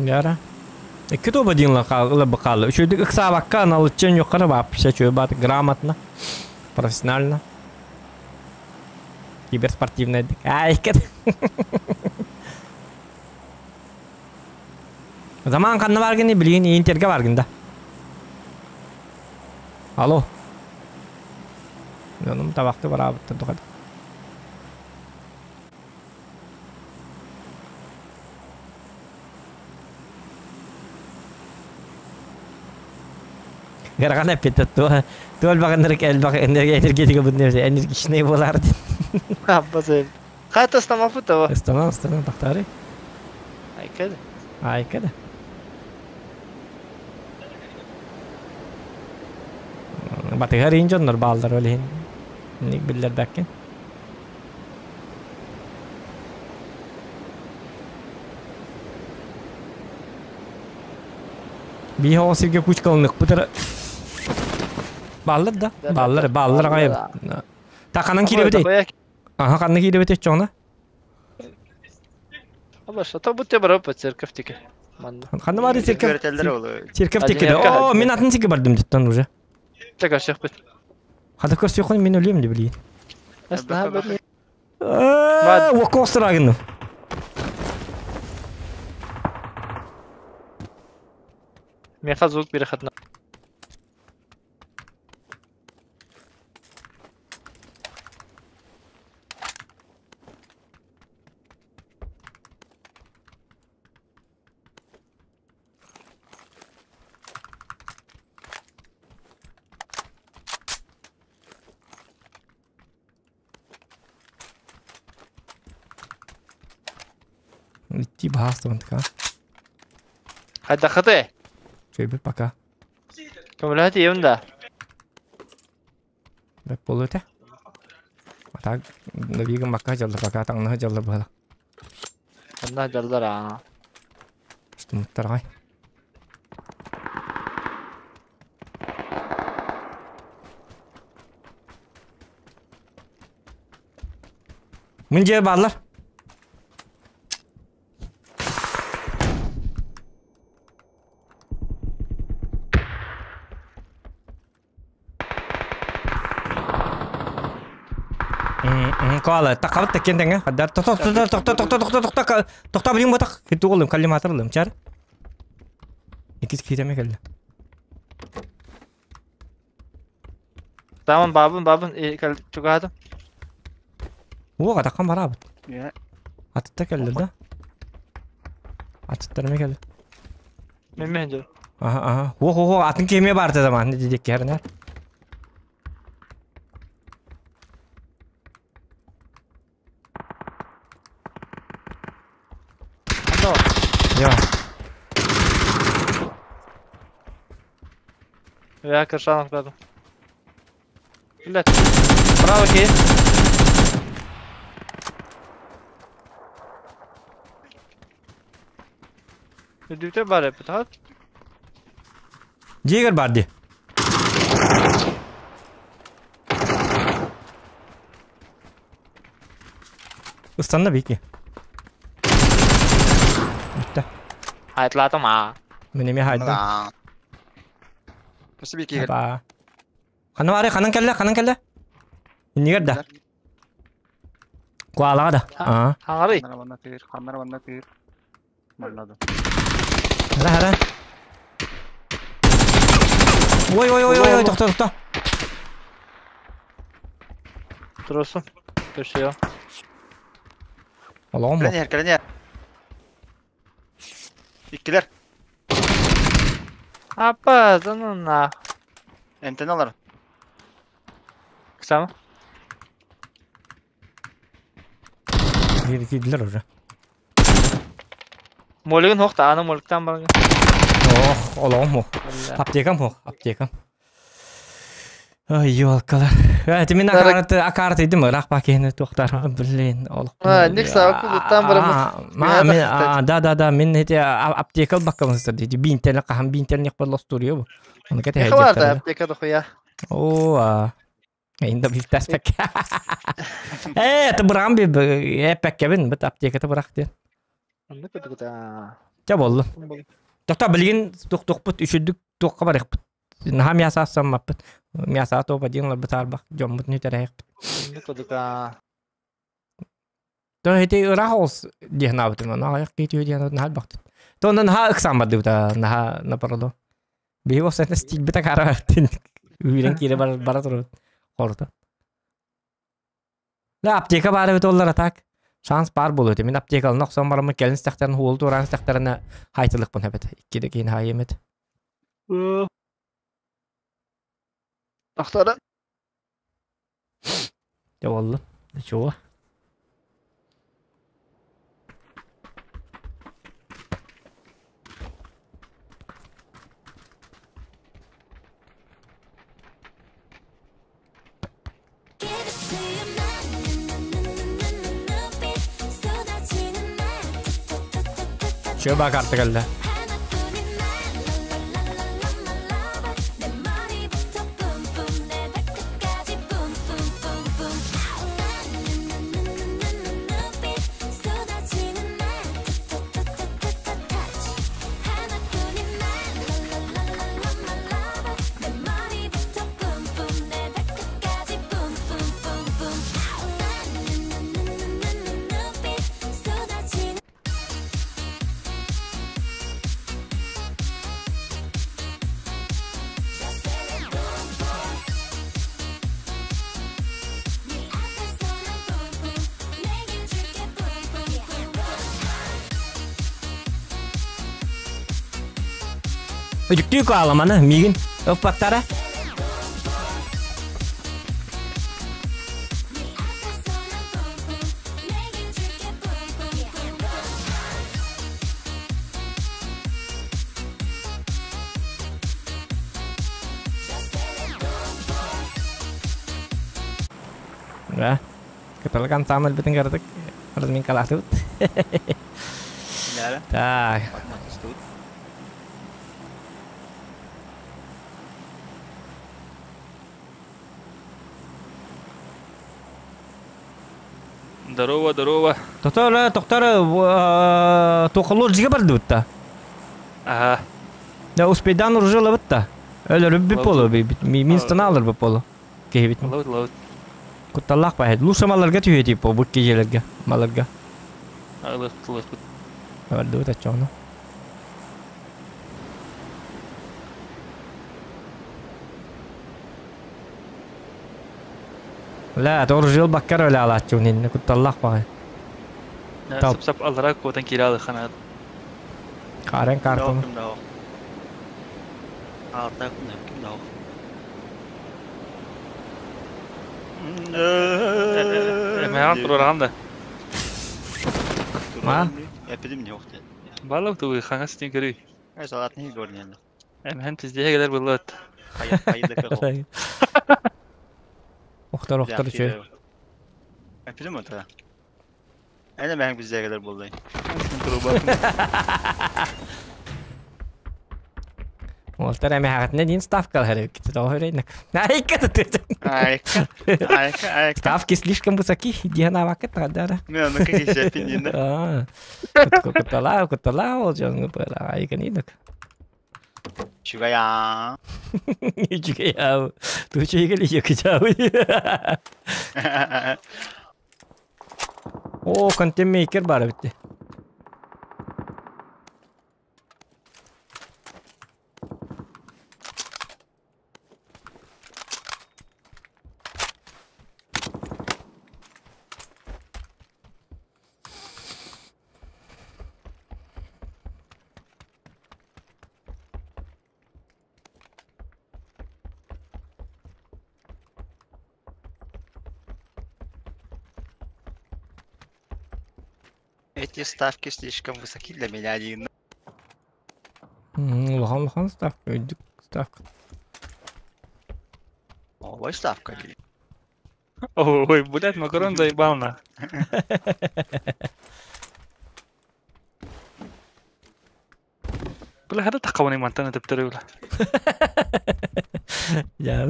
Яра. Икки тоба диэн бакаалы. Үчүгдүк ыксаабакка аналыччан юққара вообще чөй бат грамотно, профессионально. Киберспортивный. Ай, кет. Заман ханна баргын билигин Интерге баргын да. Алло. Онум табакты барабыттыр духады. Гаргана петет то тол багынырык элбак энергетика бу нерсе энергичный болар. Аббазы. Кайта стамафы того. Ыстана ыстана тактары. Айкады. Айкада. Батыгар инжоннор баалдар олин. Ник биллер бәккен. Би хоосирге күч кылынык бутыр. Баллар да. Баллар, баллар гайып. Та канан кире бите. Аха, канны кире бите чоңна. Абаш, ата бу те барап церковь тике. Манна. Канны бар церковь. Көрөтелдер ол. Церковь тике. О, мен атын тике бардым диттан уже. Так ашык бит. Хата көрсө мен өлөм деп билейин. Астына бер. Окострагын. Меха звук переход на. Идти баастыбын така. Хайда хаты. Чөйбүт пока. Көмөлөт ием да. Бэк болу өтө. Ата набигин макка жалды пока таңны жалды бала. Онна жалдар а. Штумуттар гай. Мын жер барлар. Кала, тақабыт тәккен тәңе. Қадар, тоқта, тоқта, тоқта, тоқта, тоқта, тоқта, тоқта, білім ботақ. Кету олым, коллиматор олым, чар. Екіз кейтеме келді. Тамам бабын бабын кел чугадым. О, атаққан бар абыт. Я. Атытта келді да. Атыттар ме келді. Мен мен жол. Аха, аха. О, о, о, атын кеме барды заман, дедек кернер. Но. Я. Я крышанок дадым. Блядь. Право ки. Дүтө бар эпит, хат? Жегер барды. Ыстанна бейки. Бітті. Айтлатым а. Мен еме хайдым. Осы бейки. Аба. Қаны бары, қанан келді, қанан келді. Негер да. Куалаға да. Аа. Хаңары. Ханнара ванна тыыр, ханнара ванна тыыр. Маннады. Хара, хара. Ой, ой, ой, ой, ой, тоқта, тоқта. Туросун. Көрсөйө. Олоғым ба? Кіленер, кіленер. Иккилер. Апа, занына. Энтен алар. Кысамы? Кирдилер уже. Молигин хохта, аны моликтан барган. Ох, олоғым хох. Аптекам хох, аптекам. Ой, ёлкалар. Это мен акарты идим, рақ пакені тоқтар. Блин, олық. А, ник сабакы буттан барамыз. Ма, мен, да, да, да, мен эти аптека баккамыздар дейді. Бинтелі қахан бинтелі неқ барлас турио бу. Оны кете Хабар да аптека дохуя. О, инда бир таспек. Это бұрам би, эпекке бин, бит аптекаты бұрақ ден. Анда көтү да. Жа болду. Тоқта билигин туохпут үчүрдүк туохха барыахпыт. Наһаа мясо ассаммаппыт. Мясо топ один ларбыт арбах дьоммут нүтэрэйэхпит. Кодука. То эти ыраах олс диэн аабытым, аны аҕыйах киһи түһү диэн наһаа элбэхтит. То онно наһаа ыксаан бардыбыта, наһаа напроло. Биһи осетна стилбит акара үүрэн киирэ бара бара турабыт. Хорото. Да аптека баар эбит оллар атак. Шанс баар буолуо этэ. Мин аптекалана охсон бараммын кэлин истэхтэрин уол туораан истэхтэринэ хайтылыкпын эбит. Икки да киһини хаайым эт. Ахтара. Дьэ буолла. Ничего. Чөба карта кэллэ. Үтүктүү кааламаны миигин ыппаттара. Да. Кыталык ансамбль битин кардык. Разминкалаатыбыт. Так. Здорово, здорово. Токтор, токтор, туохоллуур дьигэ бардыбытта. Ага. Да успейдан уржылабытта. Өлөрүбүт болу, мин станалар болу. Киһибит. Лаут, лаут. Кутталлаах баһет. Лучше маларга түһүө типа бу киһилерге, маларга. Алых, алых. Бардыбыт аччоҕуна. Ла, торжил баккар өлө алааччы инне кутталлаах баҕай. Сап сап аллара куотан киирэ алыхана. Карен картон. Механ турарам да. Ма? Эпидем не ухте. Балык тугу хаңас тин көрүй. Ай салат не горнен. Эмхэн тиздеге келер булат. Охтар охтар үчү. Эпидем ота. Эне мен биздеге келер болду. Уолтар эмэхэтинэ диин ставка хэрэг тоҕо Айка Айка. Айка, айка. Ставки слишком высоки, диэн авакыт тадара. Не, ну какие же А. Куттала, куттала ол жон бара айка нидок. Чугая. Чугая. Ту чугали якчау. О, контент мейкер бар битти. Эти ставки слишком высоки для меня один. Улахан улахан ставка, өйдүк ставка. Ой, ставка. Ой, блядь, макарон заебал на. Бля, хада тақауны мантаны деп түрі бля. Я.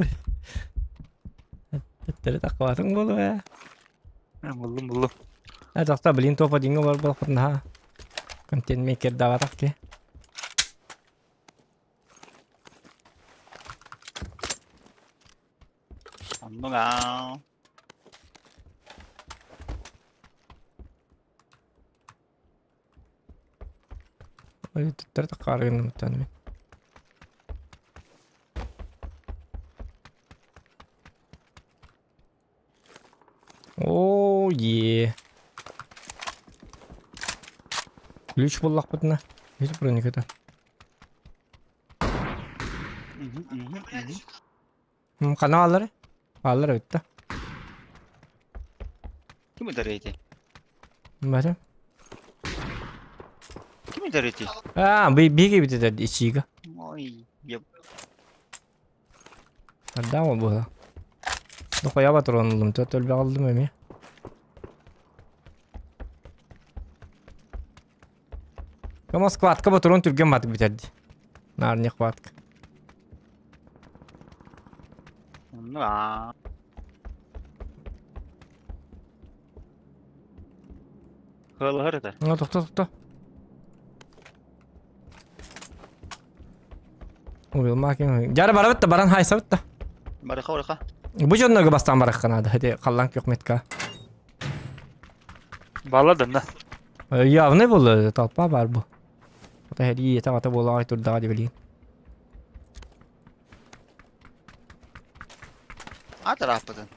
Төптөрү таққабатын болу э. Буллум, буллум. Ә тоқта блин топа динго бар болқытын ха. Контент мейкер даватақ ке. Оннуга. Ой, түттэр таққарыгын муттан мен. О, е. Ключ буллахпытына. Ключ брониката. Хана аллары? Аллары өтті. Ким өтер? Бәті. Ким өтер эти? А, биги битеді ичига. Ой, еп. Арда ол була. Дохоя батыронлум, төт өлбе алдым эми. Кама складка батырон түрген батып битерди. Нар не хватка. Оннуга. Хылыр өтер. Ну, тохто, тохто. Убил макин. Жары барабытта, баран хайсабытта. Барыха, барыха. Бу жоннорго бастан барахканады. Хеде қаллан көкметка. Балладым да. Явный болды, толпа бар бу. Ата хеди ета ата бола ай турда деп билейин. Атараппытын.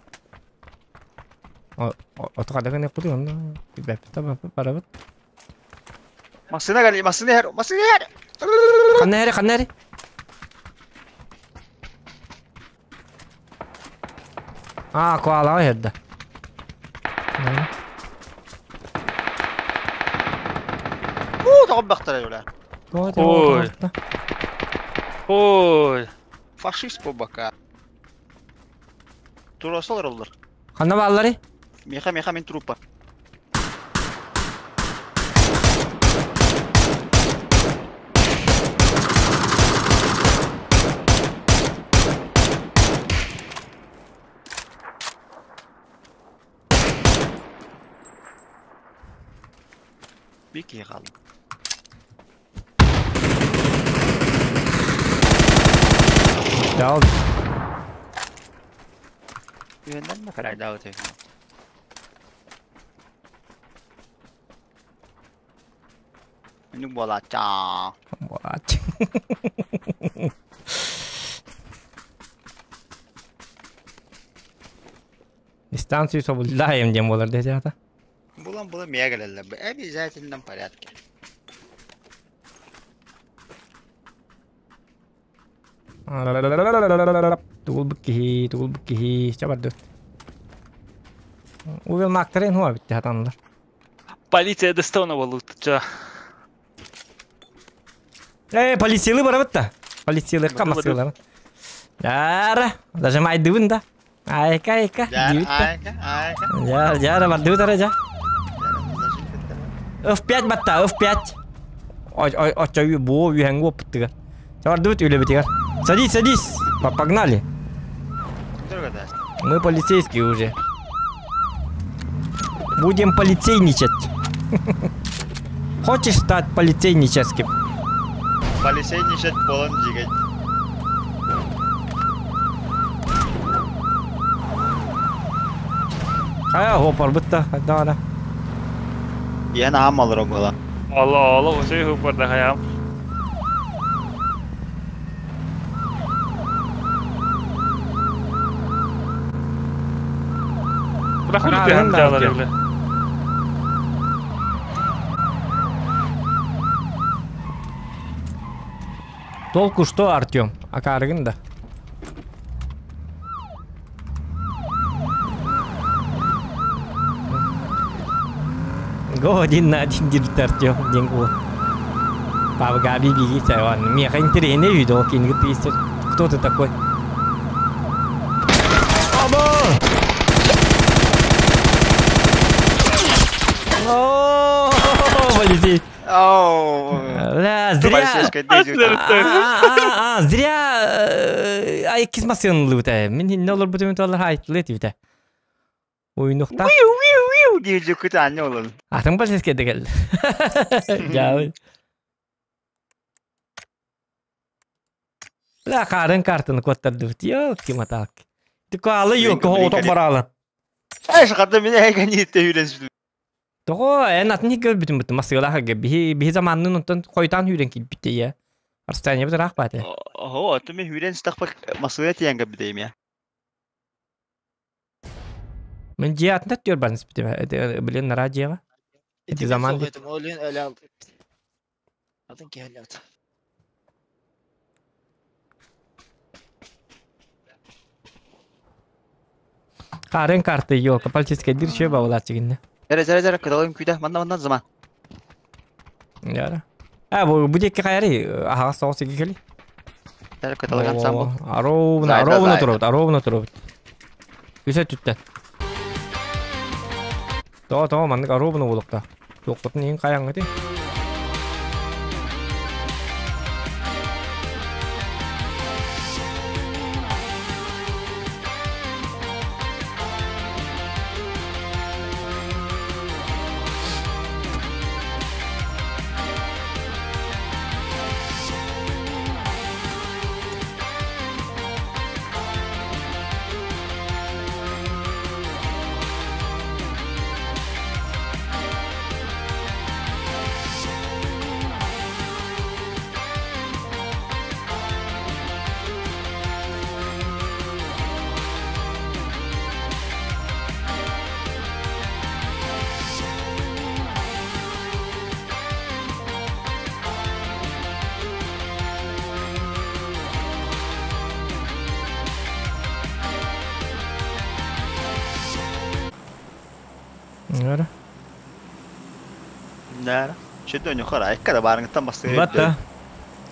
Ата кадаган куды онда. Бәпта барабыт. Масына гали, масына хер, масына хер. Каннери, каннери. А, коала херде. Уу, тоғып бақтар öyle. Ой. Ой. Фашист по бака. Турасалар олар. Ханна баллары? Меха, меха, мен трупа. Бики қалды. Дал. Үйенден ме қарай дауыт Нүк болача. Болач. Дистанцию соблюдаем, дем болар десе ата. Булан була мегалелер. В обязательном порядке. Тугул букки, тугул букки, чабарды. Увел мактарын хуа битти хатанлар. Полиция Дестона болуттча. Эй, полициялы барабытта. Полициялы камасылар. Яра, даже майдыбын да. Айка, айка. Айка, айка. Яра, яра, бардыбыт ара жа. F5 батта, F5. Ой, ой, ой, бу үйәңгө опыттыга. Чабардыбыт үлебитигер. Садись, садись. Погнали. Мы полицейские уже. Будем полицейничать. Хочешь стать полицейническим? Полицейничать полон дигать. А, хопар бытта, да, да. Я на амал робила. Алло, алло, уже хопар да хаям. Бля, Толку что, Артем? Акаргын да. Го один на один дирит Артем, деньгу. Папа Габи беги, он. Меха интересный видео, кинг ты Кто ты такой? Оба! О, полетит. Бля, зря. Зря. Ай, кизмасын лута. Мен не олар бутым толар хайт лет вита. Уйнукта. Уиу, уиу, дип күтә аны олар. Атың полицейский дегел. Жабы. Бля, қарын картаны коттарды. Ёлки-моталки. Тыкалы yok, о баралы. Эй, шахарда меня эйгани түйрен сүтү. Того, эн атын хиггер бүтүн бүтүн масыгала хагга биһи биһи заманнын онтон койтан хүрен килбитте я. Арстане бит рах бате. Ого, аты мен хүрен стахпак масыга тиянга бидейм я. Мен же атын төр барныс битем. Билен нара жега. Эти заман ди. Олин эле алды. Атын келет. Карен карты yok, полицейский дир шөй бабалар чигинне. Жара жара жара кыдалым күйдә, манна манна заман. Яра. А, бу бу декке кайры, ага соос иги кели. Жара кыдалган сам бу. Аровна, аровна туруп, аровна туруп. Үсө түттен. То, то, маннык аровна болукта. Токотун эң каяңы ти. Яра. Да. Чөтө нөхөр айкка да барыңыттан басты. Батта.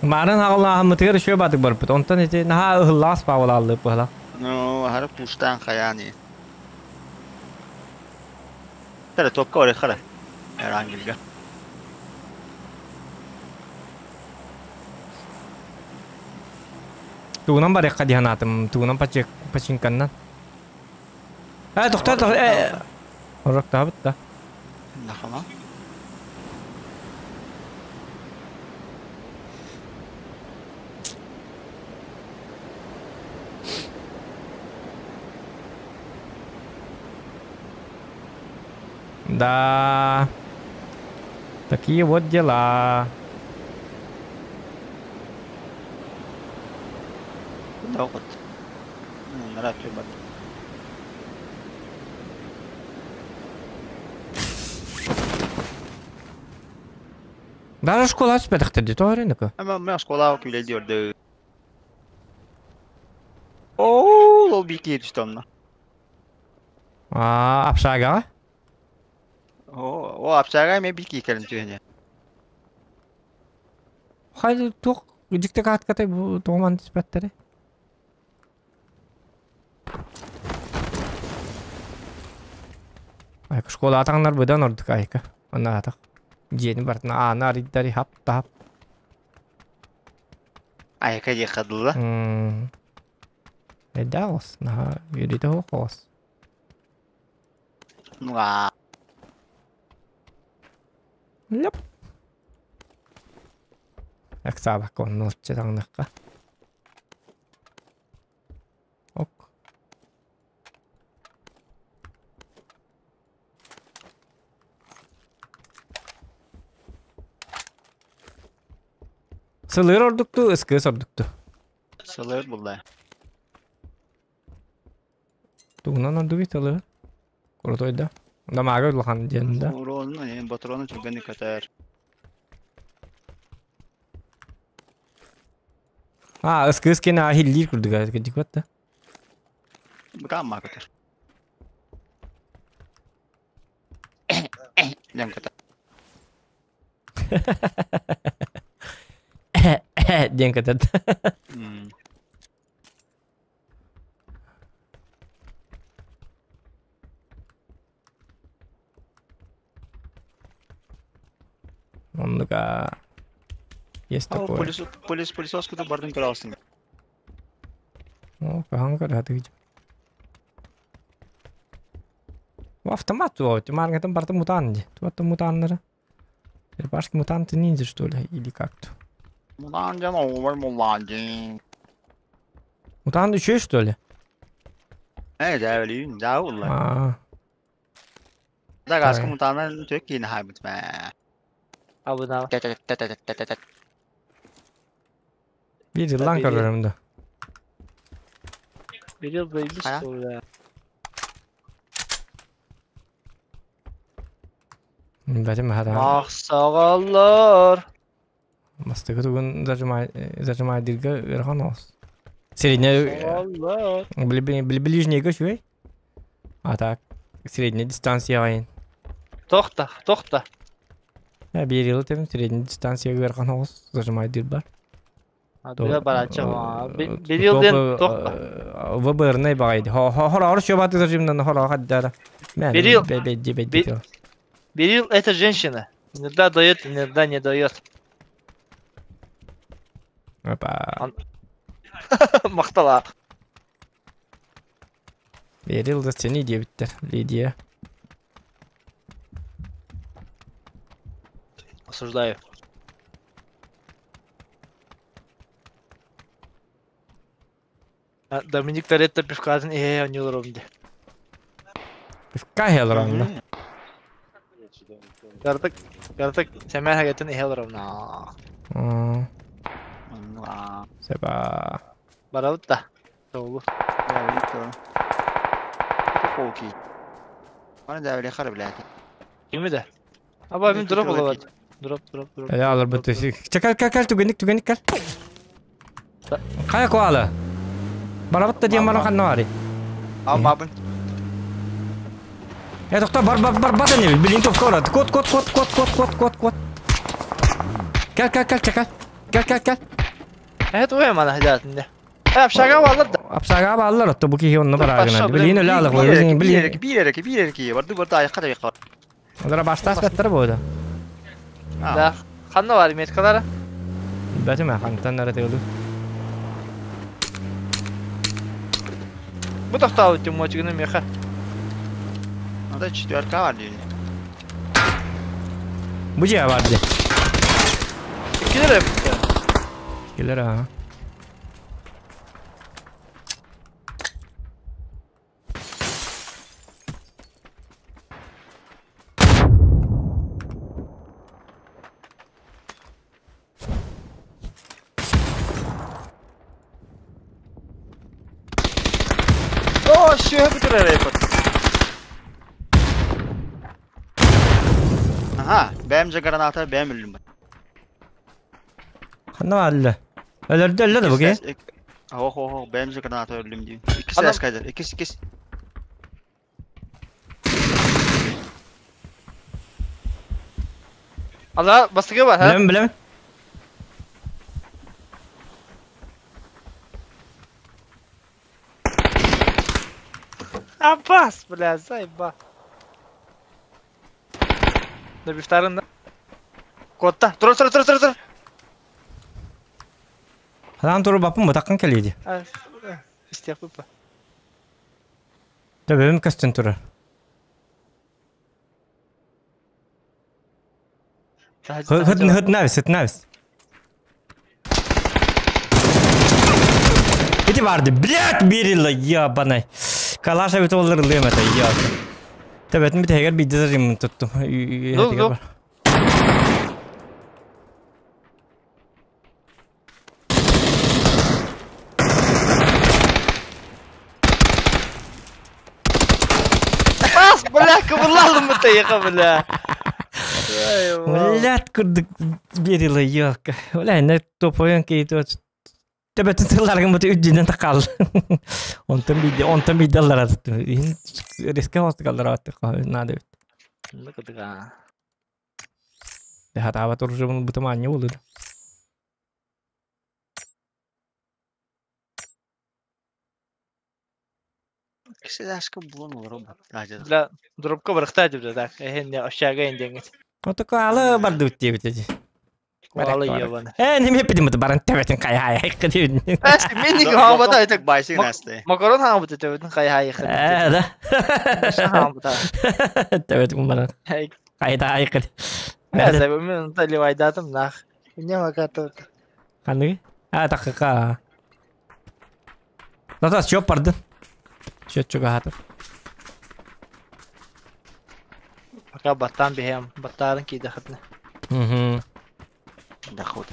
Марын агала мытыр шөй батык барып. Онтон эти наха ыхлас павалалды бала. Ну, хара туштан хаяни. Тара топка ore хара. Эрангилге. Тугунан бар якка диханатым, тугунан пачек пачинканнан. Э, токтор, токтор, э. Орок табыт да. Нахама. Да. Такие вот дела. Да вот. Нара бат. Даже школа спетахтыр то рынок. Ама мен школа күле диорду. О, лол бики түштөмна. А, апшага? О, о, апшага мен бики келим түйене. Хайды тук жикте каткатай бу томан түспәттери. Айка школа атаңнар будан ордук айка. Ана атак. Жени бартына ана риддари хап тап. Айка же хадылла. Эдагос, на юрите хокос. Нуа. Леп. Аксаба коннотче таңнакка. Ок. Сылыр ордукту, ыскыс ордукту. Сылыр булда. Тугунан ордуги сылыр. Крутой да. Да мага улахан диэн да. Уронун, эм батрону түргәнни көтөр. А, ыскыс кене ахиллир курдуга кедик да. Букамма көтөр. Дем көтөр. Диэн көтөр. Оннука есть такое. Полис полис полисос куда бардын көрөсүң. О, кахан көрөтүг. Автомат вот, маргатан барты мутант. Туатта мутаннары. Черепашки мутанты ниндзя, что ли, или как-то. Муланжан овер муланжин. Мутант еще, что ли? Э, да, улла. Да, газка мутана төк кийин хайбыт мэ. Абына. Тет. Bir yıldan görürüm de. Bir yıl böyle Хая? бля. Бәтим хата. Ах, сагаллар. Мастыгы тугун зажимай дирге ырхан ос. Средняя Сагаллар. ближний көчү. А так средняя дистанция айын. Тохта, тохта. Я bir yıl тем средняя дистанция ырхан ос зажимай дир бар. Бile барача. Bir yıl ден тохта. ВБР багайды. Хора ор шобаты зажимнан хора хаддара. Bir yıl- Бе бе Берил это женщина. Иногда дает, иногда не дает. Опа. Мактала. Bir yıl da seni diye bitter. Лидия. Осуждаю. Доминик Торетто пивкатын не ровнде. Пивка хелранна. Картак, картак, сәмән хәгәтен ихел ровна. Себа. Барабыт да. Толу. Полки. Аны да биле хар биле. Кими дә? Аба мин дроп алабат. Дроп, дроп, дроп. Я алыр бит. Чакал кал түгенник түгенник кал. Кая коала? Барабыт да диэн баран ханна бары. А бабын. Э, тохто бар бар бар бар не билин топ кора. Кот кот кот кот кот кот кот кот. Кал кал кал чакал. Кал кал кал. Э, туе мана хәдәтендә. Э, апшага баллар да. Апсага баллар отто бу кихи онны барагына. Билин эле алык билин билин. Бир эки бир эки барды барды аяққа да бекар. Алар баштас беттер бу да. Да. Ханна бар меткалары. Бәтеме хантан нары тегелу. Бу тохтау тимочигны меха. Анда четверка бар дейdi. Бу же барды. Килер Келер а. О, шөһө бүтүрөр эпот. Аха, бәм же граната, бәм үлүм. Ханна алла. Өлөрдө өллө да бу ки. Хо хо хо, бәм же граната үлүм дейм. Икisi эскайдер, икisi икisi. Алла бастыгы бар, ха? Билем билем. Аббас, бля, заеба. Да бифтарын да. Котта. Тур, тур, тур, тур, тур. Хадан туру бапын бутаккан келиди. Истек пупа. Да бөм көстөн турар. Хыт хыт навис, хыт навис. Ити барды, блядь, бирилла, ябанай. Калаша бит олар лым это, я. Табетин бит эгер бидде зажим туттум. Ну, Бас, бля, кыбылалым бит яка, бля. Блядь, курдык бирилла, ёлка. Бля, не топоян кейт Тебетин тылларгын бут үддүнен такал. Онтон бидде, онтон бидде аллар атты. Риске хостык аллар атты. Надо бит. Ну-ка. Хата туржы бутыма не болду. Икisi эска булун olur. Бля, дропка барахта деп да. Эхен общага индеңет. Отоко алы барды үтте бит. Алы ебаны. Э, неме пидим бут баран тебетин кай хай кыды. Эс, мен неге хабата айтак. Байсың насты. Макарон хабата тебетин кай хай кыды. Э, да. Хабата. Тебетин баран. Кай да хай кыды. Э, мен таливайдатым нах. Не маката. Кандай? А, такка. Тата, чөп барды. Чөт чугаһатыр. Пока баттаан биһиэм, баттаарын киидэхитинэ. Угу. Доход.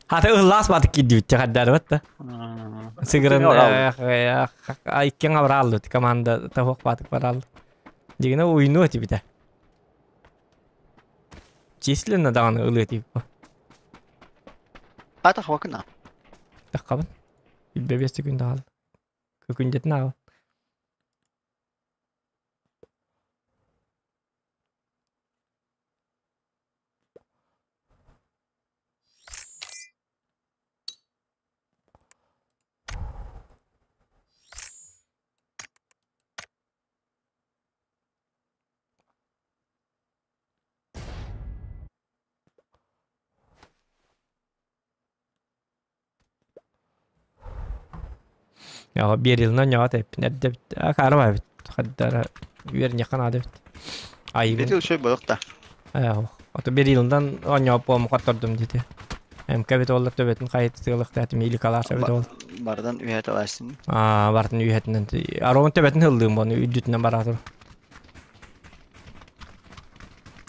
Хата ыллаас батык киирдибит хаддарыбат да. Сыгырын иккен абрааллы команда тавок батык бараллы. Дигине уйну тибите. Численно даҕаны ылыа типпа. Ата хвакына. Таххабын. Билбэбиэс күн даҕал. Күндетин аҕал. Я биэрилна ньаҕа тэппин эрдэ бит акаарба эбит хаддара үөрньэххэ наада эбит айыбын Бити үчүй бодох та. Ото берилдан оонньооппуом хоттордум дите. МК бит оллар төбөтүн хайыт тыалыхтаатым или калаша бит ол. Бардан үйэ таласын. Аа бартын үйэтинен аромын төбөтүн хылдыым бону үрдүтүнэн бараатыр.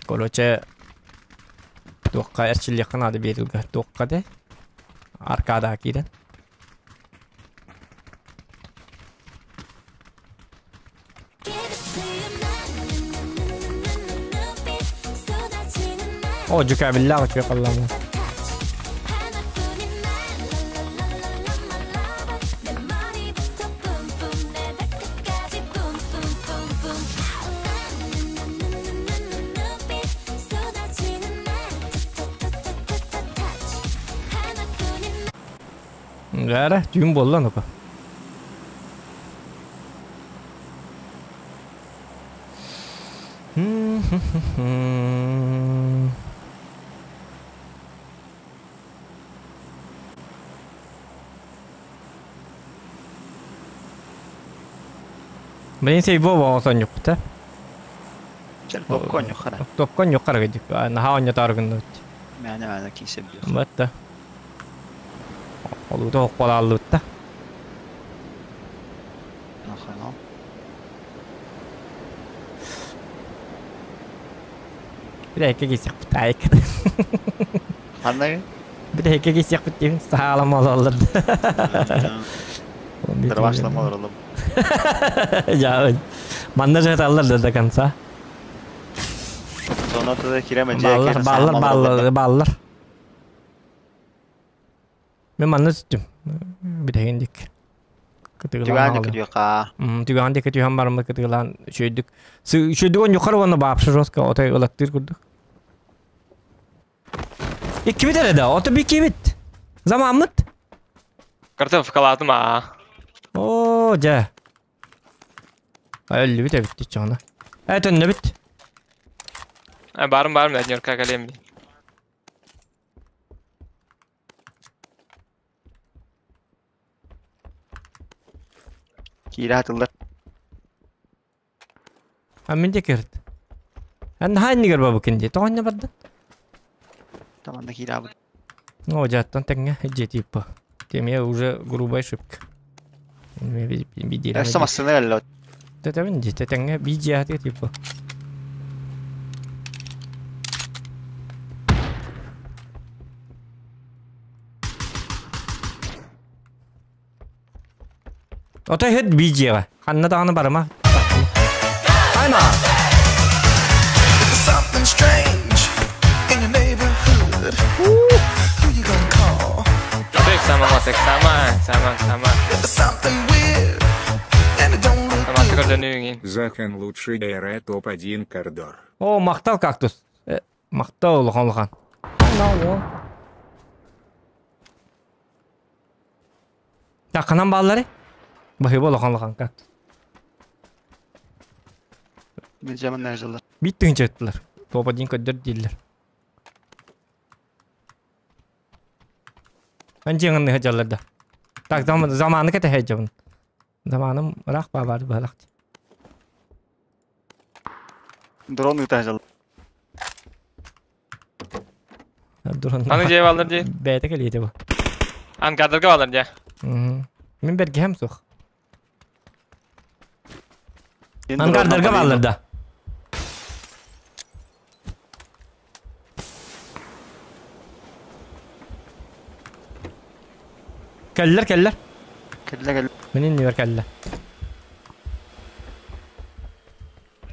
Короче туохха эрчиллиэххэ наада биэрилгэ туохха де аркада киирэн. О, дьүкээбиллээх үчүгэй халлааммын. Бээрэ, түүн буолла ну-ка. Блин, сейбо оҕотонньукпута. Чел попкорн юхара. Топкон юққара кедик. Наһаа онньотааргынныбыт. Мээнэ мээнэ киисэ биир. Батта. Олута хоппалааллыбытта. Нахана. Бир эки кисиэхпит айк. Ханнай? Бир эки кисиэхпит диэн саалам ололлар. Дырвашлама олоролом. Я манна жаталлар да до конца. Сонаты киреме Баллар, баллар, баллар, баллар. Мен манна түттүм. Битеген дик. Түгән күтү ка. Түгән дик түһән барымы кытыгылаан үчөйдүк. Үчөйдүк он юқары оны баапшы жестко отой ылаттыр курдук. Иккибит эрэ да, ото бикибит. Замаммыт. Картоф калаатым аа. О, дьэ. Өллүбүт эбит чоҕуна. Э, төннөбүт. Барым барым да Нюрка калем. Киирэ атыллар. А мен де керт. Эн хайнигер бабыкын дии. Тоҕонньо бардан. Таманда киирэ абыт. О, жаттан тэҥҥэ дьиэ типа. Темия уже грубая ошибка. Эссе массыны элле. Тэтэбин дии, тэтэҥҥэ биидьиэхэтигэ типа. Ото иһит биидьиэҕэ. Ханна даҕаны барыма. Айма! Something strange in your neighborhood. Who you gonna call? Сама сама сама сама. Something weird and it don't look Сама көрдөнүүгүн. Захан лучший ДР топ-1 кордор. О, махтал кактус. Махтал улахан улахан. Тақынан баллары? Бахыба улахан улахан кактус. Мен жаман нәжылар. Бит тыгынча ыттылар. Топ-1 көддөр дииллэр. Анжиңын хажаллар да. Так, заманы кете хажабын. Заманым ыраах баар баалах. Дрон ыта Дрон. Аны жеп алыр дии. Бэйте келиете бу. Ангардарга балар дьэ. Мин бэргэһэм суох. Ангардарга баллар да. Кэллэр, кэллэр. Кэллэ, кэллэ. Мин иннибэр кэллэ.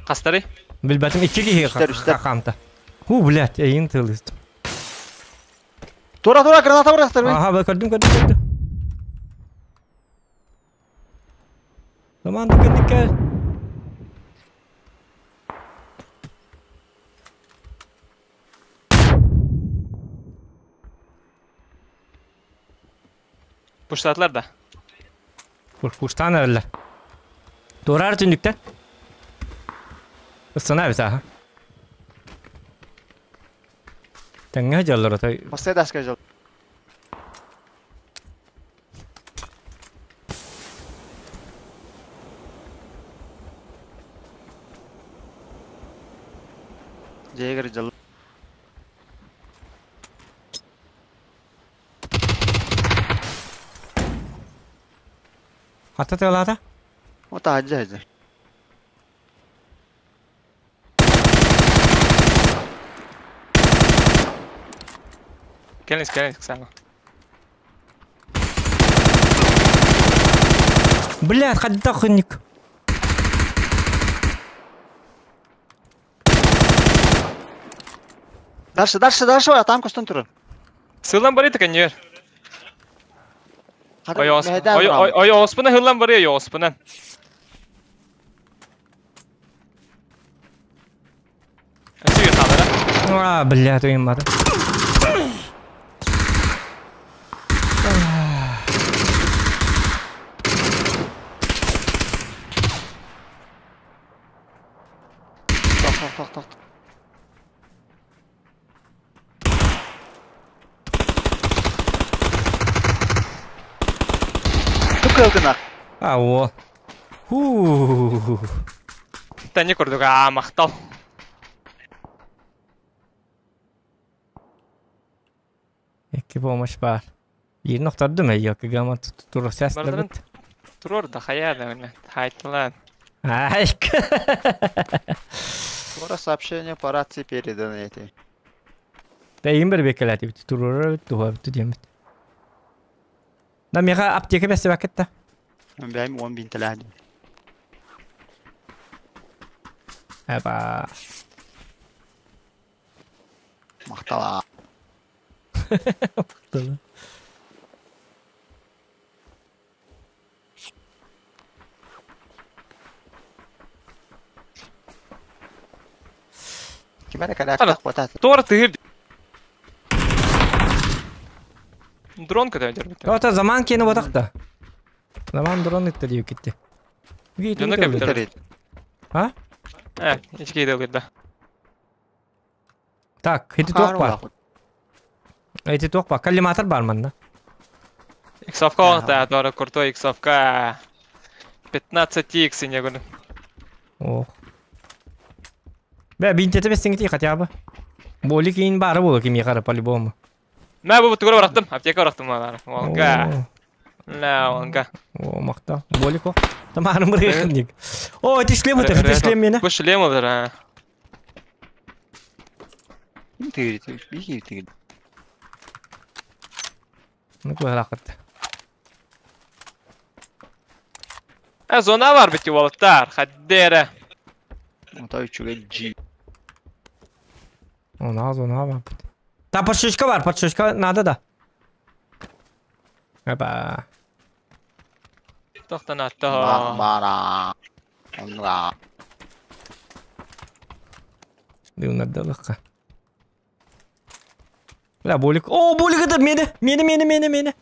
Хастары? Билбэтим икки киһи хаамта. Ху, блядь, эйин тылыстым. Тура, тура, граната бырахтар. Аха, бе көрдүм, көрдүм, көрдүм. Заман дүкенникке. Пуштаатылар да. Пуштаан эрэллэр. Туораар түннүктэн. Ыстана эбит аха. Тэҥҥэ дьаллар отой. Мастay даска жал. Жегер жал. Хата тыалаата? Ота хаджа хаджа. Кэлин, кэлин, Оксана. Блядь, хадда хынник. Дальше, дальше, дальше, а там костон турар. Сылан барый таканьер. Ой, ой, ой, оспына хыллан барый, оспына. А, блядь, уймады. Тох, тох, тох, тох. Тукылгына. А, о. Ху. Тани курдуга мактал. Икки помощь бар. Биир охтордум эйо кыгама турур сәсләбит. Турур да хая да менә. Хайтылан. Ай. Скоро сообщение по рации передано эти. Да им бер бекеләти бит. Турур туха бит димит. Да мега аптека бәсе вакытта. Бәйм 10 бин теләде. Эба. Мактала. Мактала. Кимәре калак ватат. Тор тыгыр. Дрон когда дербит. Ота заман кени батакта. Заман дрон итте дип китте. Гей, А? Э, ички да. Так, эти туох бар. Эти туох бар. Коллиматор бар манна. Иксовка да, дора крутой иксовка. 15 х не говорю. Ох. Бә, бинтете бестең хотя бы. Боли кейін бары болу ким ехары по-любому. Мә, бу тугры бараттым, аптека бараттым мана. Онга. Ла, онга. О, макта. Боли ко. Тамарым бир хынник. О, эти шлем это, это шлем мене. Бу шлем олар, а. Тигри, тигри, тигри. Ну, куда рахат. А зона бар бити волоттар, хаддера. Ота үчүгө G. Она зона бар. Та подшишка бар, подшишка надо да. Опа. Тохтан атта. Бара. Онра. Дыунардалыкка. Бля, болик. О, болик это мени, мени, мени, мени, мени.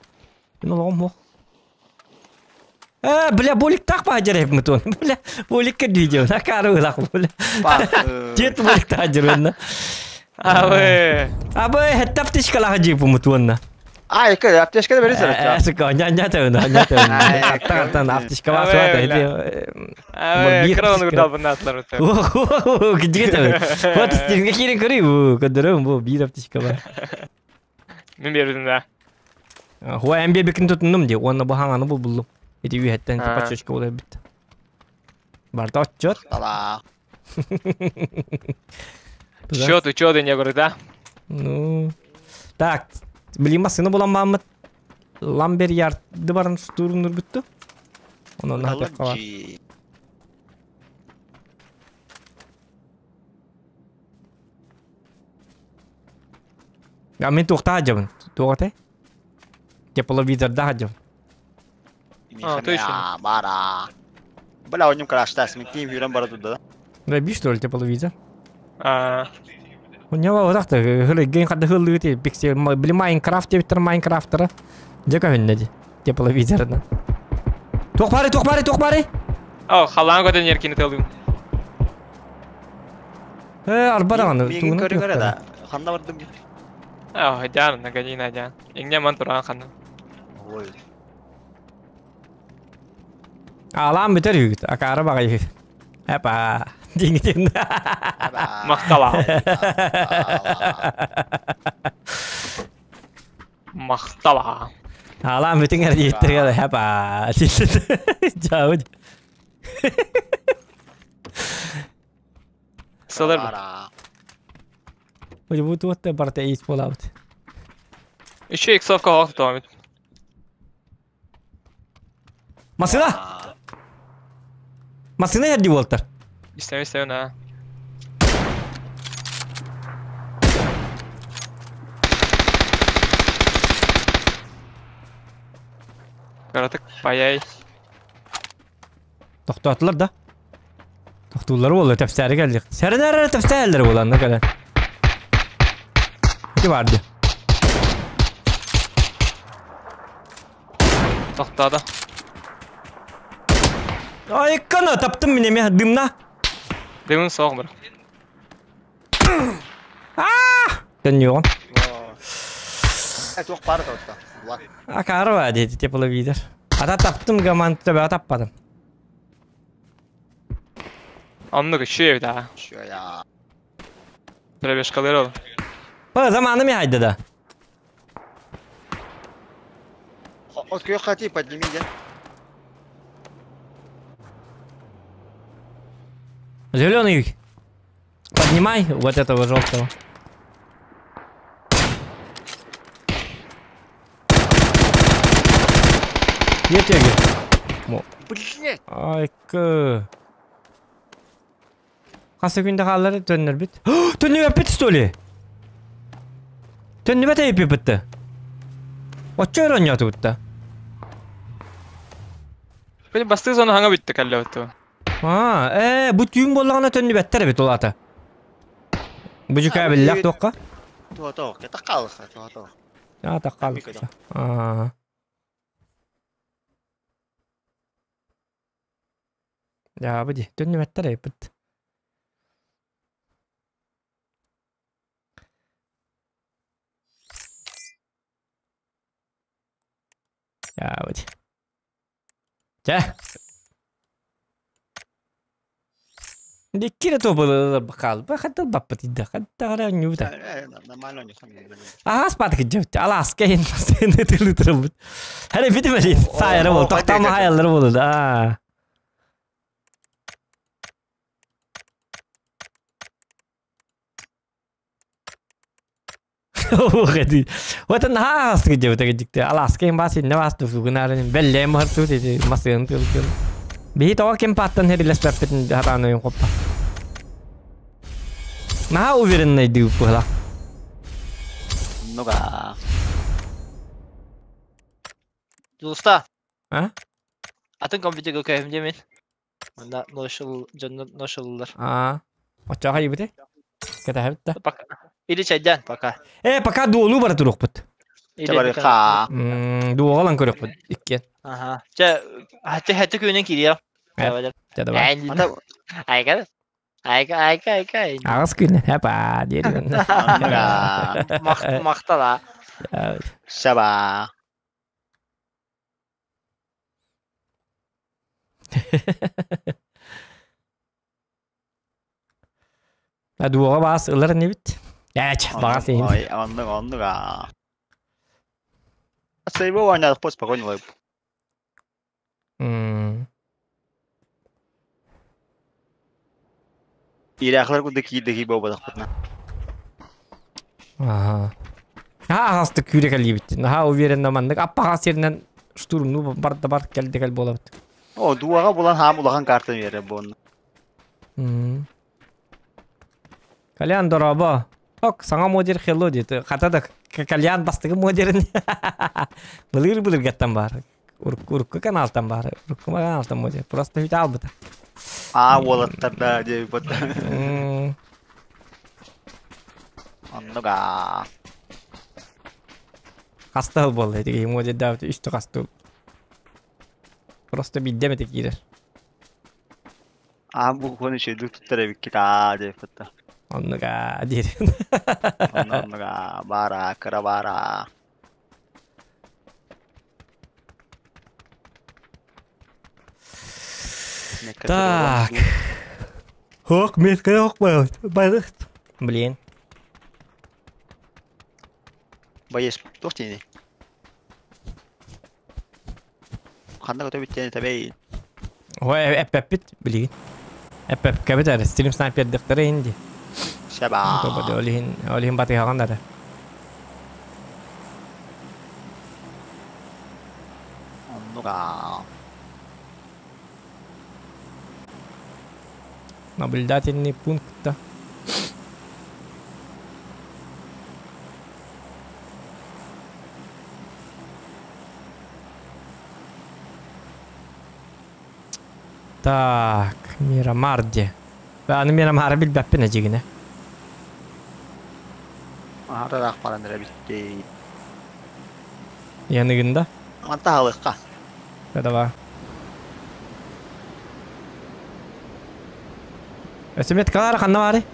Мен олом мох. Бля, болик так бажар мытон. Бля, болик видео. На кару лах, бля. Дед болик так жербен. Абы. Абы, хетта аптечка лах жип мытон. А, эки аптечка да бересиң. Сука, ня тәүнә, ня тәүнә. Аттан аптечка бар суата. Абы, крону гудал натлар өтө. О, где ты? Вот стенге кирин көрү, бу, көдөрөм бу бир аптечка бар. Мен бердим да. Хуа эн биэрбиккин тутуннум дии уонна бу хаҥаны булбуллум. Ити үөһэттэн пачечка буолар эбит. Барда отчет. Тала. Счет, учет, я говорю, да? Ну, так, блин, массыына булан бааммыт. Ламбер ярды баран штурмнур бүттү. Онон наһаа бар. Я мен туохта сылдьабын. Туох этэй? Тепловизорда сылдьабын. А, точно. Бара. Бля, у нем краш-тест, мен киим хүрен бара туда. Да, биш что ли тепловизор? А. У него вот так-то, ген хады хыллы ти, пиксель, били Майнкрафт деп Майнкрафтера. Дьэ көһүннэ ди, тепловизорынан. Туох бары, туох бары, туох бары? О, халаан көтөн еркини тылым. Э, арба даҕаны, Миигин тугунан көрүгэр туохтара. да, ханна бардым? О, дян, нагони, надян. Иҥне ман туран ханна. Ой. Аалаан бүтэр үгүт, акаары баҕайы. Эпа, диңитин. Махтала. Махтала. Аалаан бүтүн эрдииттэргэ эпа. Жаабыт. Сылыр. Бу туотта барта эйс буолаабыт. Еще иксовка хоох тутаамит. Масына! Масына эрди буолтар. Истэм истэм на. Каратык паяй. Тохтоотулар да. Тохтууллар буолла тэпсээри кэллик. Сэрэнэр тэпсээллэр буоланна кэлэн. Ити барды. Тохтоото. Ай, кана таптым мин эмиэ дымна. Дымын соох бар. Төннүөҕүм. Туох баар тоотто. Акаарва диэти тепловизор. Ата таптым гаман төбөҕө таппатым. Оннук үчү эбит аа. Үчү Пробежкалар ол. Ба заманы ми хайда да. От күөх хати подними да. Зеленый. Поднимай вот этого желтого. Етеге. Блин. Айкы. Хас күндө хааллары төннөрбүт. Төннүбэппит что ли? Төннүбэт эйпиппитти. Оччо оронньоотубутта. Били бастыы зона хаҥа бүттэ кэллэбит А, бу түүн буоллаҕына төннүбэттэр эбит улаата. Бу дьүкээбиллээх туохха? Туото, кета хаалыха, туото. А, таххаалыха. Аа. Дьаабы дии, төннүбэттэр эбиппит. Дьаабы дии. Чэ. Диккире тобылы хаалба хаттал баппыт идда хаттагара ньюта. Нормально не Аас патык жөптү алааска ен масыны тылы турбут. Хәре битмели сайры бол токтама хаяллар болду да. Угэди. Вот на ааска жөптү дикте алааска ен бас инне бас туфугунарын белле марту деди масыны тылы. Биһи тоҕо ким пааттан хэрилэспэппитин хатаан өйүн хоппа. Наһаа уверенный дыы быһыла. Ну-ка. Дулуста. А? Атын компьютерге көһүм диэмин. Манна ношыл дьоннор ношыллар. А. Оччоҕо хайыбыты? Кэтэһэбит да. Пока. Или чайдан пока. Э, пока дуолу бара туруохпут. Или ха. Дуоҕалан көрүөхпүт иккиэн. Аха. Чэ, хаты хаты күнүн кириэ. Чэ, давай. Айга. Айга, айга, айга. Аҕыс күнүн. Хапа, диэн. Махтала. Шаба. А дуоҕа баас ылар небит. Эч, баас иһин. Ой, оннук, оннук аа. Сейбо оонньоотохпут спокойно лайп. Иирээхлэр курдук киирдэ киирбэ буолбатахпытына. Аха. Аһаҕастык күүрэ кэлиибит. Наһаа уверенно маннык аппаҕас сиринэн штурмнуу бар да бар кэлдэ кэл буолабыт. О, дуоҕа булан хаам улахан картаны биэрэр буонна. Кальян дорообо. Ок, саҥа модер хелло диэт. Хата да кальян бастакы модерин. Былыр былыргаттан баар. Урукку каналтан баар. Урукку каналтан модер. Просто үтэ албыта. Аа уолаттар да диэбит. Оннуга. Хаста хыл буолла ити модердаабыт үстү хастыл. Просто биирдэ эмэтэ киирэр. Аа бу куону үчүгэйдик туттар эбиккит аа диэбит. Оннуга диир. Оннуга баара кыра баара. Так. Хок, метка хок байлык. Блин. Боец, туох диэний? Ханна көтөбүт диэн этэбэй? Ой, эппэппит билигин. Эппэпкэбит эрэ, стрим снайпердыктары инди. Саба. Ол иһин, ол иһин батыһаҕын эрэ. Оннуга. Наблюдательный пункт. Так, Мирамар де. Аны Мирамары билбэппин эдьигинэ. Аһара баран эрэ битти. Яныгында. Манта халыкка. Давай. Өсөмет калар ханна бары?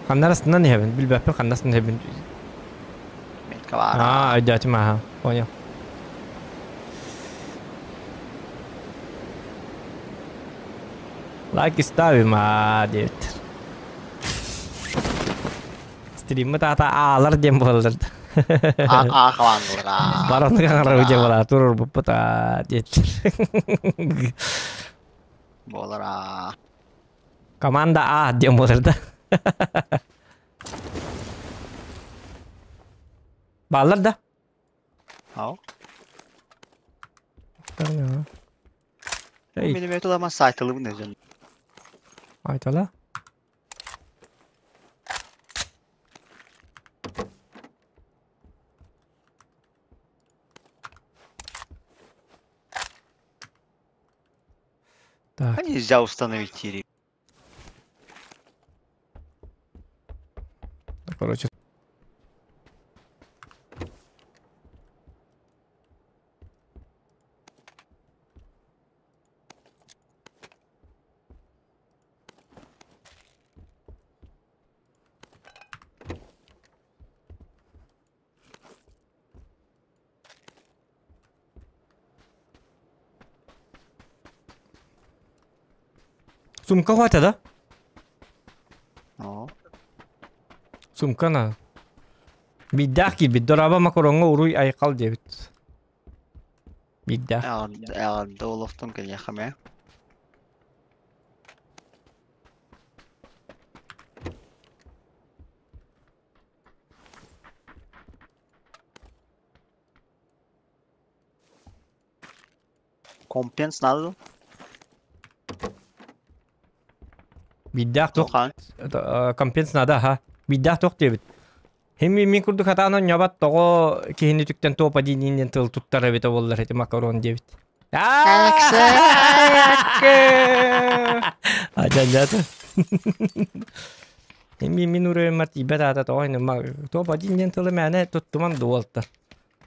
Ханна арасынан иһэбин, билбэппин ханнасын иһэбин. Метка баар. Аа, өйдөөтүм аха. Понял. Лайк ставим, аа, диэбит. Стриммит аата аалар диэн буолалар. Аа халааннылар. Бароны хаҥарар диэн буолар, турурбуппут аа диэттэр. Буолар аа. Команда А диэн буолар да. Бааллар да? Ау. Эй, Минимет уламан сайтылыбын өзүн. айтала. Так. А нельзя установить тири. Короче. Сумка хватит, да? Оо. Сумка на. Биддаах киирбит. Дораба макароҥҥа уруй айхал диэбит. Биддаах. Эҕэрдэ олохтон кэлиэхэ Компенс надо? Биддаах туох Тохан. компенс надо, ха. Биддаах туох диэбит. Хими мин курдук хатаан онньобат тоҕо киһини түктэн туопа диининен тыл туттар эбитэ буоллар ити макарон диэбит. Ажанжата. Хими мин уруймар тиийбэт аата тоҕо ини туопа диининен тылы мээнэ туттуман дуолтар.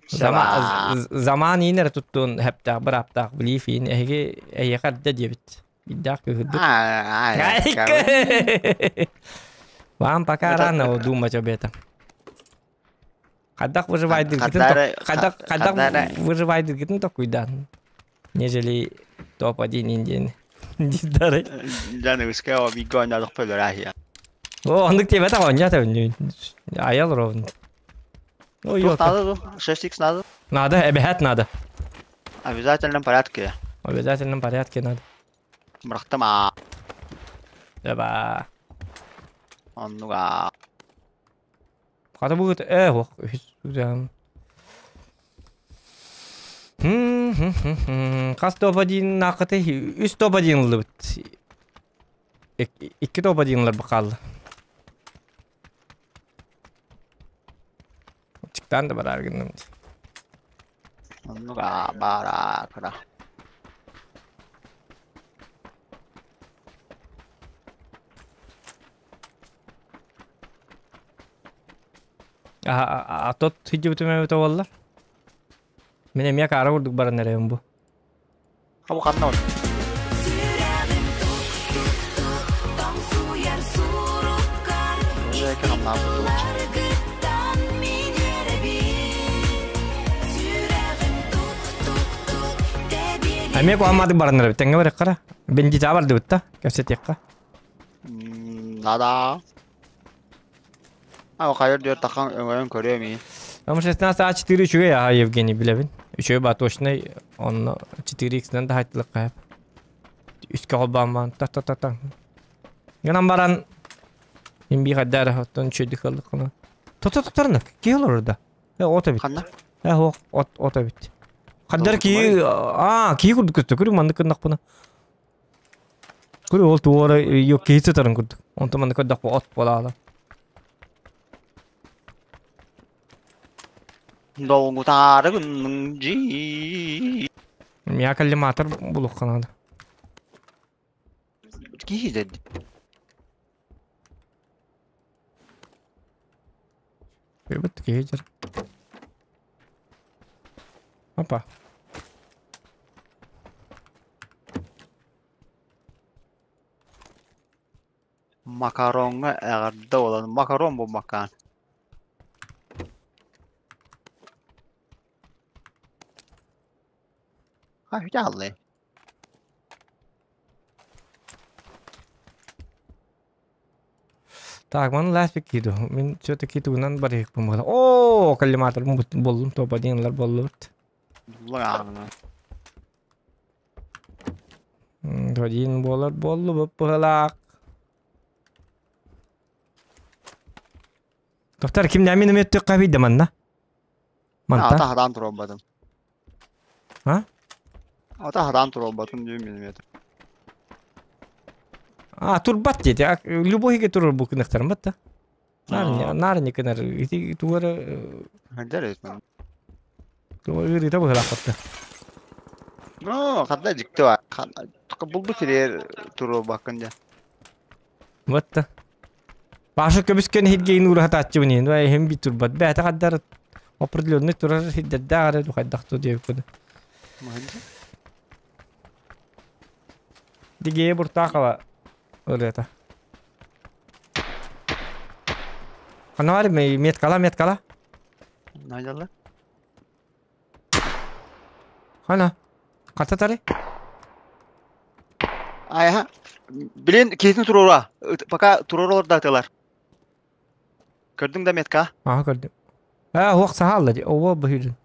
Заман иинэр туттуун хэптаах быраптаах билииф иин эһиги эйиэхэ эрдэ диэбит. Биддаах кыһырдык. Вам пока рано думать об этом. Хайдах выживайдыргытын хайдах хайдах выживайдыргытын токуйдан. Нежели топ-1 индиен. Дидары. Даны ускео бигон на дохпелорахия. О, оннук тебе та оння та аял ровно. Ой, Тут надо, 6х надо. Надо, обязательно надо. В обязательном порядке. В обязательном порядке надо. Брахтама. Еба. Оннуга. Хата будет, ох, Хас топ-1 нақыты, үс топ-1 лыбыт. Икки топ-1-лар бақалды. Чиктан да барар гынным. Оннуга бара кыра. А тот хиджибутуме өтө. Мен эмия кара курдук баран эрем бу. Абу ханна ол. Эмия куамады баран эрем. Теңге барак кара. Бенди жабар дебитта. Кепсетекка. Надо. А хайыр диyor тахан өңөрөн көрөм. М16 А4 үчүгэй аха Евгений билебин. Үчүгэй ба точный онно 4x-нен да хайтылык кайып. Үскө холбааман та та та та. Гынан баран имби хаддар оттон чөйдүк кылдык кына. Тото тоторна ки олор орда. Ото бит. Ханна? От ото бит. Хаддар ки а ки курдук көстө көрү мандык кындак буна. Көрү ол туора yok ки тотарын курдук. Онто мандык кындак от болала. Долгутары күннүң жи. Мия коллиматор булук канады. Ки деди. Бит кейжер. Опа. Макаронга эгерде болан. Макарон бу макан. Ha hüdalı. Так, маны ласпик киду. Мен все-таки тугунан барык бумгала. О, коллиматор болдум, топ 1-лар болду. Один болар болду бу. Доктор, ким нәмин өмөттө кабиде манна? Манта. Ата хадан туробадым. А? Ата хадан туробадым дейм миллиметр. А, турбат деди. Любой турur бу кынықтарым батта. Нарны кынар. Ити тугары. Хандар. Тугары рита бу халакатта. Но, ханда жикти бар. Бул бу тирер туру бакында. Батта. Башы көбүскөн хидгейин урахатаачы буни. Ну, хем би турбат. Бәтә каддар определенный турар хиддәдә гары хайдакту дип куды. Диге буртакала. Өлета. Ханавар меткала, меткала. Найдалла. Хана. Кататары? Айха. Билен кейсин турура. Пока туруралар датылар. Көрдүң да метка? Ага, көрдүм. А, уак сахалла ди. Ова быһырын.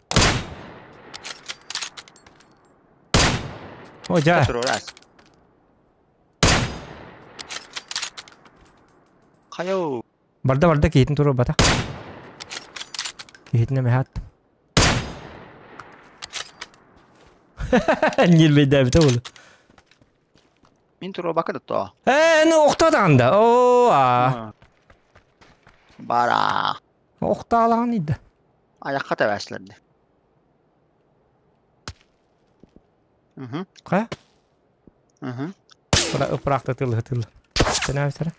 О, жа. Турурас. Хайо. Барда барда кейтин турур бата. Кейтине мехат. Нилбейдә бит ул. Мин турур бакыды то. Ну октадаганда. О, а. Бара. Окталаган иде. Аякка табасларды. Угу. Кая? Угу. Быракты тылы тылы. Сен абисара.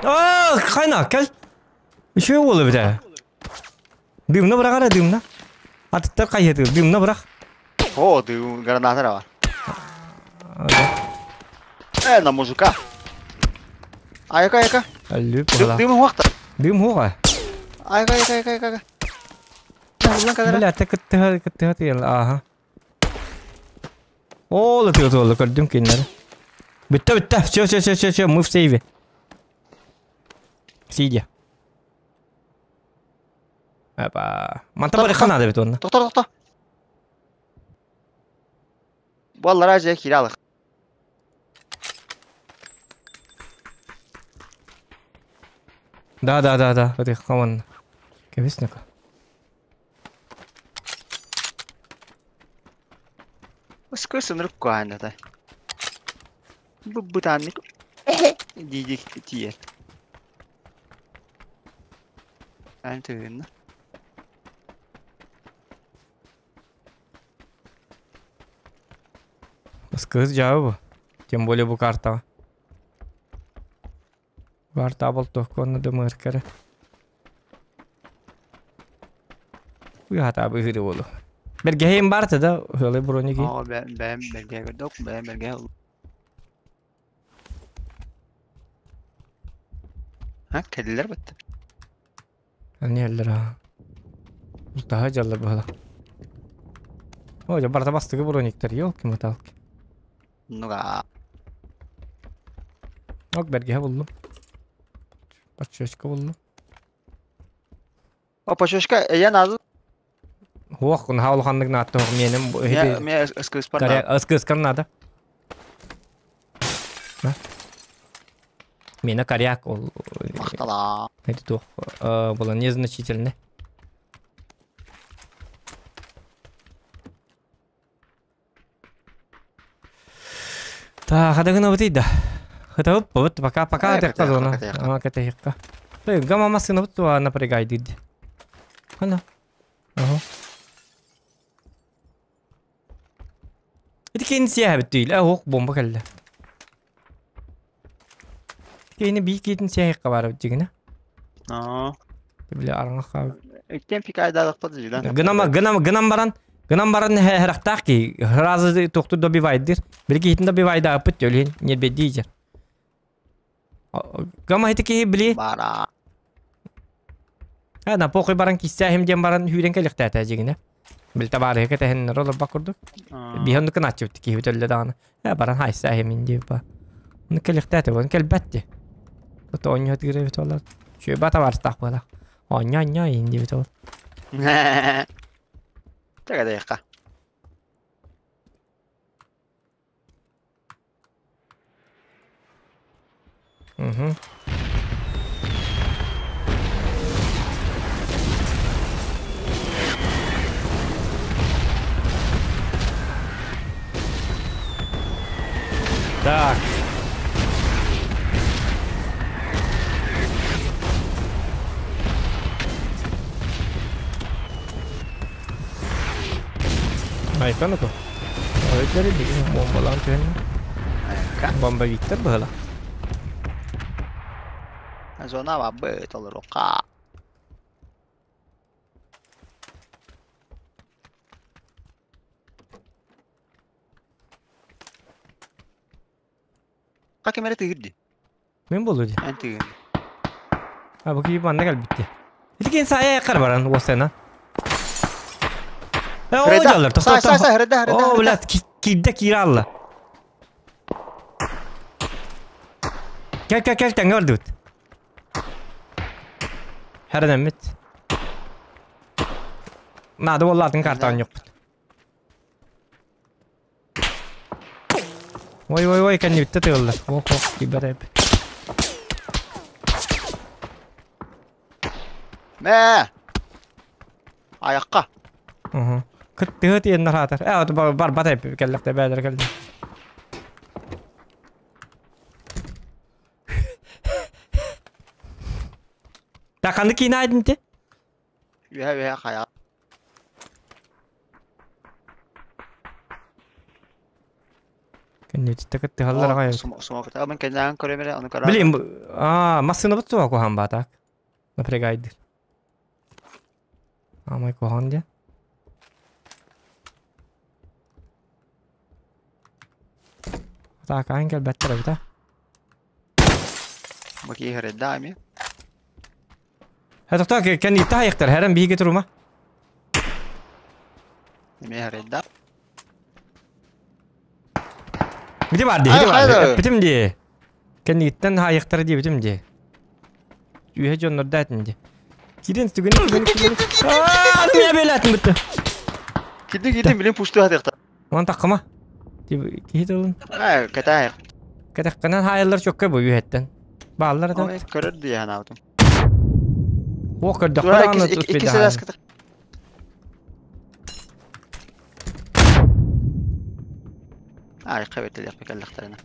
А, кайна, кел. Еще болду бит. Дымна бырак ара дымна. Атыттар кайеты, дымна бырак. О, дым граната бар. На мужика. Айка, айка. Аллы, Дым хуакта. Дым хуга. Айка, айка, айка, айка. Бля, ты кыттыха ага. О, ты готова, көрдүм кинилэри. Бүтте, бүтте. Все, все, все, все, все, мы в сейве. Сидя. Апа. Манта барыха надо бит онно. Тохто, тохто. Буоллара дьэ киирэ алых. Да, да, да, да. Барыха онно. Кэбис ну-ка. Ыскы сынырык куһаан да. Бу бытааннык. Дии тиийэр. Ан тыынна. Ыскыз жабы бу. Тем более бу картаҕа. Карта болтуох онно дымыр кэрэ. Уйхата быһыры болу. Бергehейм барты да, хылы броники. Оо бэм бэм бэргэ көрдөх бэм бэргэ. Ха кэллэр бит. Ани эллер. Daha жаллар бала. О, жа барта бастыгы брониктер, ёлки моталки. Нуга. Ок бергеhe булдум. Подчёчка булдум. О пашошка я надо. Хуах, хаул ханнык наатты менем. Ме ме ыскыс бар. Ыскыс надо. Мена коряк ол. Мактала. Это тух было незначительно. Та хадагына бутый да. Хата вот пока пока текка зона. А катехка. Ты гамма машина вот напрягай дид. Ана. Ага. Это кин сия бит а ох бомба келди. Кини би китин сия кабар дигине. Аа. Бile араңа Иккен пикайдалык дигилен. Гынама гынам гынам баран гынам баран херактак ки разы токту добивайдыр. Бир китин добивайда апыт төлен не бедижер. Гама хити ки били. Бара. А на похуй баран киссе хим дем баран хүрен келихтә дигине. Бил табары кете хен роло бакурду. Биһон кына чүт ки хөтөллө даганы. Э баран хайса хим инди ба. Уну келихтә вон келбәтте. Ото оньо тигре бит олар. Чү бата барстак бала. Оньо оньо инди бит ол. Тәгә Угу. Так. Айка ну-ка. Ой, бомбалан түһэн. Бомба Виктор была. Зона бабы толрока. Как эмere тыгырды? Мен болду ди. Эн тыгыр. А бу кийип манна келбитти. Итикен сая якар баран осена. Э, о жаллар, Сай, сай, сай, хреда, хреда. О, блядь, кидде киралла. Кел, кел, кел, тәңге барды бит. Хәрдән бит. Нады боллардың картан yok бит. Ой, ой, ой, кәнне битте тыгыллар. Ох, ох, кибер эп. Мә. Аякка. Угу. Кыттыгы тиен хатар. Э, бар бар бат эп келлек бәдер келди. Та канды кийин айдынты? Үһә үһә кая. Кэнне битте кытты халлар гай. Сума мен кеннән көрөмөр аны кара. Блин, а, машина бит суа кухан батак. Напрягайды. А май кухан де. Так, ангел бәттер бит, а. Баки хреда ми. Ха тохта кэн итта яктар, хәрәм биге турума. Эмиэ харайда. Где бар дии, Ай, где бар дии. хайда. Эппитим дии. Кэннигиттэн хаайыктара диэбитим дии. Үһэ дьоннорда этин дии. Кирин түгүнү түгүнү түгүнү. Ааа, аны мен беләтин битти. Киди киди билин пушту хатыхта. Онон таххыма. Киһи тылын. Аа, катаа. Кэтэххинэн хаайыллар чөккө бу үһэттэн. Бааллар Ой, это. көрөр дии ханаабытым. О, көрдөххө Тура даҕаны икки успейдаһаайын. седаската. Ай, кабетелер каллахтарына.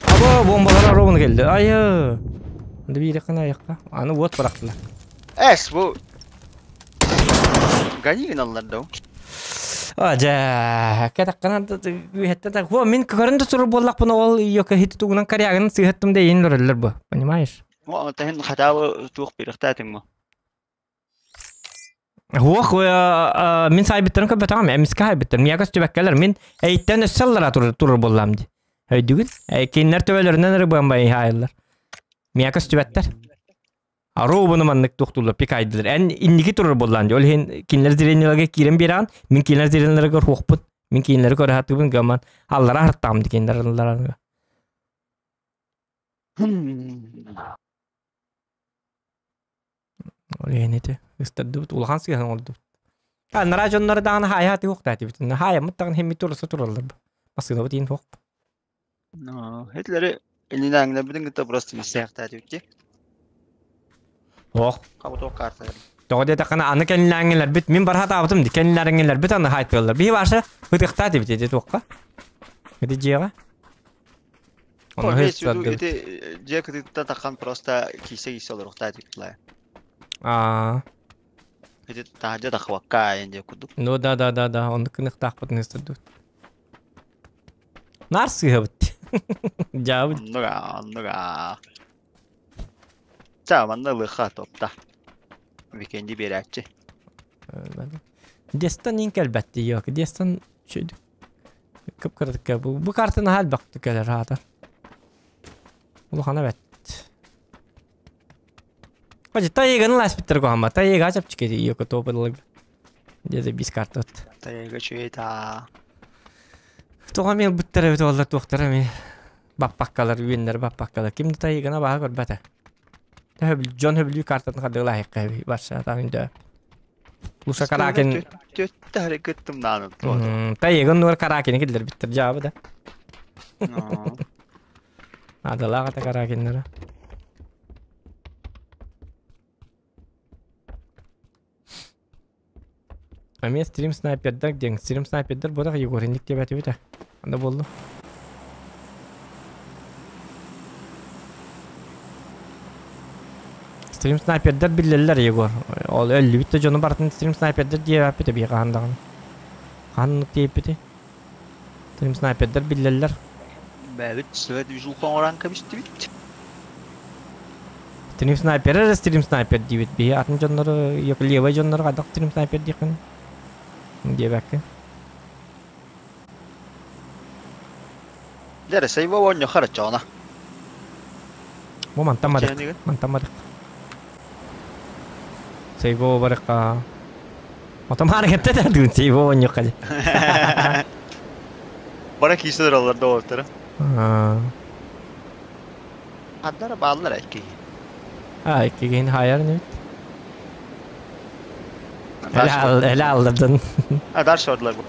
Або бомбалар ровно келди. Айы. Анда биир кына аякка. Аны вот бырактылар. Эс, бу Ганигин аллар да. Ажа, кэтэххинэн үһэттэн так. Во, мин көрөн да турар буоллахпына ол йока хити тугунан карягын сыһаттым да иин өрөллөр бу. Понимаешь? О, тахин хатабы туох бирихтаатың мо. Хуох, мин сайбыттарын көбөтөҕүм, эмискэ хайбыттар. Миэхэ көстүбэккэлэр, мин эйиттэн өссө аллара турар турар буоллаам дии. Өйдүгүн? Кинилэр төбөлөрүнэн эрэ быан байыһаайыллар. Миэхэ көстүбэттэр. Ароубуну маннык туохтууллар, пикайдылар. Эн инники турар буоллаан дии. Ол иһин кинилэр зренияларга киирэн биэрэҕин, мин кинилэр зренияларыгар хуохпун. Мин кинилэри көрө сатыыбын, гаман аллара аһартаҕым дии кинилэр алларарга. Ол иһин ити ыстардыбыт, улахан сыыһан оҥордубут. Анараа дьоннор даҕаны хаайа туох этибит. Хаайаммыт даҕаны хэммит туруса тураллар. Массыынабыт иин суох. Но, хетлери ининээҥнэрбитин кытта просто миссээхтаатыбыт Ох. Хабыток карта. Тоҕо диэтэххинэ аны кэннилээҥҥилэрбит мин барха таабытым ди кэннилээҥҥилэрбит аны хаайтыаллар. Биһи баша ытыктаа дибит ити туохха. Ити дьиэҕэ. Ону хыстардыбыт. Ити дьиэ кытыытта тахан просто кисе-кисе олоруктаа дибит Аа. Ити таһырдьа тахыбакка айан диэ курдук. Ну да да да да оннук кыныктаахпытын ыстардыбыт. Нар сыыһабыт. Дьаабыт. Оннуга, оннуга. Ча, манна лыха топта. Викенди биэрээччи. Дестан ин кэлбэтти yok. Дестан шүйдүк. Кып-кыратыкка бу бу картаны хал бакты кэлэр хаата. Улахана бэт. Хожи тайыгын ласпиттер кохама. Тайыга чапчык эти yok топыдылык. Деде бис карта от. Тайыга чуйта. Тоға мен бүттер эбит олар туохтара ми баппаккалар үйеннер баппаккалар. Ким да тайыгына баха көрбөтө. Дьон хөбүлүү картатын хадыгла хайыкка барса таһын дө. Луша каракен Төттө харекеттим нааны. тайыгын нур каракени киллер биттер жабы да. Адалаага та каракеннere. А мен стрим снайпердар ден стрим снайпердар бодах Егоринник деп атып Анда болду. Стрим снайпердар биллеллер Егор. Ол өллү битте жону бартын стрим снайпердар диye аппите би каандагын. Ханнык диеппити. Стрим снайпердар биллеллер. Бәбит свет үжул коңоран кабистибит. Стрим снайпер стрим снайпер диебит би атын жоннору yok левый жоннору кадак стрим снайпер дикин. Диебекке. Дәрі сайба ойны харачана. Бу мантамадык. Мантамадык. Сейво барыкка. Отомар кетте да дүн сейво ойны кали. Бара кийсер алар да олтара. Аддара баалар әкки. А, иккигин хайар не бит. Эле алдырдын. А, даршы ордылар бу.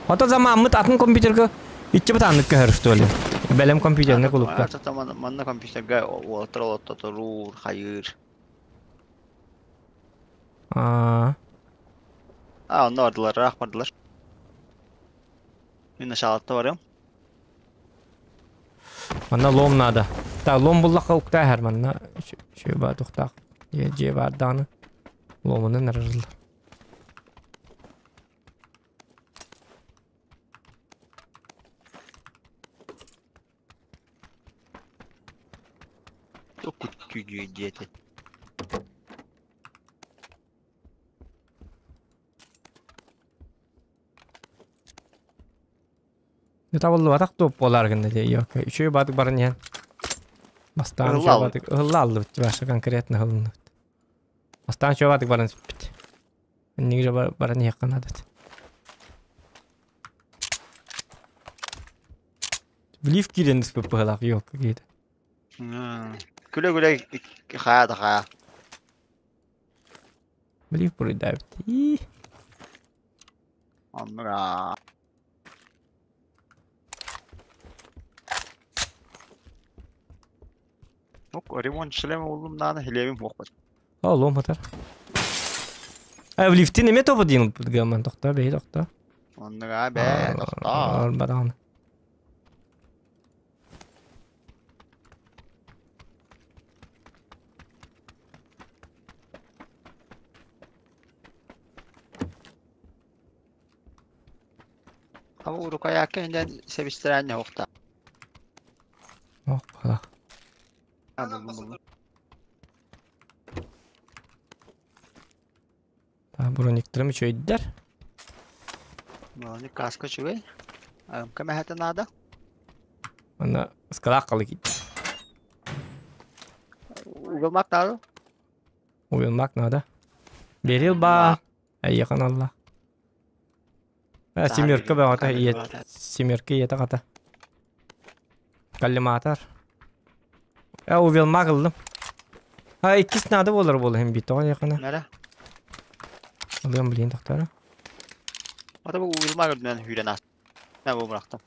Ото заманмыт атын компьютерге иччи бутаннык көһөр что ли. Белем компьютерне кулупка. Ата манна компьютерге олтара олтара турур, хайыр. А. А, онда ордылар, рах бардылар. Мен шалатта барым. Манна лом надо. Та лом буллакка укта хәр манна. Шү ба тухтак. Же же бар даны. Ломуну нарылар. Токут дети. Табылды батак топ болар гында де yok. Үшөө бадык барын ян. Бастан Ыһылла үшөө бадык ыһылла алды бит башы конкретно ыһылынды. Бастан үшөө бадык барын бит. Нигде баран иһиэххэ наада. В лифт киирэн испит быһыылаах ёлка киһитэ. Күлэ-күлэ хаа да хаа. В лифт буруйдаабыт. Ии. Оннук аа. Ок, ремонт шлема буллум даҕаны хилиэбим суох. Олуом хатар. А в лифтин эме тобу диэн гаман тохтоо бэйи тохтоо. Оннук аа бээ тохтоо. Бардаҕына. Аба урукаякка инден себистерэн хохта. Ох, бала. Брониктарым үчүгэйдэр. Броник каска үчүгэй. Ымка мэхэтэ наада. Аны скалаах калы киит. Угулмак наада. Угулмак надо. Берил ба. Айыхан алла. Семерка баҕата иет. Семерка иета хата. Коллиматор. Увелмак ыллым. А иккис надо болар болар хем бит тоҕо якына. Нара. Алыам блин тохтара. Ата бу угулмак үрдүнэн хүрен ас. Мен бу бырахтым.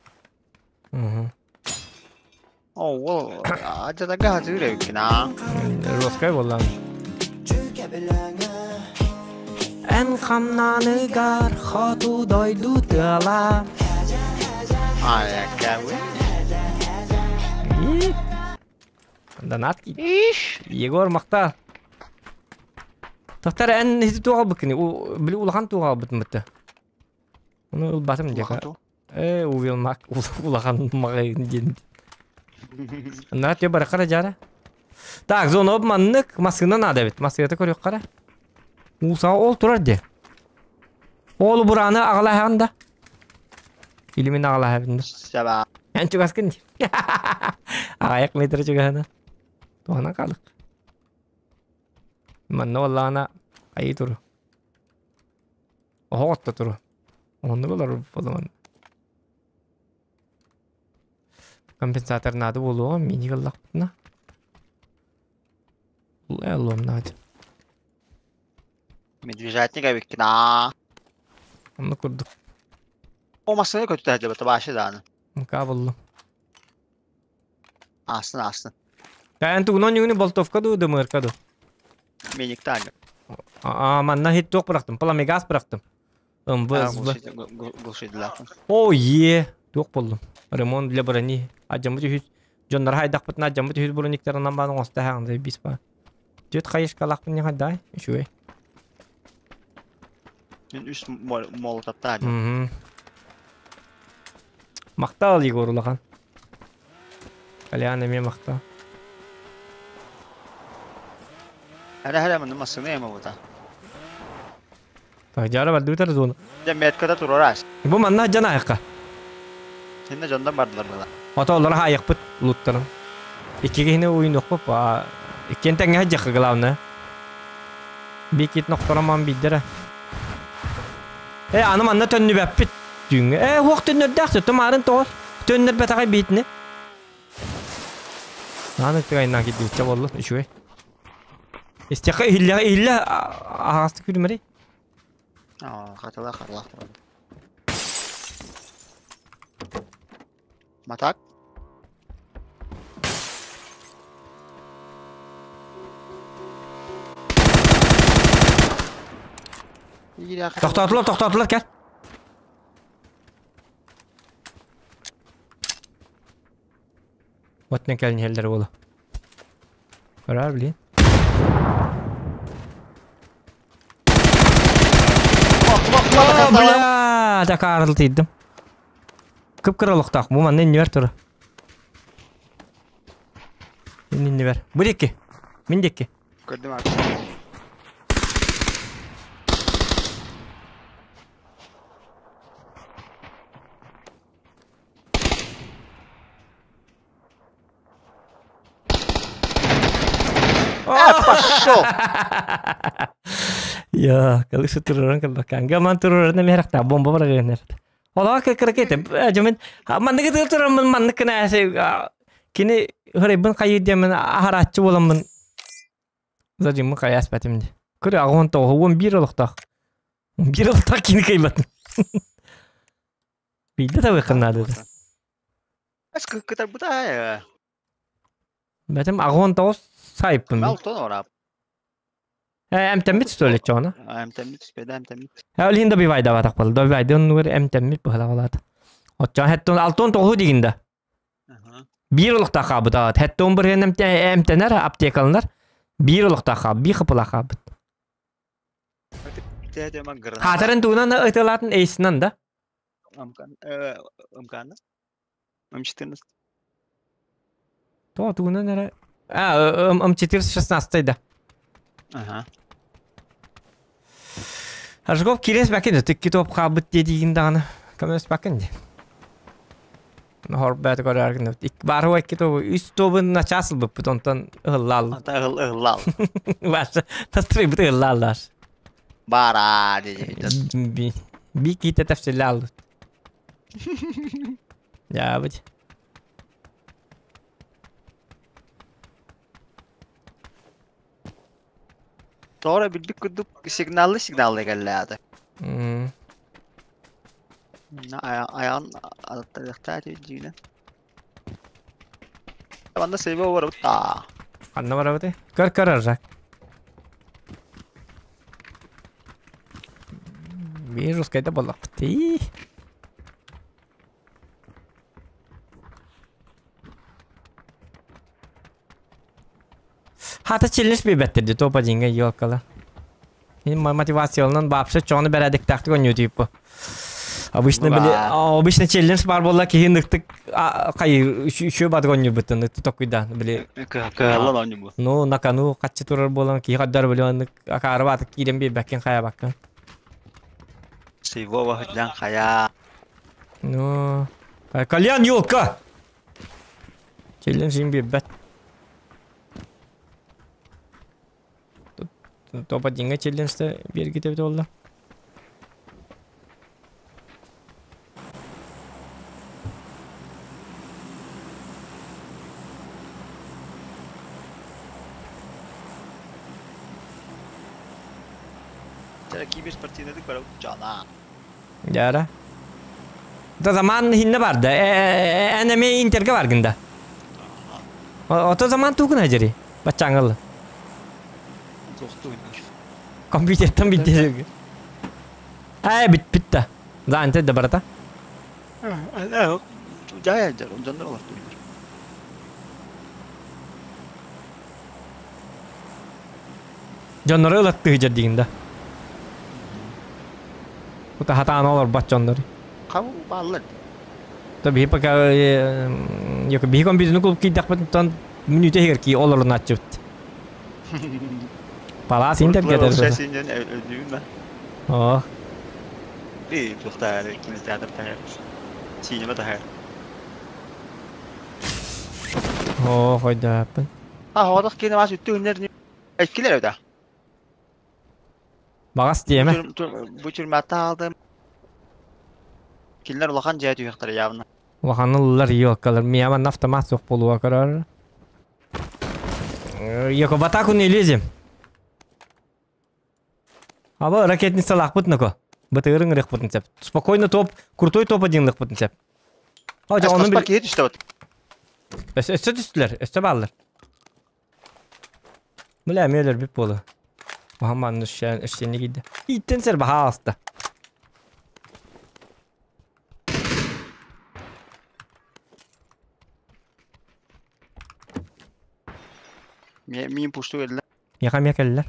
Угу. О, ол ажатага хазыр эбиккин аа. Русская боллан. Эн хамнаныгар хоту дойду тыала. Ай, кәуе. Донат ки. Иш. Егор мақта. Тохтар эн хити туға быкыны. Били улахан туға бытын бітті. Оны ылбатым дека. Э, увел мак улахан мағайын ден. На те бар қара жара. Так, зона обманнык, маскына надо бит. Маската көрөк қара. Уса ол турар де. Ол бураны ағалаханда. Или мен ағалахабында. Саба. Эн чугаскын. Аяк метр чугана. Туана калык. Манна валлана айы туру. Охотта туру. Онны болар болуман. Компенсатор надо болу, мини кыллакпытна. Лом надо. Медвежатник эбиккин аа. Онны курдук. О масканы көтүтэ дебет башы дааны. Мка болду. Астын астын. Каян тугунон югуни болтовка ду дымырка ду. Миниктан. А манна хит тук бырактым. Пламегаз бырактым. МВ. Глушитель. О, е, тук болдум. Ремонт для брони. А жамы түхүс. Жоннар хайдак бытна жамы түхүс брониктарынан баны оста хаңды бис ба. Төт хайыш калакпын не хайдай. Үшү. Мен үс молотапта. Мм. Мактал Егор улахан. Калян эме мактал. Хәле хәле моны масыны эме бута. Так, жара бар дүтер зона. Дә меткада турарас. Бу манна жана айыкка. Сенде жондан бардылар була. Ата олар айыкпыт луттарым. Иккиге хине уйын окпоп, а иккен теңге жакы главное. Бикит нохтораман биддere. Э, аны манна төннү бәппит дүүнгө. Э, хуак төннөрдөөх тумарын тоҕор. Төннөр бэтаҕай биитини. Аны тыгайнаа киддиччэ боллу, үчүгэй. Истиэхэ иһиллэ иһиллэ аһаҕасты күлүмэри. Аа, хатыла харлах. Матак. Тохтоотулар, тохтоотулар кэл. Отнен кэлин иһэллэр буолу. Көрөр блин. Бля, такарыл тиидим. Кып-кыра олохтоох, бу манна иннибэр тура. Иннибэр. Бу диэки. Мин диэки. Көрдүм abi. Пошел! Я, калышы туруран калбакан. Гаман туруран мерахта бомба барагын. Ола кыракете. Жамын манныгы туруран маннык кына кини хөребин кайы демен ахарачы боламын. Зажим каяс батимди. Көрө агон то 11 олуктак. 11 олуктак кини кайбат. Билде табы кыннады. Ас кытар бута. Бәтем агон то сайыппын. Мал тон орап. Эмтеммит столе чона. Эмтеммит, спеда эмтеммит. Ол хинда бивайда батак бол. Добивайда оннугар эмтеммит быхала болат. Отчан хеттон алтон тоғу дигинде. Бир олукта кабыта. Хеттон бир эмтенер аптекалар. Бир олукта каб, би хыпыла кабыт. Хатарын туунан ытылатын эйсинан да. Амкан, амкан. М14. То туунан эре. А, М4 да. Ага. Аржгов кирес бәкен тикки топ кабыт дедигин даганы. Көмөс бәкен ди. Нор бәт көрәргин. Ик бар икки тобу үс тобун начасыл бу онтон ыллал. Ата ыллал. Баш тастры бут ыллаллар. Бара ди. Би ките тәфсиллал. Я бит. Тора билбик күдүк сигналлы сигналлы келләде. Аян аттырыхта дүйнә. Анда сейве бар та. Анна бар бит. Көр көр аржак. Вирус кайда болак бит. Хата челлендж бебеттерди топа жинге ёлкала. Мен мотивациялынан бапшы чоны бәрәдек тактик ойнıyor типа. Обычно били, обычно челлендж бар болла кийин ныктык кай үшө бадык ойнıyor бытын токуйда били. Кыһаллан ойнıyor бу. Ну накану катчы турар болан ки каддар били аны акары батык кирен бир бәккен кая баккан. Сейвова хыджан кая. Ну, кальян ёлка. Челлендж им бет. Топа динге челленджте берги деп олла. Киберспортивныйдык бар жана. Яра. Да заман хинне барды. Энеме интерге баргында. Ото заман тугун ажери. Бачаңыл. Компьютерден битти. Ай бит битти. Занте да барата. Жай жар, жандар олар туйдыр. Жаннары ылатты жер дигинде. Ута хатаан олар бат жаннары. Кабу баллар. Та би пока йоко би компьютерни кулуп кийдак баттан мүнүтө хер ки олорун ачып. Палас интер кетер. Сенен өдүүн ба. О. Би тухта кинотеатр тахар. Синема тахар. О, койдаппын. А, ходох кино бас үттүннер. Эккилер өдө. Багас диеме. Бу түрмәтте алдым. Кинилер улахан жая түйөктөр явно. Улаханылар ёкалар. Мияман автомат сук болуа карар. Йоко в атаку не лезем. Аба ракетница лахпыт нако. Бытырың рехпытын сеп. Спокойно топ, крутой топ один лахпытын сеп. А, жа onun bir düştü вот. Өстө түстүлөр, өстө баллар. Бля, мелер бип болу. Мухаммадын үштен кийди. Иттен сер баха аста. Мин пушту келдилер. Яка мия келдилер.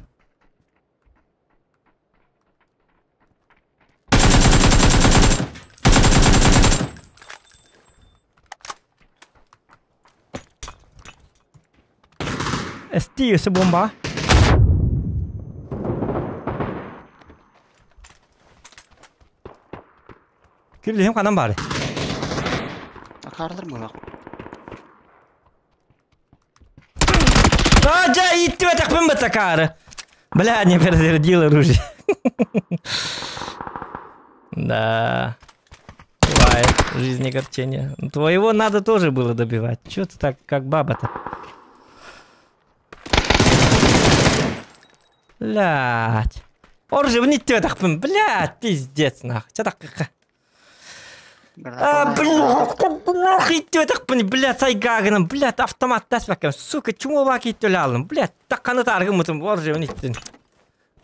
ST өсө бомба. Кирлем канан бары. Акарлар мына. А, жа, итти батак бин батакары. Бля, не перезарядил оружие. Да. Бывает в жизни огорчение. Твоего надо тоже было добивать. Чё ты так, как баба-то? Блядь. Оружие не тетахпын, блядь, пиздец, нах. Чё так? А, блядь, нахуй тетахпын, блядь, сайгагыным, блядь, автомат таспакам, сука, чмо ваки төлалым, блядь, такканы таргымытым, оружие не тетин.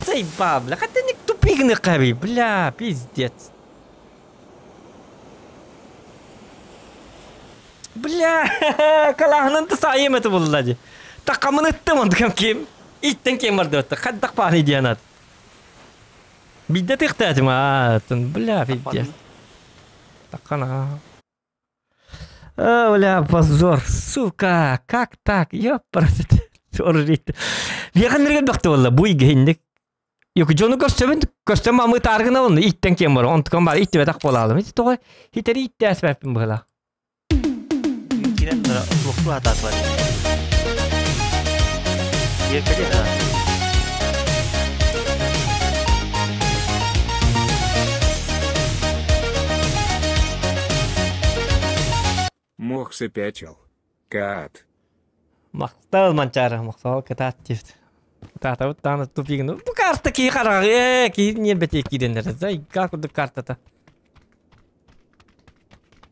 Заебал, бля, хотя не тупигны каби, бля, пиздец. Бля, калахнын тасайым это булла ди. Таккамын ыттым онтукам ким. Иттен кем бар деп Хаддак паны дианат. Бидде тыктатым а, бля, пиздец. Таккана. А, бля, позор, сука, как так? Ёпрст. Бияхан нерге бакты болла, буй гейндик. Yok жону көрсөмүн көрсөм амы таргына оны иттен кем бар, онтукан бар, итти бетак болалым. Ити тоҕо хитери итти әспәппин была. Кирен туохту хатаатылар. Еркеле да. Мохса пячел. Каат. Мактал манчара, мактал катат тифт. Тата вот таны тупигин. Бу карта ки карага, э, ки не бете киренер. Зай как курдук картата.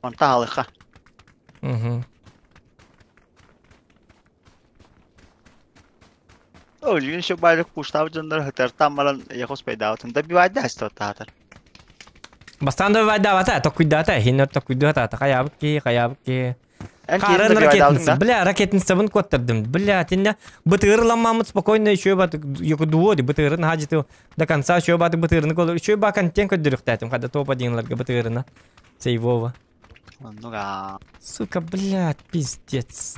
Онта халыха. Угу. О, жүгін шо байлык пуштав жондар хытартан баран яхос пайдаутын. Да бивайда хастотаатар. Бастан да вайда токуйдата, хиннер токуйдата, хаябык ки, хаябык ки. Эн Карын кирен да бивайдаутын ракетница, да. бля, ракетница бын коттырдым. Бля, тинне бытырламамыт спокойно еще бат юку дуоди бытырын хажыты до конца еще бат бытырын кол еще ба контент көдүрүктәтим хада топ одинларга бытырына. Сейвова. Оннуга. Сука, блядь, пиздец.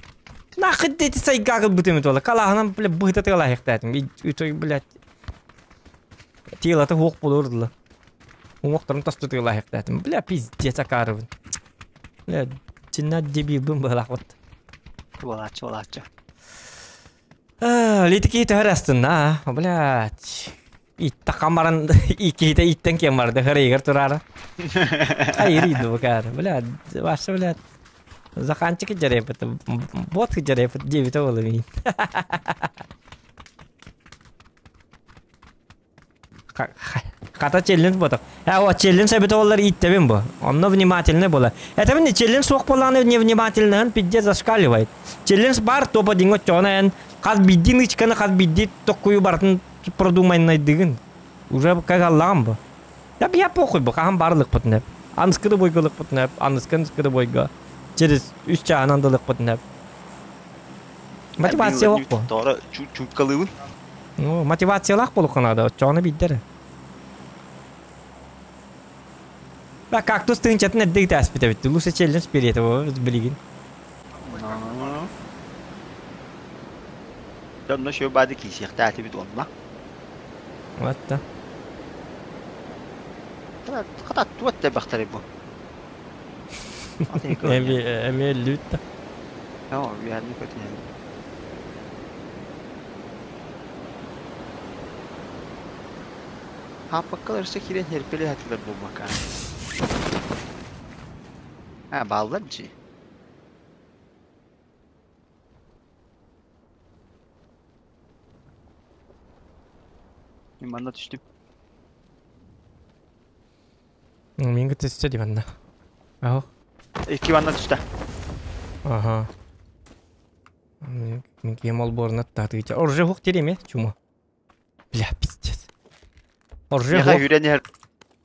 Нахуй дети сайгагыл бытымыт ола. Калахынан, бля, быта тыла хектәтим. И той, блядь. Тилаты хук булурдыла. Уңоктарын тосты тыла хектәтим. Бля, пиздец акарыбын. Бля, чинна дебил бын былак вот. Болачы, болачы. Литики төһөрәстин, а, блядь. Итта камаран иките иттен кем барды, хырыгыр турары. Айыр иди бу кар. Блядь, ваша, блядь. Заханчик жареп, это бот жареп, девять олы. Хата челлендж боток. А вот челлендж эбит олар иттебин бу. Онно внимательный бола. Это не челлендж суох боланы невнимательный, пиздец зашкаливает. Челлендж бар топа динго чона эн хат бидди нычканы хат бидди токкую бартын продумай найдыгын. Уже как Аллахым бу. Да я похуй бу, хахан барлык бутнеп. Анскыры бойгылык бутнеп, анскын бойга. Через үч чаанандылык бутнеп. Мотивация yok bu. Тора чуткалыбын. Ну, мотивациялах болуканады, чоны биддер. Ба кактус тынчатын эддик таспит битти. Лучше челлендж берет его, билигин. Донно шо бады кисихтааты бит онна. Вот да. Хата туат те бахтары бу. Эми эми лүт. О, я не хотел. Хапаккалар кирен херпели хатылар бу бака. А, баллар жи. Мен манна түштүм. Мен күтесте деп анда. Ау. Икки манна түштү. Ага. Мен кем ол борна татыгыча. Орже хук тереме, чума. Бля, пиздец. Орже Меха хук. хүрен хер.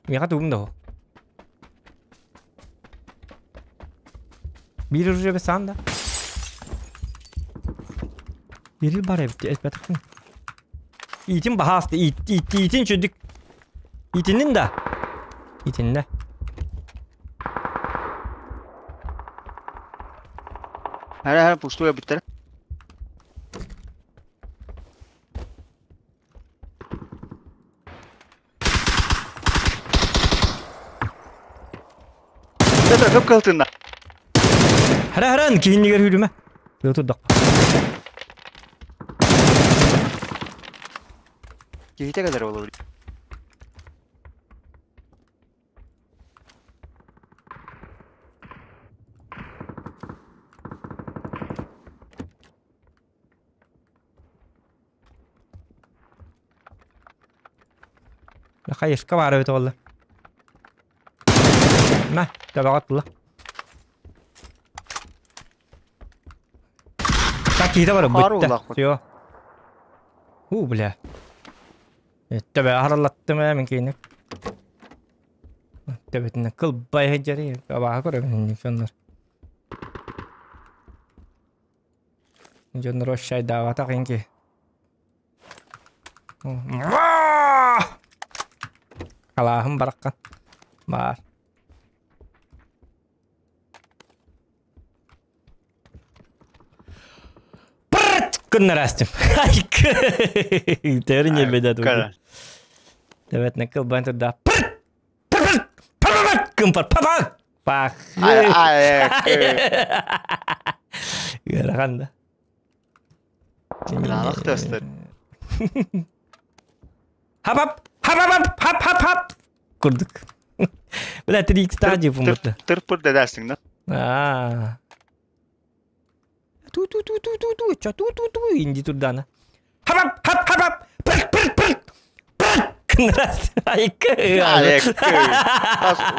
Меха тугум да. Бир орже бе санда. Бир бар эбит, эт бетахын. Итин бахасты, ит ит итин чөдүк. Итинин да. Итинне. Хара хара пуштуя биттер. Это көп кылтында. Хара харан кейиннигер хүрүмө. Өтүдак. Кейте кадar olur. Хайышка баар эбит буолла. Мэ, төбөҕө тула. Так киһитэ бар бүттэ. Все. У, бля. Төбө хараллаттым ээ мин киини. Төбөтүнэн кылбай сылдьар абааһы көрөбүн дьоннор. Дьоннор ощайдаабатах инки. Алааһым бараххан. Баар. Пырт! Кыннарастым. Тәрін ебеде туды. Төбет нәкіл бан турда. Пырт! Пырт! Пырт! Кымпар. Папа! Пах! Ыарахан да. Ыраах тастар. Хап-хап! Хап-хап! Хап-хап-хап! Курдук. Бля, 3x таджи пумутта. Тыр-пыр дедерсиң да. Аа. Ту-ту-ту-ту-ту-ту, ча ту-ту-ту инди турдана. Хап-хап! Хап-хап! Пырт-пырт-пырт! Пырт! Кынрас. Айкы. Айкы.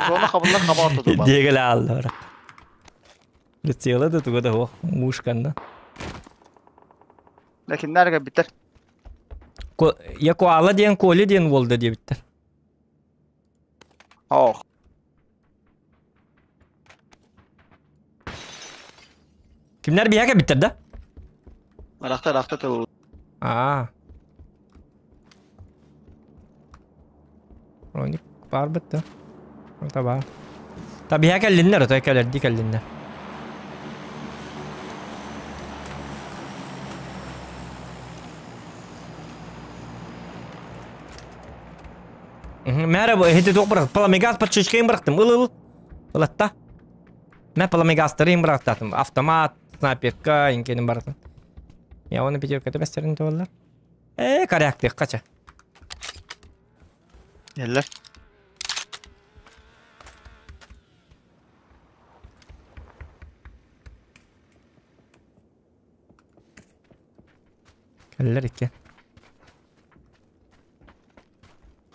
Зона хабылла хабар туту. Дегел алды. Прицела да туга да ох, мушканна. Ләкин нәргә битер. Я коала диэн Коля диэн уолда диэбиттэр. Ох. Кимнер биһэкэ биттер да? Рахта рахта тыл. Аа. Роник бар битті. Ота бар. Та биһэкэ кэллиннэр, ота кэлэрди кэллиннэр. Мәрі бу эһити туох бырах. Паламегаз подшишкайын бырахтым. Ыл ыл. Ылатта. Мә паламегазтарын бырахтатым. Автомат, снайперка, инкенин барытын. Я оны пятерка бәстерин туаллар. Э, коряктык кача. Эллер. Кэллэр икки.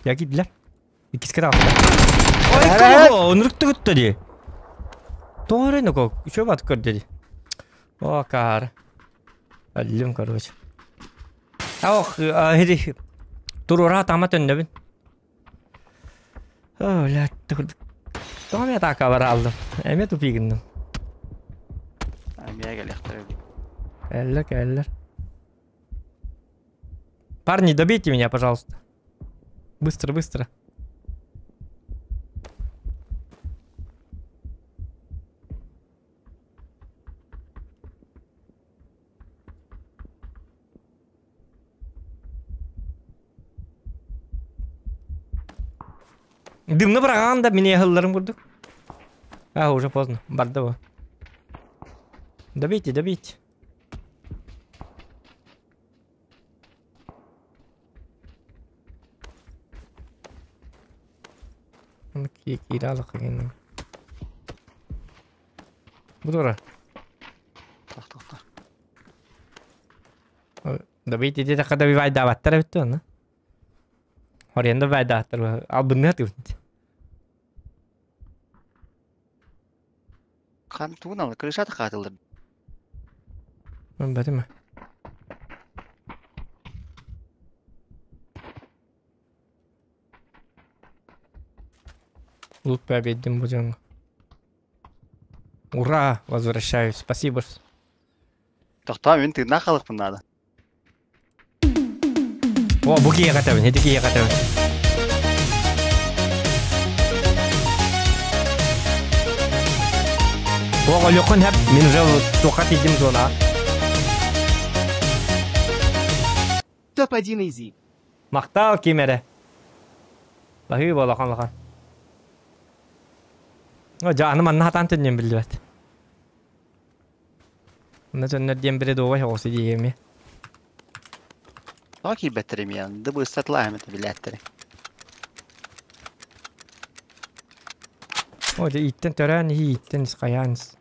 Я кидлер. Иккискэ таҕыста. Ой, кого? Онурук тugutta ди. Тоҕо нөкө үчү бат көрдө ди. О, каар. Аллым, короче. Ох, хиди. Турура тама төннөбүн. О, бля, Тоҕо мен атака бар алдым. Эме тупигинным. Эмиэ кэлиэхтэр. Кэллэр, кэллэр. Парни, добейте меня, пожалуйста. Быстро, быстро. Дымны быраған да мені ылларым курдук. А, уже поздно. Барды бу. Добейте, добейте. Киралык кигин. Бу тура. Тох тох тох. Добейте дете добивай даваттар битти оны. Хорен добивай даваттар. Албынны тыгын. Хан тугун крышата катылдыр. Мен бәтеме. Лут победим будем. Ура! Возвращаюсь. Спасибо. Тохтоо мен тыгна халыкпын надо. О, бу кие катабын, эти кие катабын. О, олёкун хәп, мин уже тоқат идим зона. Топ-1 изи. Мактал кимере. Бахы болахан лахан. О, жаным анна хатан түннен билбет. Мына жоннор диэн бире дуоба хоҕус диэми. Тоҕо киирбэттэр эмиэ, ды быстатла эмэтэ билээттери. О, дьэ ииттэн төрөөн иһи ииттэн ис хайаан ис.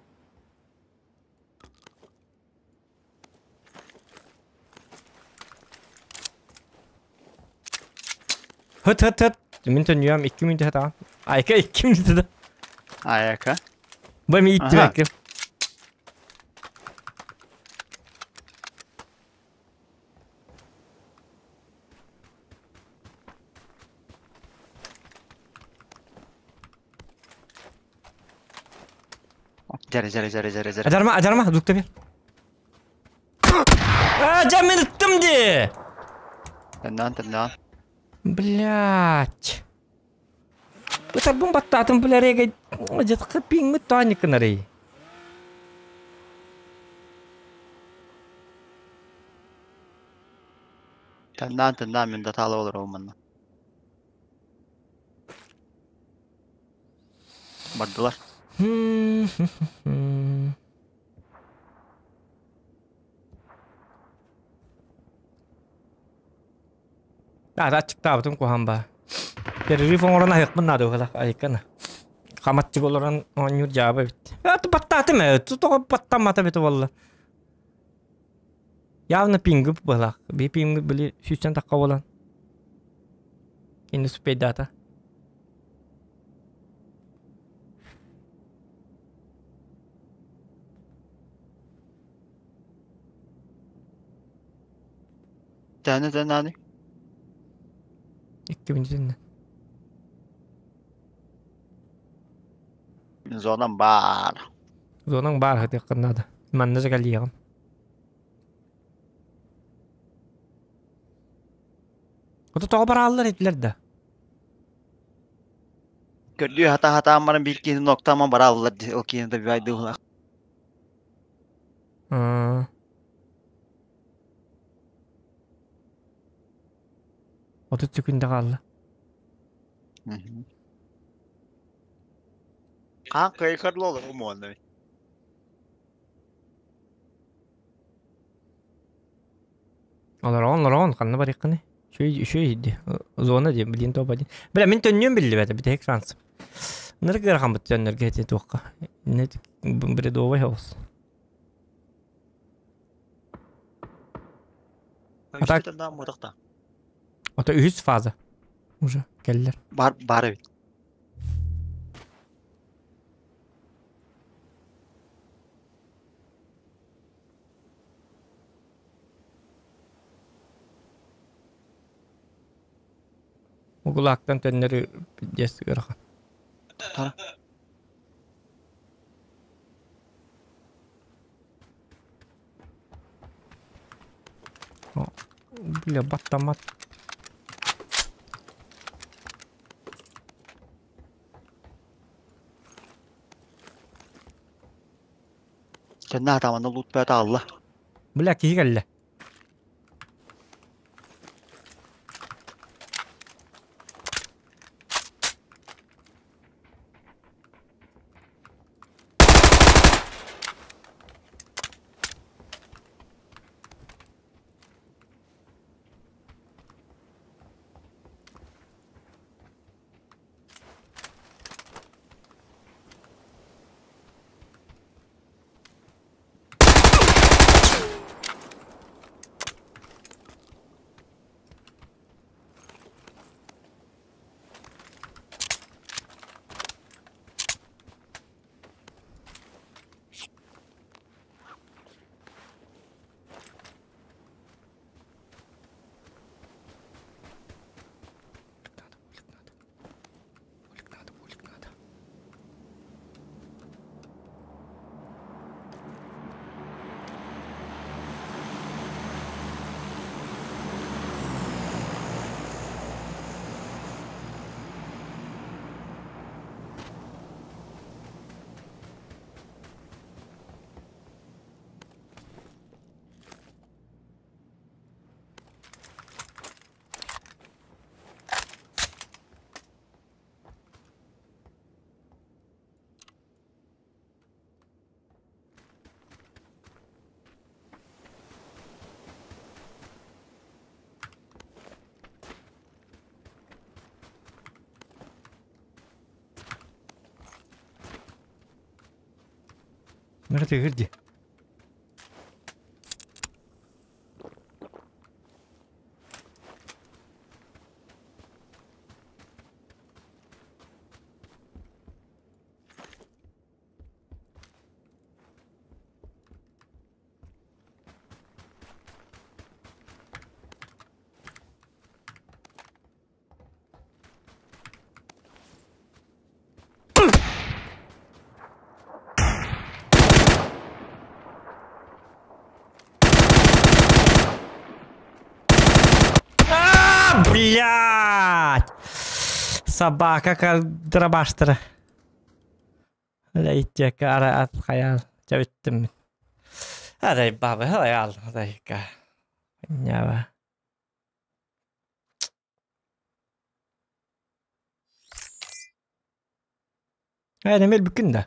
Хыт хыт хыт. Мин төннүөм 2 мүнүүтэ хатаҕын. Айка 2 мүнүүтэ да. Айка. Бу эми иттибэккин. Жары жары жары жары жары. Адарма, адарма, дукта бер. А, дьэ мин ыттым дии! Тэннээн тэннээн. Блять. Ытарбын баттаатым билэрэгэ дьытка пиҥмит тоанньыккынарый. Тэннээн тэннээн мин да таала олоробун манна. Бардылар. Аата аччыктаабытым куһаҕан баа. Перерыв оҥорон аһыахпын наада быһыылаах айыккана. Хамаччык олорон оонньуур дьаабы эбит. Ээ баттаатым ээ, тоҕо баттаммата эбитэ буолла. Явно пингы быһыылаах. Биир пингы били сүүстэн тахха буолан. Инни успейдаата. Тәне тәнәни. Икки минутиннен. Зонам баар. Зонаҥ баар хатыаххын наада. Манна же кэлиэҕим. Ото тоҕо барааллар этилэр да? Көрдүү хата-хатаан баран биир киһини ноктааман барааллар дии. Ол киһини добивайдыылар. Аа. 30 секунда хаалла. Хаан кыайкарлы олору муонна. Олороҕун, олороҕун, ханна барыаххыный? Үчүгэй, үчүгэй иһирдьи. Зона диэн, блин, топ один. Бля, мин төннүөм биллибэтэ, бүтэһик шанс. Нырык ыарахаммыт төннөргө ити туохха. Бредовый хаус. А так... Ото үһүс фаза. Уже кэллэр. Бар, бар эбит. Угулаактан төннөрү пиздец ыарахан. Бля, баттаммат. Төннө атаманна лут бөтө алла. Бля, киһи кэллэ. Надо, булик надо. Nerede girdi? Блять! Собака дробаштара. Лейтека ара ат хаял чабиттим. Арай баба хаял дайка. Нява. Ээ, өлбүккүн да?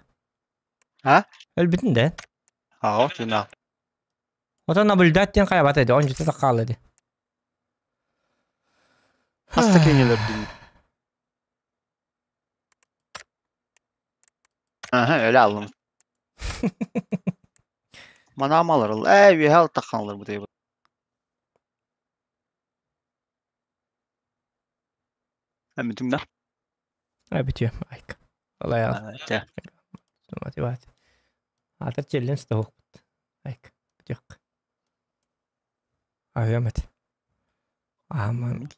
А? Өлбүтүн да? Аа, тына. Отон наблюдать диэн хайабат эди, он жыта хаалла ди. Хаста кеңелердин. Aha, öyle aldım. Manam alır. Ee, bir hal takkanlar bu diye. Hem bütün de. Ay bitiyor. Айк. Олай ал. Те. Мотивация. Атыр челлендж да хоқпыт. Айк. Битиок. Аямат. Аман.